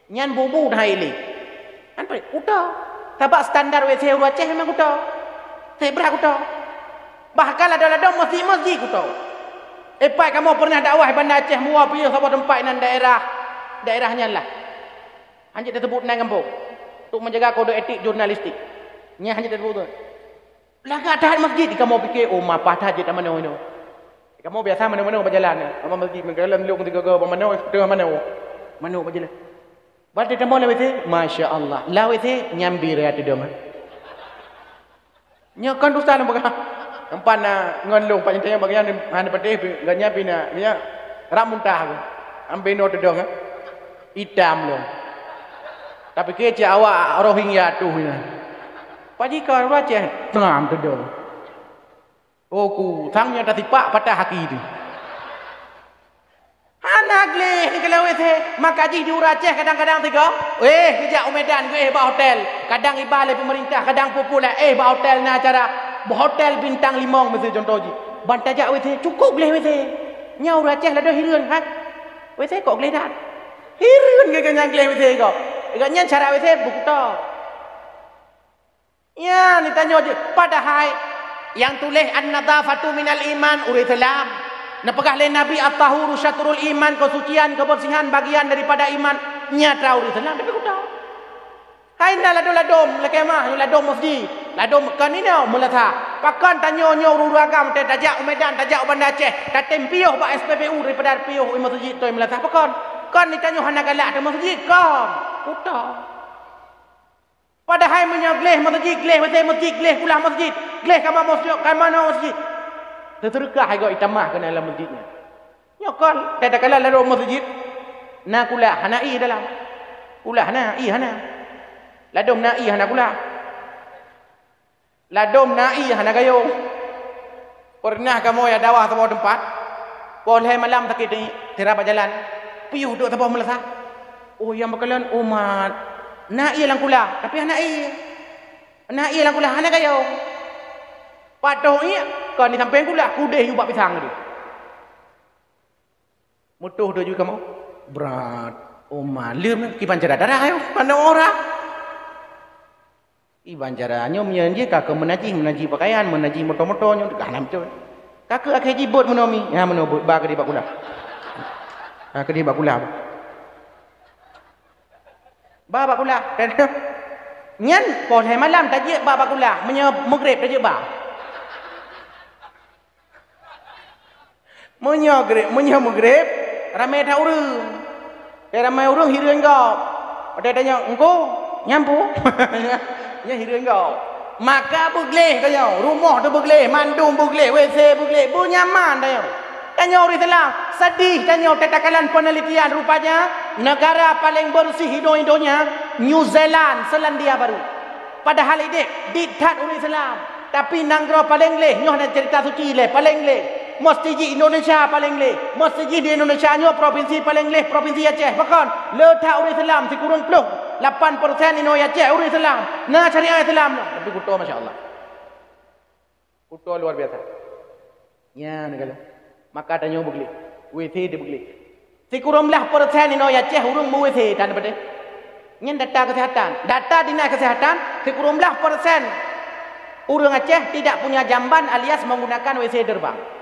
nyan bu-bu that ilé. Kan peue? Kuto. Sabab standar W C ureueng Aceh memang kuto. Sibra kuto. Bahkan ladom-ladom masjid-masjid kuto. Epai kamoe pernah dakwah Banda Aceh, mua piôh saboh teumpat nan daerah, daerah nyan lah. Hanjeuet taseubut nan gampông. Untuk menjaga kode etik jurnalistik. Nyan hanjeuet taseubut tu. Lagak that masjid, kamoe pike, oh, mapa that jeuet tamanoe inoe. Kamoe biasa manoe-manoe bak jalan. Ama masjid meugalak lôn tiga go bak manoe, teuh manoe. Manoe bak jalan. Bak teutamoe lam W C, masya Allah. Lam W C nyambi raya teudong. Nyoe kon dosa lôn peugah. Empat na ngon lôn, pat nyang tanyong bak nyan, hana patéh pi, gobnyan pi na, nya rab muntah aku. Ambe noe teudong, eh. Itam lôn. Tapi keu cit awak Rohingya tuh nyan. Pak jika ureueng Aceh, teungang teudong. Oh, ku, sang nyoe tasipak patah aki tu. Hana gleh neukalon W C, maka jih di ureueng Aceh kadang-kadang teuga, eh, geujak u Medan, geuéh bak hotel. Kadang iba lé peumeurintah, kadang peue-peue lé, éh, bak hotel na acara, bak hotel bintang limong miseue contoh jih. Ban tajak W C, cukôp gleh W C. Nyan ureueng Aceh ladôm hireuen, ha? W C kok gleh that? Hireuen geuh nyan gleh W C kok. Gobnyan cara W C beukuto. Nyan, tanyoe jeuet. Padahai nyang tuléh an-nadhafatu minal iman, ureueng Islam. Neupeugah lé Nabi, "At-tahuru syatrul iman," kesucian, kebersihan bagian daripada iman. Nyata ureueng Islam, tapi kuto. Hai na ladôm-ladôm, lakèe mah, ladôm masjid. Ladôm kon inoe meulasah. Pakon tanyoe nyoe ureueng agam teuh tajak u Medan, tajak u Banda Aceh, tatem piôh bak S P B U daripada piôh u masjid toi meulasah. Pakon? Kon di tanyoe hana galak teuh masjid, kon. Kuto. Padahai meunyoe gleh masjid, gleh W C masjid, gleh kulah masjid, gleh kama masjid, kama na masjid. Teuseureuka hai gob itamah keunan lam masjid nyan. Nyoe kon, takalon ladôm masjid, na kulah, hana ié dalam. Kulah na, ié hana. Ladôm na ié hana kulah. Ladôm na ié hana gayông. Peureunah kamoe jak dakwah saboh teumpat, poh lhèe malam sakét teungoh, sira bak jalan, piôh duek saboh meulasah. Oh, nyang meukalon umat. Na ié lam kulah, tapi hana ié. Na ié lam kulah, hana gayông. Pat tôh ié, kon di sampéng kulah, kudeh yue bak pisang tadi. Meutoh dua juta kamoe. Brat. Oh, malem kiban cara darah ayo. Mana orang? Kiban cara nyoe meunyoe jih ka keu meunajih, meunajih pakaian, meunajih moto-moto nyoe ka hana beutôi. Ka keu akhé jih bot meunoe mi. Ya meunoe bot ba keudeh bak kulah. Ka keudeh bak kulah. Ba bak kulah. Nyan poh lhèe malam tajeuet ba bak kulah. Meunyoe meugreb tajeuet ba. Meunyoe greb, meunyoe meugreb, ramé that ureueng. Teuramé ureueng hireuen gob. Watèe tanyong, "Engko, nyan peue?" Nyan hireuen gob. Maka beugleh tanyoe, rumoh teuh beugleh, mandum beugleh, W C beugleh, beunyaman tanyoe. Tanyoe ureueng Islam, seudeh tanyoe takalon peunelitian, rupanya negara paleng beureuséh di donya, New Zealand, Selandia Baru. Padahai idéh, dit that ureueng Islam. Tapi nanggroe paleng gleh, nyoe hana cerita suci lé, paleng gleh. Meuseujid Indonesia paleng gleh. Meuseujid di Indonesia nyoe provinsi paleng gleh, provinsi Aceh. Pakon? Le that ureueng Islam sikureueng ploh lapan persen inoe Aceh ureueng Islam. Na syariat Islam nyoe. Tapi kuto, masya Allah. Kuto luar biasa. Nyan kala. Maka tanyoe beugleh. W C teuh beugleh. Sikureueng blah persen inoe Aceh ureueng meu-W C tan padeh. Nyan data kesehatan. Data dinas kesehatan, sikureueng blah persen ureueng Aceh tidak punya jamban alias menggunakan W C terbang.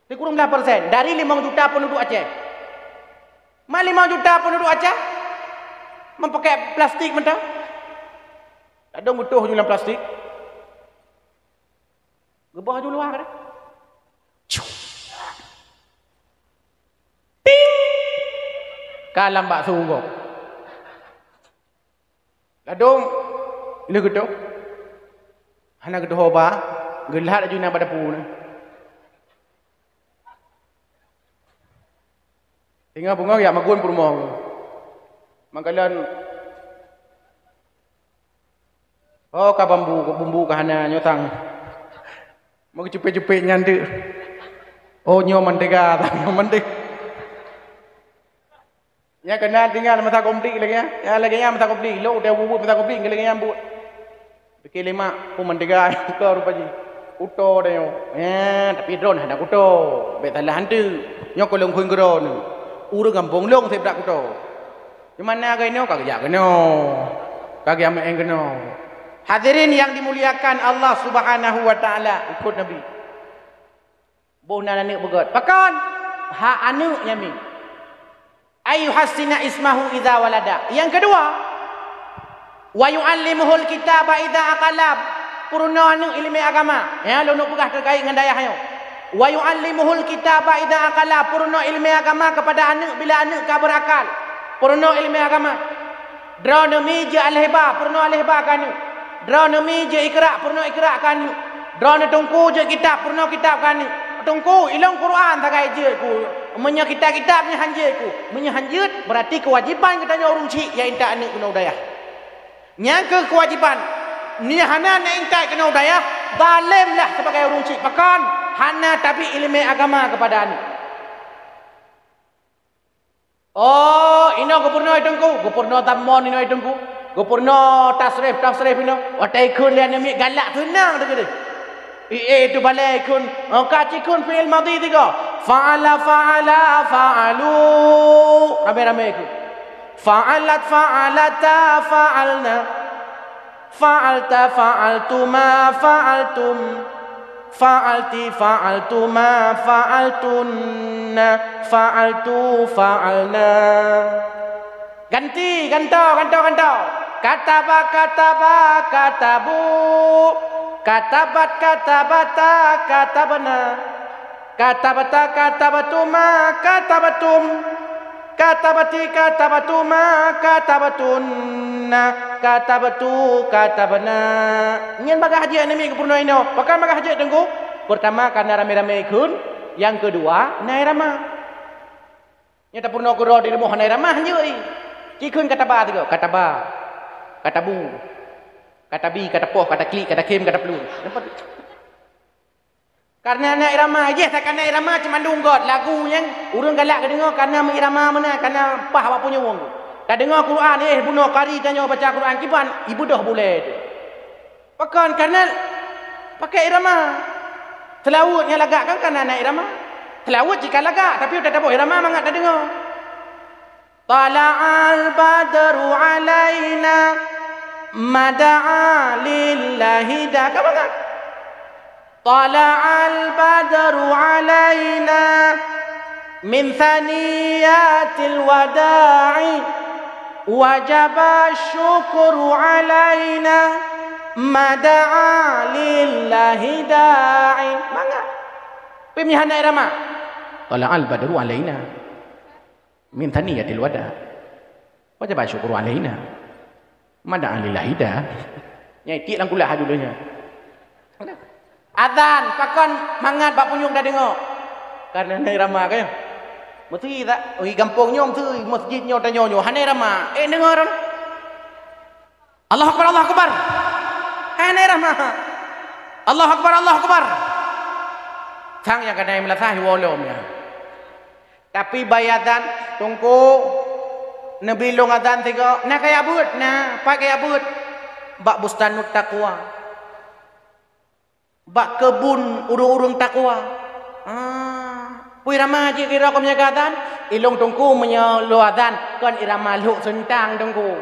Sikureueng blah persen dari limong juta penduduk Aceh. Ma limong juta penduduk Aceh meupakai plastik mantong. Ladôm geutoh ju lam plastik. Geuboh ju luwa kadang. Ting! Ka lam bak su gob. Ladôm lheueh geutoh. Hana geutoh ba, geulhat laju na bak dapu na. Singoh beungoh jak magun peurumoh. Mangkalon, oh, ka bambu, bumbu ka hana nyoe sang. Meucupet-cupet nyan deuh. Oh, nyoe mantega, nyoe mantega. Nyang keunan tinggai masa konflik lagèe nyan. Nyang lagèe nyan masa konflik. Lôn udeb bubuet masa konflik, lagèe nyan buet. Pike lé mak, peue mantega, buka rupa jih. Kuto tanyoe. Eh, tapi droeneuh hana kuto. Bèk salah hantu. Nyoe keu lôn kheun keu droeneuh. Ureueng gampông lôn seb brat kuto. Di mana ka inoe, ka geujak keunoe. Ka geujak meu'en keunoe. Hadirin yang dimuliakan Allah Subhanahu wa Ta'ala, ikut Nabi. Boh nan aneuk beugöt. Pakon? Hak aneuk nyan mi. Ayyuhassina ismahu idza walada. Nyang keudua, wa yu'allimuhul kitaba idza aqala. Peurunoe aneuk ileumèe agama. Ya, lôn peugah terkait ngon dayah nyoe. Wa yu'allimuhul kitaba idza aqala. Peurunoe ileumèe agama kepada aneuk bila aneuk ka berakal. Peurunoe ileumèe agama. Droeneuh mi jeuet alèh ba, peurunoe alèh ba keu aneuk. Droeneuh mi jeuet iqra, peurunoe iqra keu aneuk. Droeneuh teungku jeuet kitab, peurunoe kitab keu aneuk. Teungku, ilôn Quran sagai jeuet ku. Meunyoe kitab-kitab nyan han jeuet ku. Meunyoe han jeuet, beurati keuwajiban geutanyoe ureueng chik jak intat aneuk keunoe u dayah. Nyan kheueh keuwajiban. Meunyoe hana neuintat keunoe u dayah, zalem lah sibagai ureueng chik. Pakon? Hana tabri ileumèe agama keupada aneuk. Oh, inoe geupeurunoe teungku, geupeurunoe tamon inoe teungku, geupeurunoe tasrif-tasrif inoe. Watèe ikheun lé aneuk miet galak seunang teuh keudeh. I, eh, itu balèe ikheun. Oh, ka cikheun fi'il madhi tiga. Fa'ala, fa'ala, fa'alu. Ramé-ramé ikheun. Fa'alat, fa'alata, fa'alna. Fa'alta, fa'altuma, fa'altum. Fa'alti, fa'altuma, fa'altunna. Fa'altu, fa'alna. Ganti, gantoe, gantoe, gantoe. Kataba, kataba, katabu. Katabat, katabata, katabna. Katabta, katabtuma, katabtum. Katabti, katabtuma, katabtunna. Katabtu, katabna. Nyan bagaih jeuet aneuk miet geupeurunoe inoe. Pakon bagaih jeuet teungku? Peurtama, kareuna ramé-ramé ikheun. Nyang keudua, na irama. Nyoe tapeurunoe keudroe di rumoh hana irama, han jeuet. Cikheun kataba sigoe, kataba. Katabu. Katabi, katapoh, kataklik, katakhem, kataplueng. Kareuna na irama, jih takana irama cit mandum göt. Lagu nyan ureueng galak geudeungoe kareuna meuirama meunan, kareuna paih bak punyueng. Tadeungoe Quran, eh, bunoe kari tanyoe baca Quran, kiban ibeudôh bulèe teuh. Pakon? Kareuna pakèk irama. Seulaweuet nyang lagak kan, kan na irama. Seulaweuet cit ka lagak, tapi taboh irama mangat tadeungoe. Tala'al badru alaina, mada'a lillahi da. Ka mangat. Tala'al badru alaina min saniyatil wada'i, wajaba syukru alaina, mada'a lillahi da'i. Mangat. Pih meuhana irama. Tala'al badru alaina min saniyatil wada. Wajaba syukru alaina. Mada'a lillahi da. Nyai tiek lam kulah dulu nyan. Azan, pakon mangat bak punyueng tadeungoe? Kareuna na irama ka nyoe. Meusti tak? Ui gampông nyoe meusti, masjid nyoe tanyoe nyoe. Hana irama. Eh, deungoe ron. Allahu Akbar, Allahu Akbar. Hana irama. Allahu Akbar, Allahu Akbar. Sang nyang kadai meulasah iwoe lom nyan. Tapi bak azan, Teungku, neubi lôn azan sigoe, na kajak beuet, na, pat kajak beuet? Bak Bustanut Taqwa. Bak keubun ureueng-ureueng takwa. Ah, peue irama jih kira keu meunjaga azan? Ilôn Teungku meunyoe lôn azan, kon irama lhok seuntang Teungku.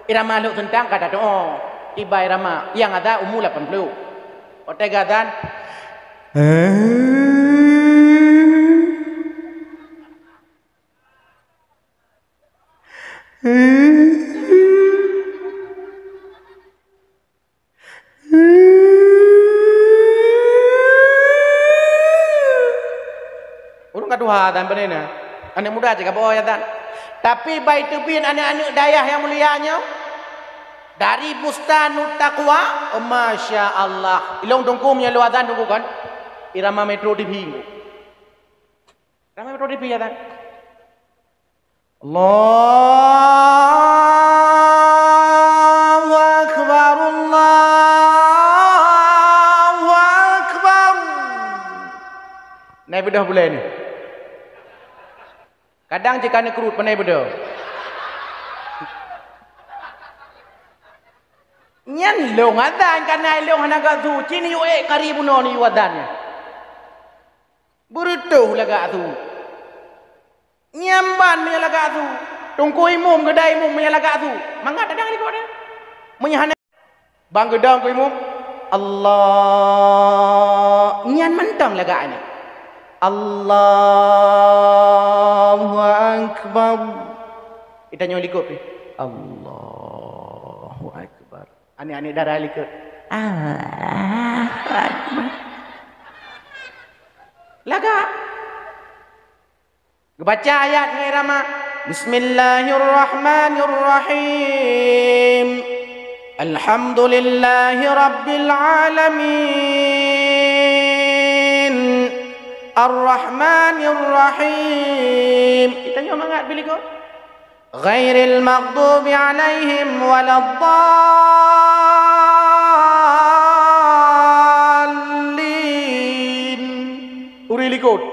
Irama lhok seuntang ka tatu'oh. Tiba irama, nyang azan umu lapan ploh. Watèe geuazan, ureueng ka tuha dan beunena. Aneuk muda cit ka beu-o azan. Tapi bak teubiet aneuk-aneuk dayah nyang mulia nyoe, dari Bustanut Taqwa, oh, masya Allah. Ilôn Teungku meunyoe lôn azan Teungku kan, irama Metro T V. Ramé beutôi di pih azan. Allahu akbar, Allahu akbar. Nai beudôh bulèe nyoe. Kadang cit ka neukruet panai beudôh. Nyan lôn azan, ka na lôn hana gak su, ci neuyue ék kari bunoe neuyue azan nyan. Beureutoh lagak su. Nyan ban meunyoe lagak su. Teungku imum, geuda imum meunyoe lagak su. Mangat tadang likot nyan. Meunyoe hana Bang geudong keu imum, Allah, nyan mantong lagak nyan. Allahu akbar. Geutanyoe likot pih. Allahu akbar. Aneuk-aneuk dara likot. Allahu akbar. Lagak. Geubaca ayat ngon irama. Bismillahirrahmanirrahim. Alhamdulillahi rabbil alamin. Arrahmanirrahim. Geutanyoe mangat pih likot. Ghairil maghdubi alaihim waladdallin. Ureueng likot.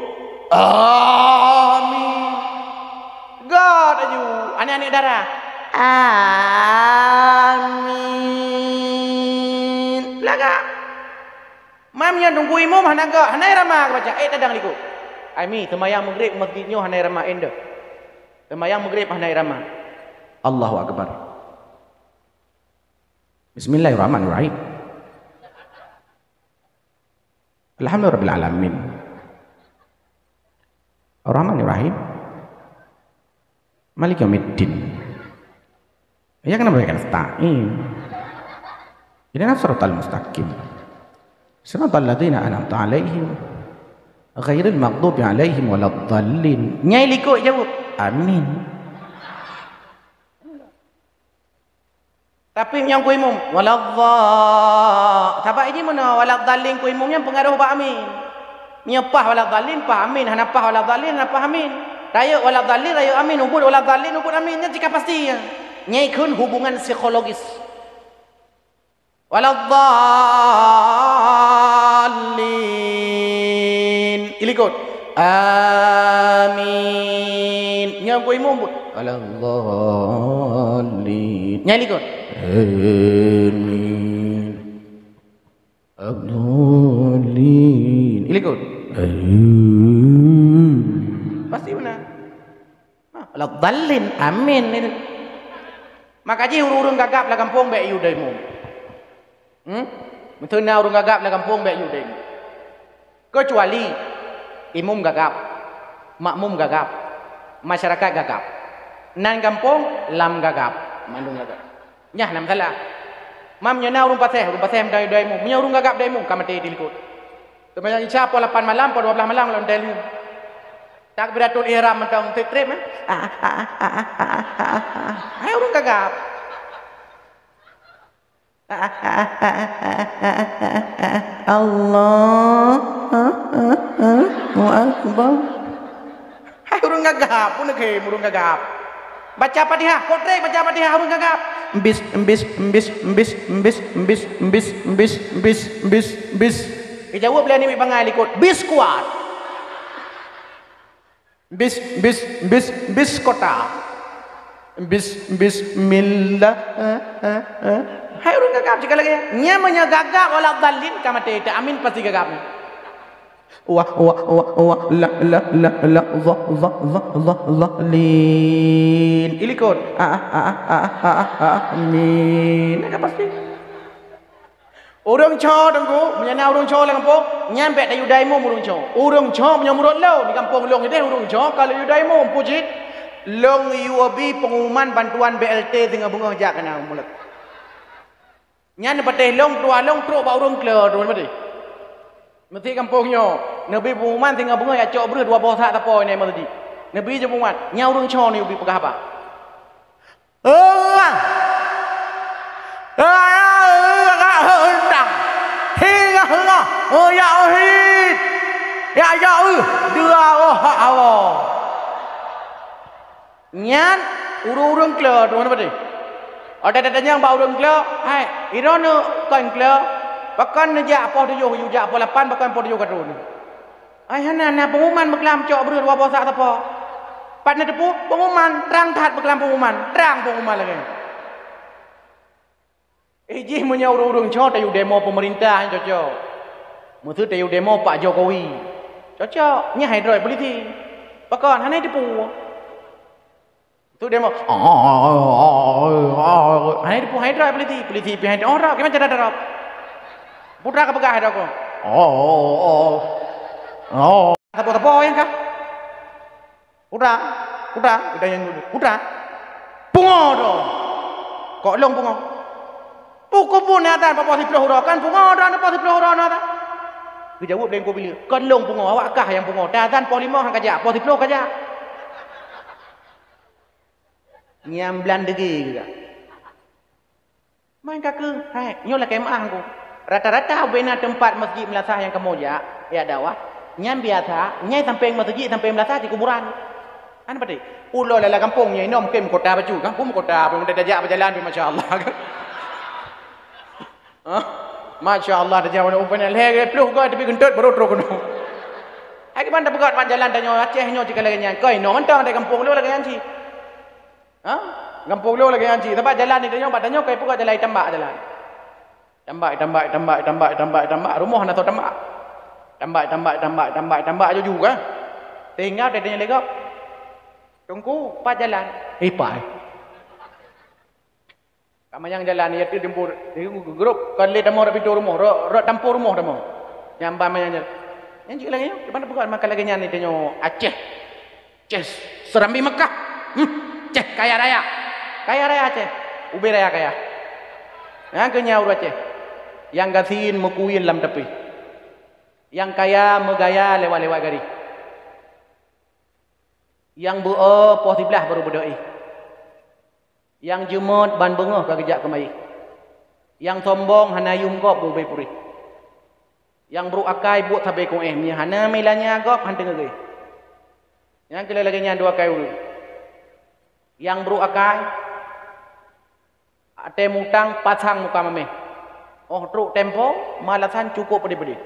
Amin. Gak laju. Aneuk-aneuk dara. Amin. Lagak. Mam nyan teungku imum hana gak, hana irama geubaca, ék tadang likot. Ai mi, seumayang Maghrib masjid nyoe hana irama, ék deuh. Seumayang Maghrib hana irama. Allahu akbar. Bismillahirrahmanirrahim. Alhamdulillahirabbil alamin. Arrahmanirrahim. Maliki yaumiddin. Iyyaka na'budu wa iyyaka nasta'in. Ihdinas siratal mustaqim. Siratal ladzina an'amta 'alaihim. Ghairil maghdubi 'alaihim waladdallin. Nyai likot jaweueb, "Amin." Tapi nyang ku imum, "Waladhdha-," sabab jih meunoe, "Waladdallin" ku imum nyan peungaroh bak amin. Meunyoe paih "Waladdallin", paih amin, hana paih "Waladdallin", hana paih amin. Rayeuk "Waladdallin", rayeuk amin, ubit "Waladdallin", ubit amin, nyan cit ka pasti nyan. Nyan kheun hubungan psikologis. "Waladdallin." Ilikot. "Amin." Nyang ku imum pun, "Waladdallin." Nyang ilikot. "Amin." "Waladdallin." Ilikot. "Amin." Pasti beuna. Ha, "Waladdallin." Amin itu. Maka jih ureueng-ureueng gagap lam gampông bèk yue dai imum. Hmm? Meuteuna ureueng gagap lam gampông bèk yue dai imum. Keucuali imum gagap, makmum gagap, masyarakat gagap. Nan gampông lam gagap, mandum gagap. Nyan na masalah. Mam nyoe na ureueng paséh, ureueng paséh meuteuna dai imum. Meunyoe ureueng gagap dai imum, ka maté di likot. Seumayang Isya poh lapan malam, poh dua blaih malam lom dai imum. Takbiratul ihram mantong trép-trép, eh? Hai ureueng gagap. Allahu Akbar. Hai ureueng gagap, pun lagèe ureueng gagap. Baca Fatihah, kotrek baca Fatihah ureueng gagap. Bis, bis, bis, bis. Geujaweueb lé aneuk miet bangai likot, "Bis kuat." Bis, bis, bis, bis kota. Bis, bismillah. Hai ureueng gagap cit ka lagèe nyan. Nyan meunyoe gagap waladdallin ka maté, ta amin pasti gagap. Wah, wah, wah, wah, la, la, la, la, zah, zah, zah, zah, zah, lin. Ilikot. Ah, ah, ah, ah, ah, ah, amin. Ka pasti. Ureueng cho, Teungku, meunyoe na ureueng cho lam gampông, nyan bèk tayue dai imum ureueng cho. Ureueng cho meunyoe meunurot lôn, di gampông lôn idéh ureueng cho ka lheueh yue dai imum, peue jih? Lôn yue bi peungumuman bantuan B L T singoh beungoh jak keunan mulod. Nyan neupatéh lôn, tuha lôn trok bak ureueng klo, droe neupatéh. Meusi gampông nyoe, neubi peungumuman singoh beungoh jak cok breuh dua boh sak sapo inan meuseujid. Neubi jih peungumuman, nyan ureueng cho neuyue bi peugah haba. Nyan ureuëng-ureuëng klo tu, hana padé. Watée tatanyong bak ureuëng klo, "Hai, droeneuh kon klo, pakon neujak poh tujoh, yue jak poh lapan, pakon poh tujoh ka droeneuh?" "Ai, hana, na pengumuman beuklam cok breueh dua boh sak sapo." Pat neuteupeue pengumuman, trang that beuklam pengumuman, trang pengumuman lagée nyan. Eh, jih meunyoe ureuëng-ureuëng nyoe tayue demo peumeurintah, nyan cocok. Meuseu tayue demo Pak Jokowi. Cocok, nyan hai droe polisi. Pakon, hana teupeue. Tu demo. Hai, hai, hai, polisi, polisi, hai, oh, rap, gimana cara rap? Putra ka peugah, hai, aku. Oh, oh, oh, oh. Sapo-sapo nyang ka? Putra, putra, kita yang dulu. Putra. Pungo tu. Kok long pungo? Pukul pun azan poh siploh uroe kan pungo tu, poh siploh uroe na ta. Geujaweueb lé Teungku Bileu, "Kon long pungo, awak kah nyang pungo. Tazan poh limong han kajak, poh siploh kajak." Nyang blan dege juga. Main ka keuh, hai, nyoe lakée meuáh Teungku. Rata-rata ubena teumpat masjid meulasah nyang kamoe jak, jak dakwah, nyan biasa, nyai sampéng masjid, sampéng meulasah di kuburan. Hana padé. Ulo lala gampông nyoe inoe mungken kota bacut, gampông kota, pih mudah tajak beujalan pih masya Allah. Hah? Masya Allah, tajak mana umpan lhée ploh goe tapi geuntot baru trok keunoe. Hai kiban tapeugah ban jalan tanyoe Aceh nyoe cit ka lagée nyan. Koi inoe mantong ada gampông lo lagée nyan cit. Ha? Gampông lo lagée nyan cit. Sabab jalan di tanyoe, bak tanyoe kai peugah jalan itambak jalan. Tambak, itambak, itambak, itambak, itambak, itambak. Rumoh na soe tambak. Tambak, itambak, itambak, itambak, itambak, aju-aju kan. Sehingga di tanyoe lé gob. Teungku, pat jalan. Eh, pat. Ka manyang jalan, ya tu jemput. Di grup, kon lé tamoe rot pintoe rumoh, rot, rot tampôh rumoh tamoe. Nyang ban manyang jalan. Nyan cit lagée nyoe, di mana peugah makan lagée nyan di tanyoe Aceh. Ceh, Serambi Mekah. Hmm, ceh kaya raya. Kaya raya ceh. Ubé raya kaya. Nyang keu nyan ureuëng Aceh. Nyang gasien meukuyen lam tapéh. Nyang kaya meugaya lewat-lewat gari. Nyang beu-o poh siblaih baru beudôh éh. Nyang jeumot ban beungoh ka geujak keumayée. Nyang sombong hana yum gob ubé puréh. Nyang brok akai buet sabe kong éh, meunyoe hana meulanya gob han teungeugée. Nyang keu lagée nyan dua akai ureuëng. Nyang brok akai, watée mutang pasang muka mameh. Óh trok tempo, malasan cukôp peudeh-peudeh.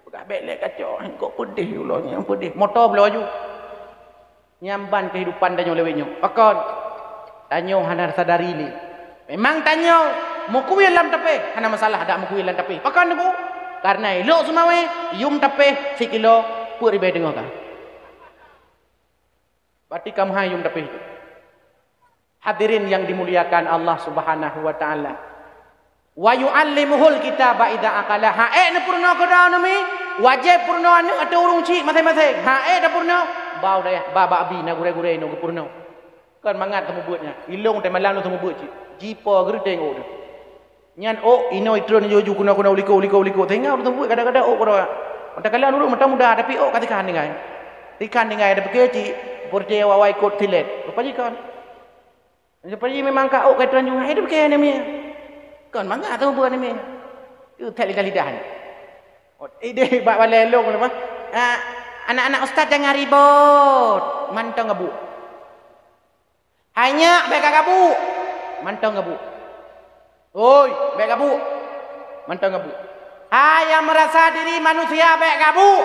Peugah bék lé kacok, kok peudeh ulo nyang peudeh. Moto bloe aju. Nyan ban keuhidupan tanyoe lawét nyoe. Pakon? Tanyoe hana sadari lé. Memang tanyoe meukuyen lam tapéh, hana masalah dak meukuyen lam tapéh. Pakon Teungku? Karena ilok seumawé, yum tapéh sikilo peuet ribée teungoh ka. Berarti ka meuhai yum tapéh. Hadirin yang dimuliakan Allah Subhanahu wa taala. Wa yu'allimuhul kitaba idza aqala. Haék neupeurunoe keu droe nami, wajéb peurunoe aneuëk atau ureuëng chik maséng-maséng. Haék tapeurunoe, bau dayah, ba bak bi na gurée-gurée inoe geupeurunoe. Kon mangat seumeubeuet nyan. Ilong teumalam lôn seumeubeuet cit. Jipo geureuteng ôk deuh. Nyan ôk inoe itreun aju-aju keunoe-keunoe ulikot-ulikot-ulikot. Sehingga ureuëng seumeubeuet kadang-kadang ôk keudroe. Mata kala ureuëng mata muda tapi ôk ka tikhan tinggai. Tikhan tinggai tapike cit, peureuté awai-awai kot silet. Rupa jih kon. Seperti memang ka ôk ka tuan jungah, eh, dia pakai anemia. Kon mangat tu buat anemia. Tu tak lidah-lidah ni. Oh, ideh bak balai long lepas. Ah, anak-anak ustaz jangan ribut. Mantong gabuk. Hai nyak, bék gabuk. Mantong gabuk. Oi, bék gabuk. Mantong gabuk. Hai yang merasa diri manusia, bék gabuk.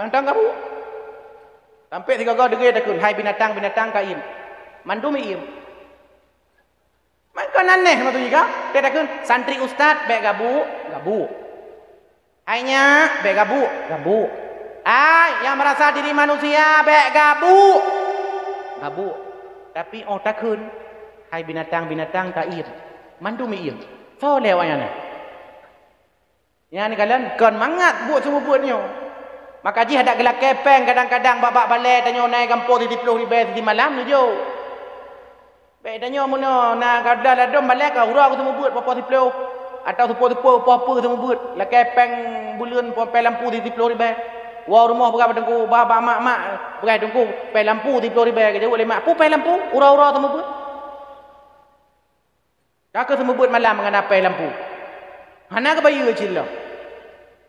Mantong gabuk. Sampai sigoe-goe deungoe takheun, hai binatang-binatang ka iem. Mandum iem. Maka aneh maksud jih ka? Dia takheun, santri ustaz bék gabuk, gabuk. Hai nyak, bék gabuk, gabuk. Hai yang merasa diri manusia, bék gabuk. Gabuk. Tapi oh takheun, hai binatang-binatang ka iem. Mandum iem. Soe lé awaknyan? Nyan kalon kon mangat buet seumeubeuet nyoe. Maka jih adak geulakée péng kadang-kadang bak-bak balée tanyoe na gampông siploh ribée simalam neujok. Bék tanyoe meunoe na gadlah ladom balée ka uroe seumeubeuet poh-poh siploh atau siploh-siploh poh peue seumeubeuet. Lakée péng buleuen poh péng lampu siploh ribée. Woe rumoh peugah bak teungku, bak mak-mak peugah teungku péng lampu siploh ribée geujaweueb lé mak, "Peue péng lampu? Uroe-uroe seumeubeuet." Ka keuh seumeubeuet malam ngon apée lampu. Hana geubayeue cit lom.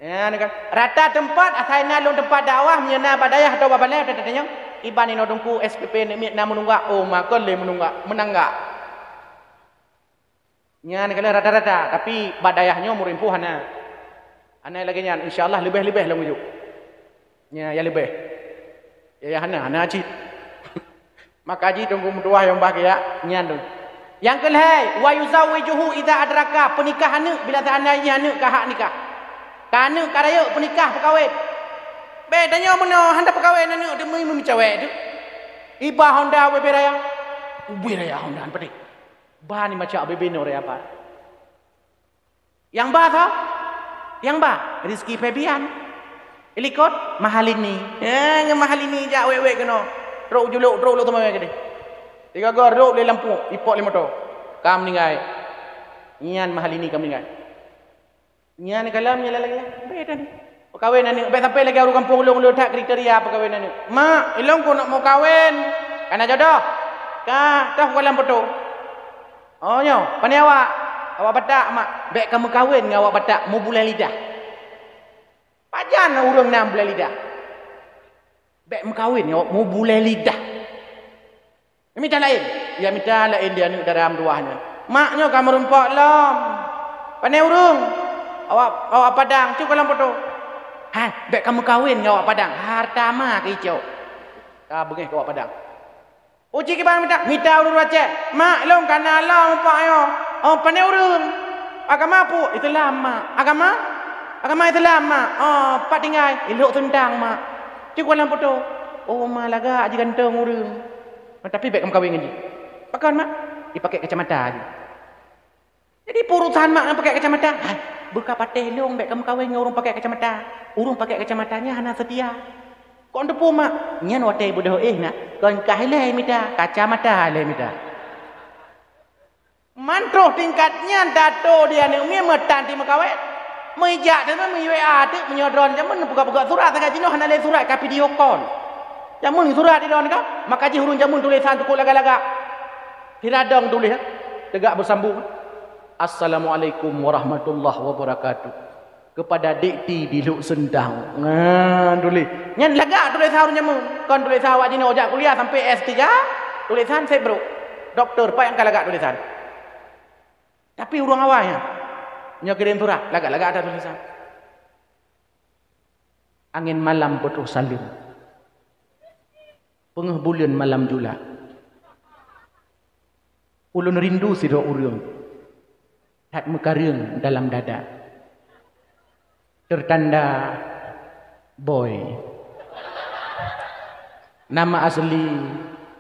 Nyan kan, rata teumpat, asai na lôn teumpat dakwah, meunyoe na bak dayah atau bak balai, teuka tanyong, "Iban inoe Teungku, S P P aneuk miet na meununggak?" "Oh, makon lé meununggak, meunanggak." Nyan kan rata-rata, tapi bak dayah nyoe murimpuh hana. Hana lagée nyan, insya Allah leubeh-leubeh lom ujuk. Nya, ya leubeh. Ya, ya hana, hana cit. Maka jih Teungku meutuwah nyang bah keuyak nyan tu. Nyang keulhée, "Wa yuzawwijuhu idza adraka," peunikah aneuk bila seandainya aneuk ka hak nikah. Ka aneuk ka rayeuk peunikah peukawén. Bék tanyoe meunoe hana peukawén aneuk teumé meucawék tu. Iba honda ubé raya. Ubé raya honda han padé. Ba ni macam ubé binoe raya ba. Nyang ba soe? Nyang ba Rizky Febian. Ilikot Mahalini. Eh, ngon Mahalini jak wék-wék keunoe. Trok julok, trok lok teumawé keudeh. Tiga gor lok lé lampu, ipok lé moto. Ka meuninggai. Nyan Mahalini ka meuninggai. Nyan kalam nyan lagée. Beda ni. Peukawén aneuk, bék sampai lagée ureuëng kampung ulôn, ulôn that kriteria peukawén aneuk. "Mak, ilôn keuneuk meukawen, kana jodoh." Ka, toh kalam beutôi. "Oh nyoe, pane awak?" "Awak Batak, Mak." "Bék ka meukawen ngon awak Batak, mubulée lidah." Pajan ureuëng na bulée lidah? "Bék meukawen ngon awak mubulée lidah." Mita laén, ya mita laén di aneuk dara meutuwah nyan. "Mak, nyoe ka meurumpok lom." "Pane ureuëng?" "Awak, awak Padang, cok kalam beutôi." "Hai, bék ka meukawen ngon awak Padang, hareuta ma keu icok." Ka beungéh keu awak Padang. Uci kiban mita, mita ureuëng Aceh. "Mak, lôn kana lom mupak nyoe." "Oh, pane ureuëng?" "Agama peue?" "Islam, Mak." "Agama?" "Agama Islam, Mak." "Oh, pat tinggai?" "Ilok Seuntang, Mak." "Cok kalam beutôi." "Oh, ma lagak jigantong ureuëng." "Tapi bék ka meukawen ngon jih." "Pakon, Mak?" "Jipakée kacamata jih." Jadi, peue urusan mak ngon pakée kacamata? "Hai, beuka patéh lôn bék ka meukawen ngon ureuëng pakée kacamata. Ureuëng pakée kacamata nyan hana seutia." "Kon teupeu, Mak?" "Nyan watée beudôh éh na, kon kah ilée mita, kacamata ilée mita." Mantroh tingkat nyan tato di aneuk miet meutan ti meukawen. Meujak teuma meuiwa teuk meunyoe droen jameun peugah-peugah surat, sagai jinoe hana lé surat ka video call. Jameun surat di droen ka, maka jih ureuëng jameun tulésan teukuk lagak-lagak. Sira dong tuléh, tegak beusambung. "Assalamualaikum warahmatullahi wabarakatuh. Kepada Dikti di Lhokseuntang." Nyan tuléh. Nyan lagak tulésan ureuëng jameun. Kon tulésan awak jinoe jak kuliah sampai S tiga, tulésan seb brok. Doktor, pat nyang ka lagak tulésan. Tapi ureuëng awai nyan, nyoe kirém surat, lagak-lagak that tulésan. Angén malam peutroh saleuem. Peungeuh buleuen malam jula. Ulôn rindu sidroe ureuëng, that meukareueng dalam dada. Tertanda Boy. Nama asli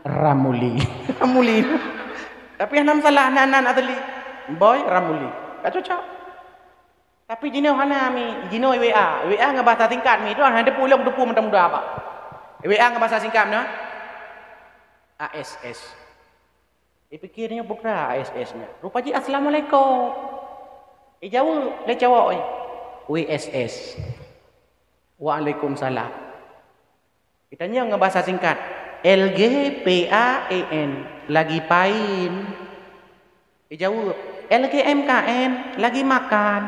Ramuli. Ramuli. Tapi hana masalah, nan, nan asli Boy Ramuli. Ka cocok. Tapi jinoe hana mi, jinoe W A. W A ngon bahasa singkat mi, tu hana teupeu lom teupeu mantong muda apa. W A ngon bahasa singkat mana? A S S. Ipikir nyoe peue kra A S S nyan. Rupa jih assalamualaikum. Ijaweueb lé cowok nyan. W S S. Waalaikumsalam. Itanyong ngon bahasa singkat, "L G P A E N, lagi pain." Ijaweueb, "L G M K N, lagi makan."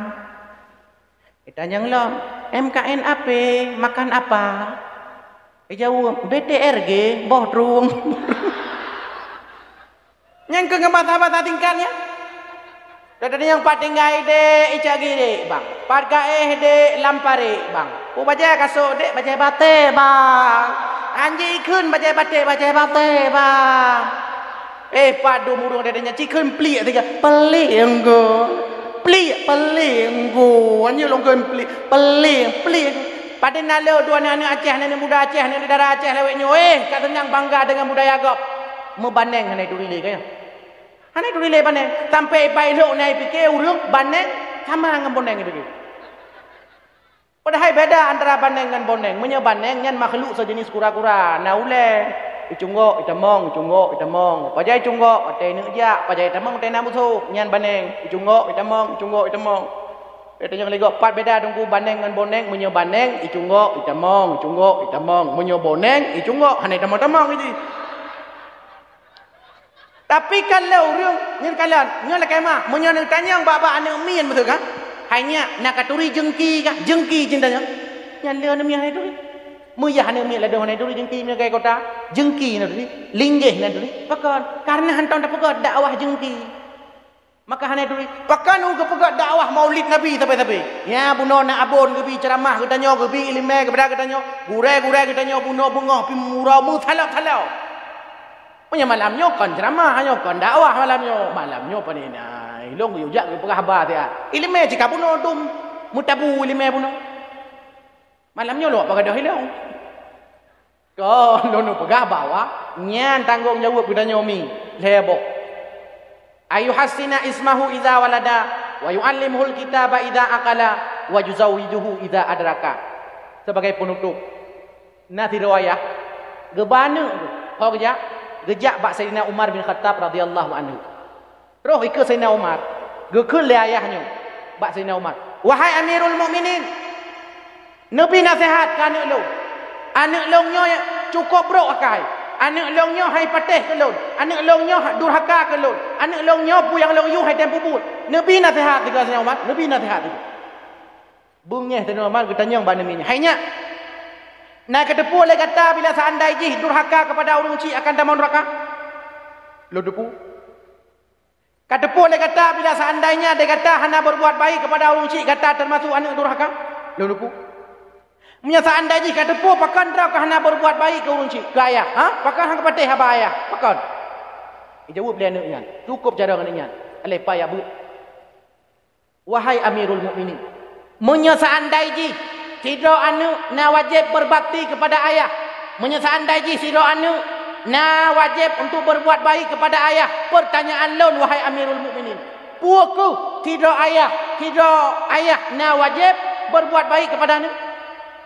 Itanyong lom, "M K N ape, makan apa?" Ijaweueb, "B T R G, boh trueng." Nyan keuh ngon bahasa-bahasa singkat nyan. Teudeungoe pat tinggai dek, icak girek bang. Pat gaéh dek, lam parék bang. Peue bajée kasok dek, bajée batée bang. Anji ikheun bajée batée, bajée batée bang. Eh, pat dum ureuëng teudeungoe, cikheun pliek siga. Pliek enggo. Pliek, pliek enggo. Anji lôn kheun pliek. Pliek, pliek. Padahai na le dua aneuk Aceh, aneuk muda Aceh, aneuk dara Aceh lawét nyoe. Eh, ka seunang bangga dengan budaya gob. Meubaneng hana itu rilée kaya. Hana itu rilée baneng. Sampai ipai lhok na ipike ureuëng baneng sama ngon boneng ipike. Padahai beda antara baneng ngon boneng. Meunyoe baneng nyan makhluk sejenis kura-kura, na ulée. Icunggok, itamong, icunggok, itamong. Pajan icunggok, watée neuk jak, pajan itamong, watée na musoh. Nyan baneng. Icunggok, itamong, icunggok, itamong. Tanyong lé gob, pat beda Teungku baneng ngon boneng? Meunyoe baneng, icunggok, itamong, icunggok, itamong. Meunyoe boneng, icunggok, hana itamong-tamong iji. Tapi kalau ureuëng nyan kalon, nyoe lakée mah, meunyoe neutanyong bak-bak aneuk miet meusu kan? Hai nyak, na katuri jeungki kah? Jeungki cit tanyoe. Nyan le aneuk miet hana turi. Meuyah aneuk miet ladôm hana turi jeungki meunyoe gaya kota. Jeungki na turi, linggéh na turi. Pakon? Karena hantom tapeugöt dakwah jeungki. Maka hana turi. Pakon u geupeugöt dakwah Maulid Nabi sabe-sabe? Nya bunoe na abon geubi ceuramah geutanyoe, geubi ileumèe keupada geutanyoe, gurèe-gurèe geutanyoe bunoe beungoh pih meuroe meusalop-salop. Meunyoe malam nyoe kon ceuramah, nyoe kon dakwah malam nyoe. Malam nyoe pane na, ilôn geuyue jak geupeugah haba siat. Ileumèe cit ka bunoe dum, meutabu ileumèe bunoe. Malam nyoe lôn pagadôh ilôn. Kon lôn peugah bahwa nyan tanggông jaweueb geutanyoe mi, lhèe boh. Ayuhassina ismahu iza walada, wa yu'allimuhul kitaba iza aqala, wa yuzawwijuhu iza adraka. Sebagai penutup, na sidroe ayah geuba aneuk geuh, ho geujak, geujak bak Saidina Umar bin Khattab radhiyallahu anhu. Troh ikeue Saidina Umar, geukheun lé ayah nyoe bak Saidina Umar, "Wahai Amirul Mukminin, neubi naseuhat keu aneuk lôn. Aneuk lôn nyoe cukôp brôk akai. Aneuk lôn nyoe hai patéh keu lôn. Aneuk lôn nyoe durhaka keu lôn. Aneuk lôn nyoe peue nyang lôn yue hai tem peubuet." Neubi naseuhat sigoe Saidina Umar, neubi naseuhat sigoe. Beungéh Saidina Umar geutanyong bak aneuk miet nyan, "Hai nyak, na kateupeue lé gata bila seandai jih durhaka keupada ureueng chik akan tamong nuraka?" "Lôn teupeue." "Kateupeue lé gata bila seandainya dé gata hana berbuat baik keupada ureueng chik, gata teumasuk aneuk durhaka?" "Lôn teupeue." "Meunyoe seandai jih kateupeue, pakon droe ka hana berbuat baik keu ureueng chik, keu ayah? Ha? Pakon hana kapatéh haba ayah? Pakon?" Geujaweueb lé aneuk nyan, cukôp carông aneuk nyan, "Alah, payah beuet." "Wahai Amirul Mukminin, meunyoe seandai jih sidroe aneuk na wajéb berbakti kepada ayah, meunyoe seandai jih sidroe aneuk na wajéb untuk berbuat baik kepada ayah, pertanyaan lôn, wahai Amirul Mukminin, peue kheueh sidroe ayah, sidroe ayah na wajéb berbuat baik kepada aneuk?"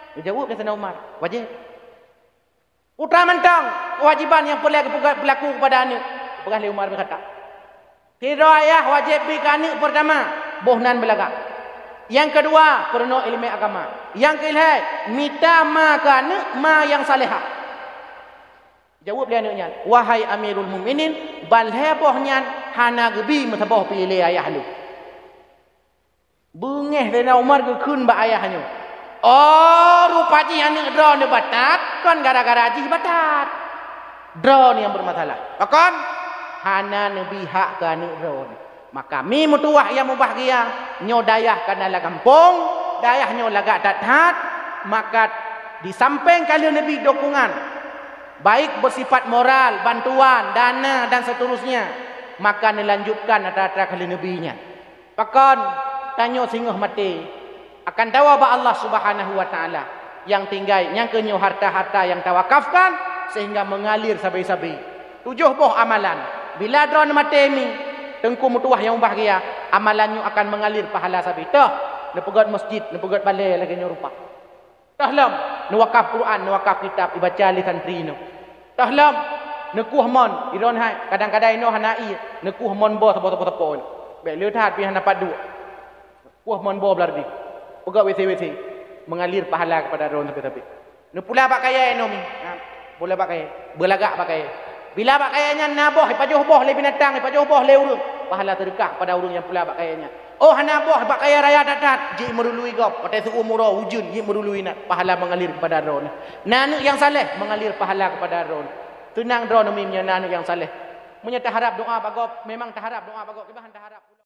Geujaweueb lé Saidina Umar, "Wajéb." "Peue teuma mantong keuwajiban nyang peureulée geupeugah, peulaku keupada aneuk?" Geupeugah lé Umar bin Khattab, "Sidroe ayah wajéb bi keu aneuk, peurtama, boh nan beulagak. Nyang keudua, peurunoe ileumèe agama. Nyang keulhèe, mita ma keu aneuk ma nyang salehah." Jaweueb lé aneuk nyan, "Wahai Amirul Mukminin, ban lhèe boh nyan hana geubi meusaboh pi lé ayah lôn." Beungéh Saidina Umar geukheun bak ayah nyoe, "Oh, rupa jih aneuk droeneuh batat, kon gara-gara jih batat. Droeneuh nyang bermasalah. Pakon? Hana neubi hak keu aneuk droeneuh." Maka mi meutuwah nyang mubahgia, nyoe dayah ka na lam gampông, dayah nyoe lagak that-that, maka di sampéng ka lheueh neubi dukungan, baik bersifat moral, bantuan, dana, dan seterusnya, maka neulanjutkan atra-atra ka lheueh neubi nyan. Pakon? Tanyoe singoh maté akan tawoe bak Allah Subhanahu wa Ta'ala. Nyang tinggai, nyang keuh nyoe harta-harta nyang tawakafkan sehingga mengalir sabe-sabe. Tujoh boh amalan. Bila droeneuh maté mi, Teungku meutuwah nyang mubahgia, amalan nyoe akan mengalir pahala sabe. Toh, neupeugöt masjid, neupeugöt balè lagèe nyoe rupa. Toh lom, neuwakaf Quran, neuwakaf kitab, ibaca lé santri nyoe. Toh lom, neukueh mon, droeneuh hai, kadang-kadang inoe hana ie, neukueh mon boh saboh-saboh sapo nyoe. Bèk le that pih hana pat duek. Kueh mon boh blah deh. Peugöt WC-WC, mengalir pahala keupada droeneuh sabe-sabe. Neupula bak kayèe nyoe mi. Ha, pula bak kayèe. Beulagak bak kayèe. Bila bak kayèe nyan na boh, ipajoh boh lé binatang, ipajoh boh lé ureueng, pahala seudeukah pada ureueng nyang pula bak kayèe nyan. Oh, hana boh, bak kayèe raya that-that, jeuet meurului gob, watèe seu-uem uroe ujeuen, jeuet meurului na, pahala mengalir keupada droeneuh. Na aneuk nyang saleh, mengalir pahala keupada droeneuh. Seunang droeneuh mi meunyoe na aneuk nyang saleh. Meunyoe taharab doa bak gob, memang taharab doa bak gob, kiban taharab.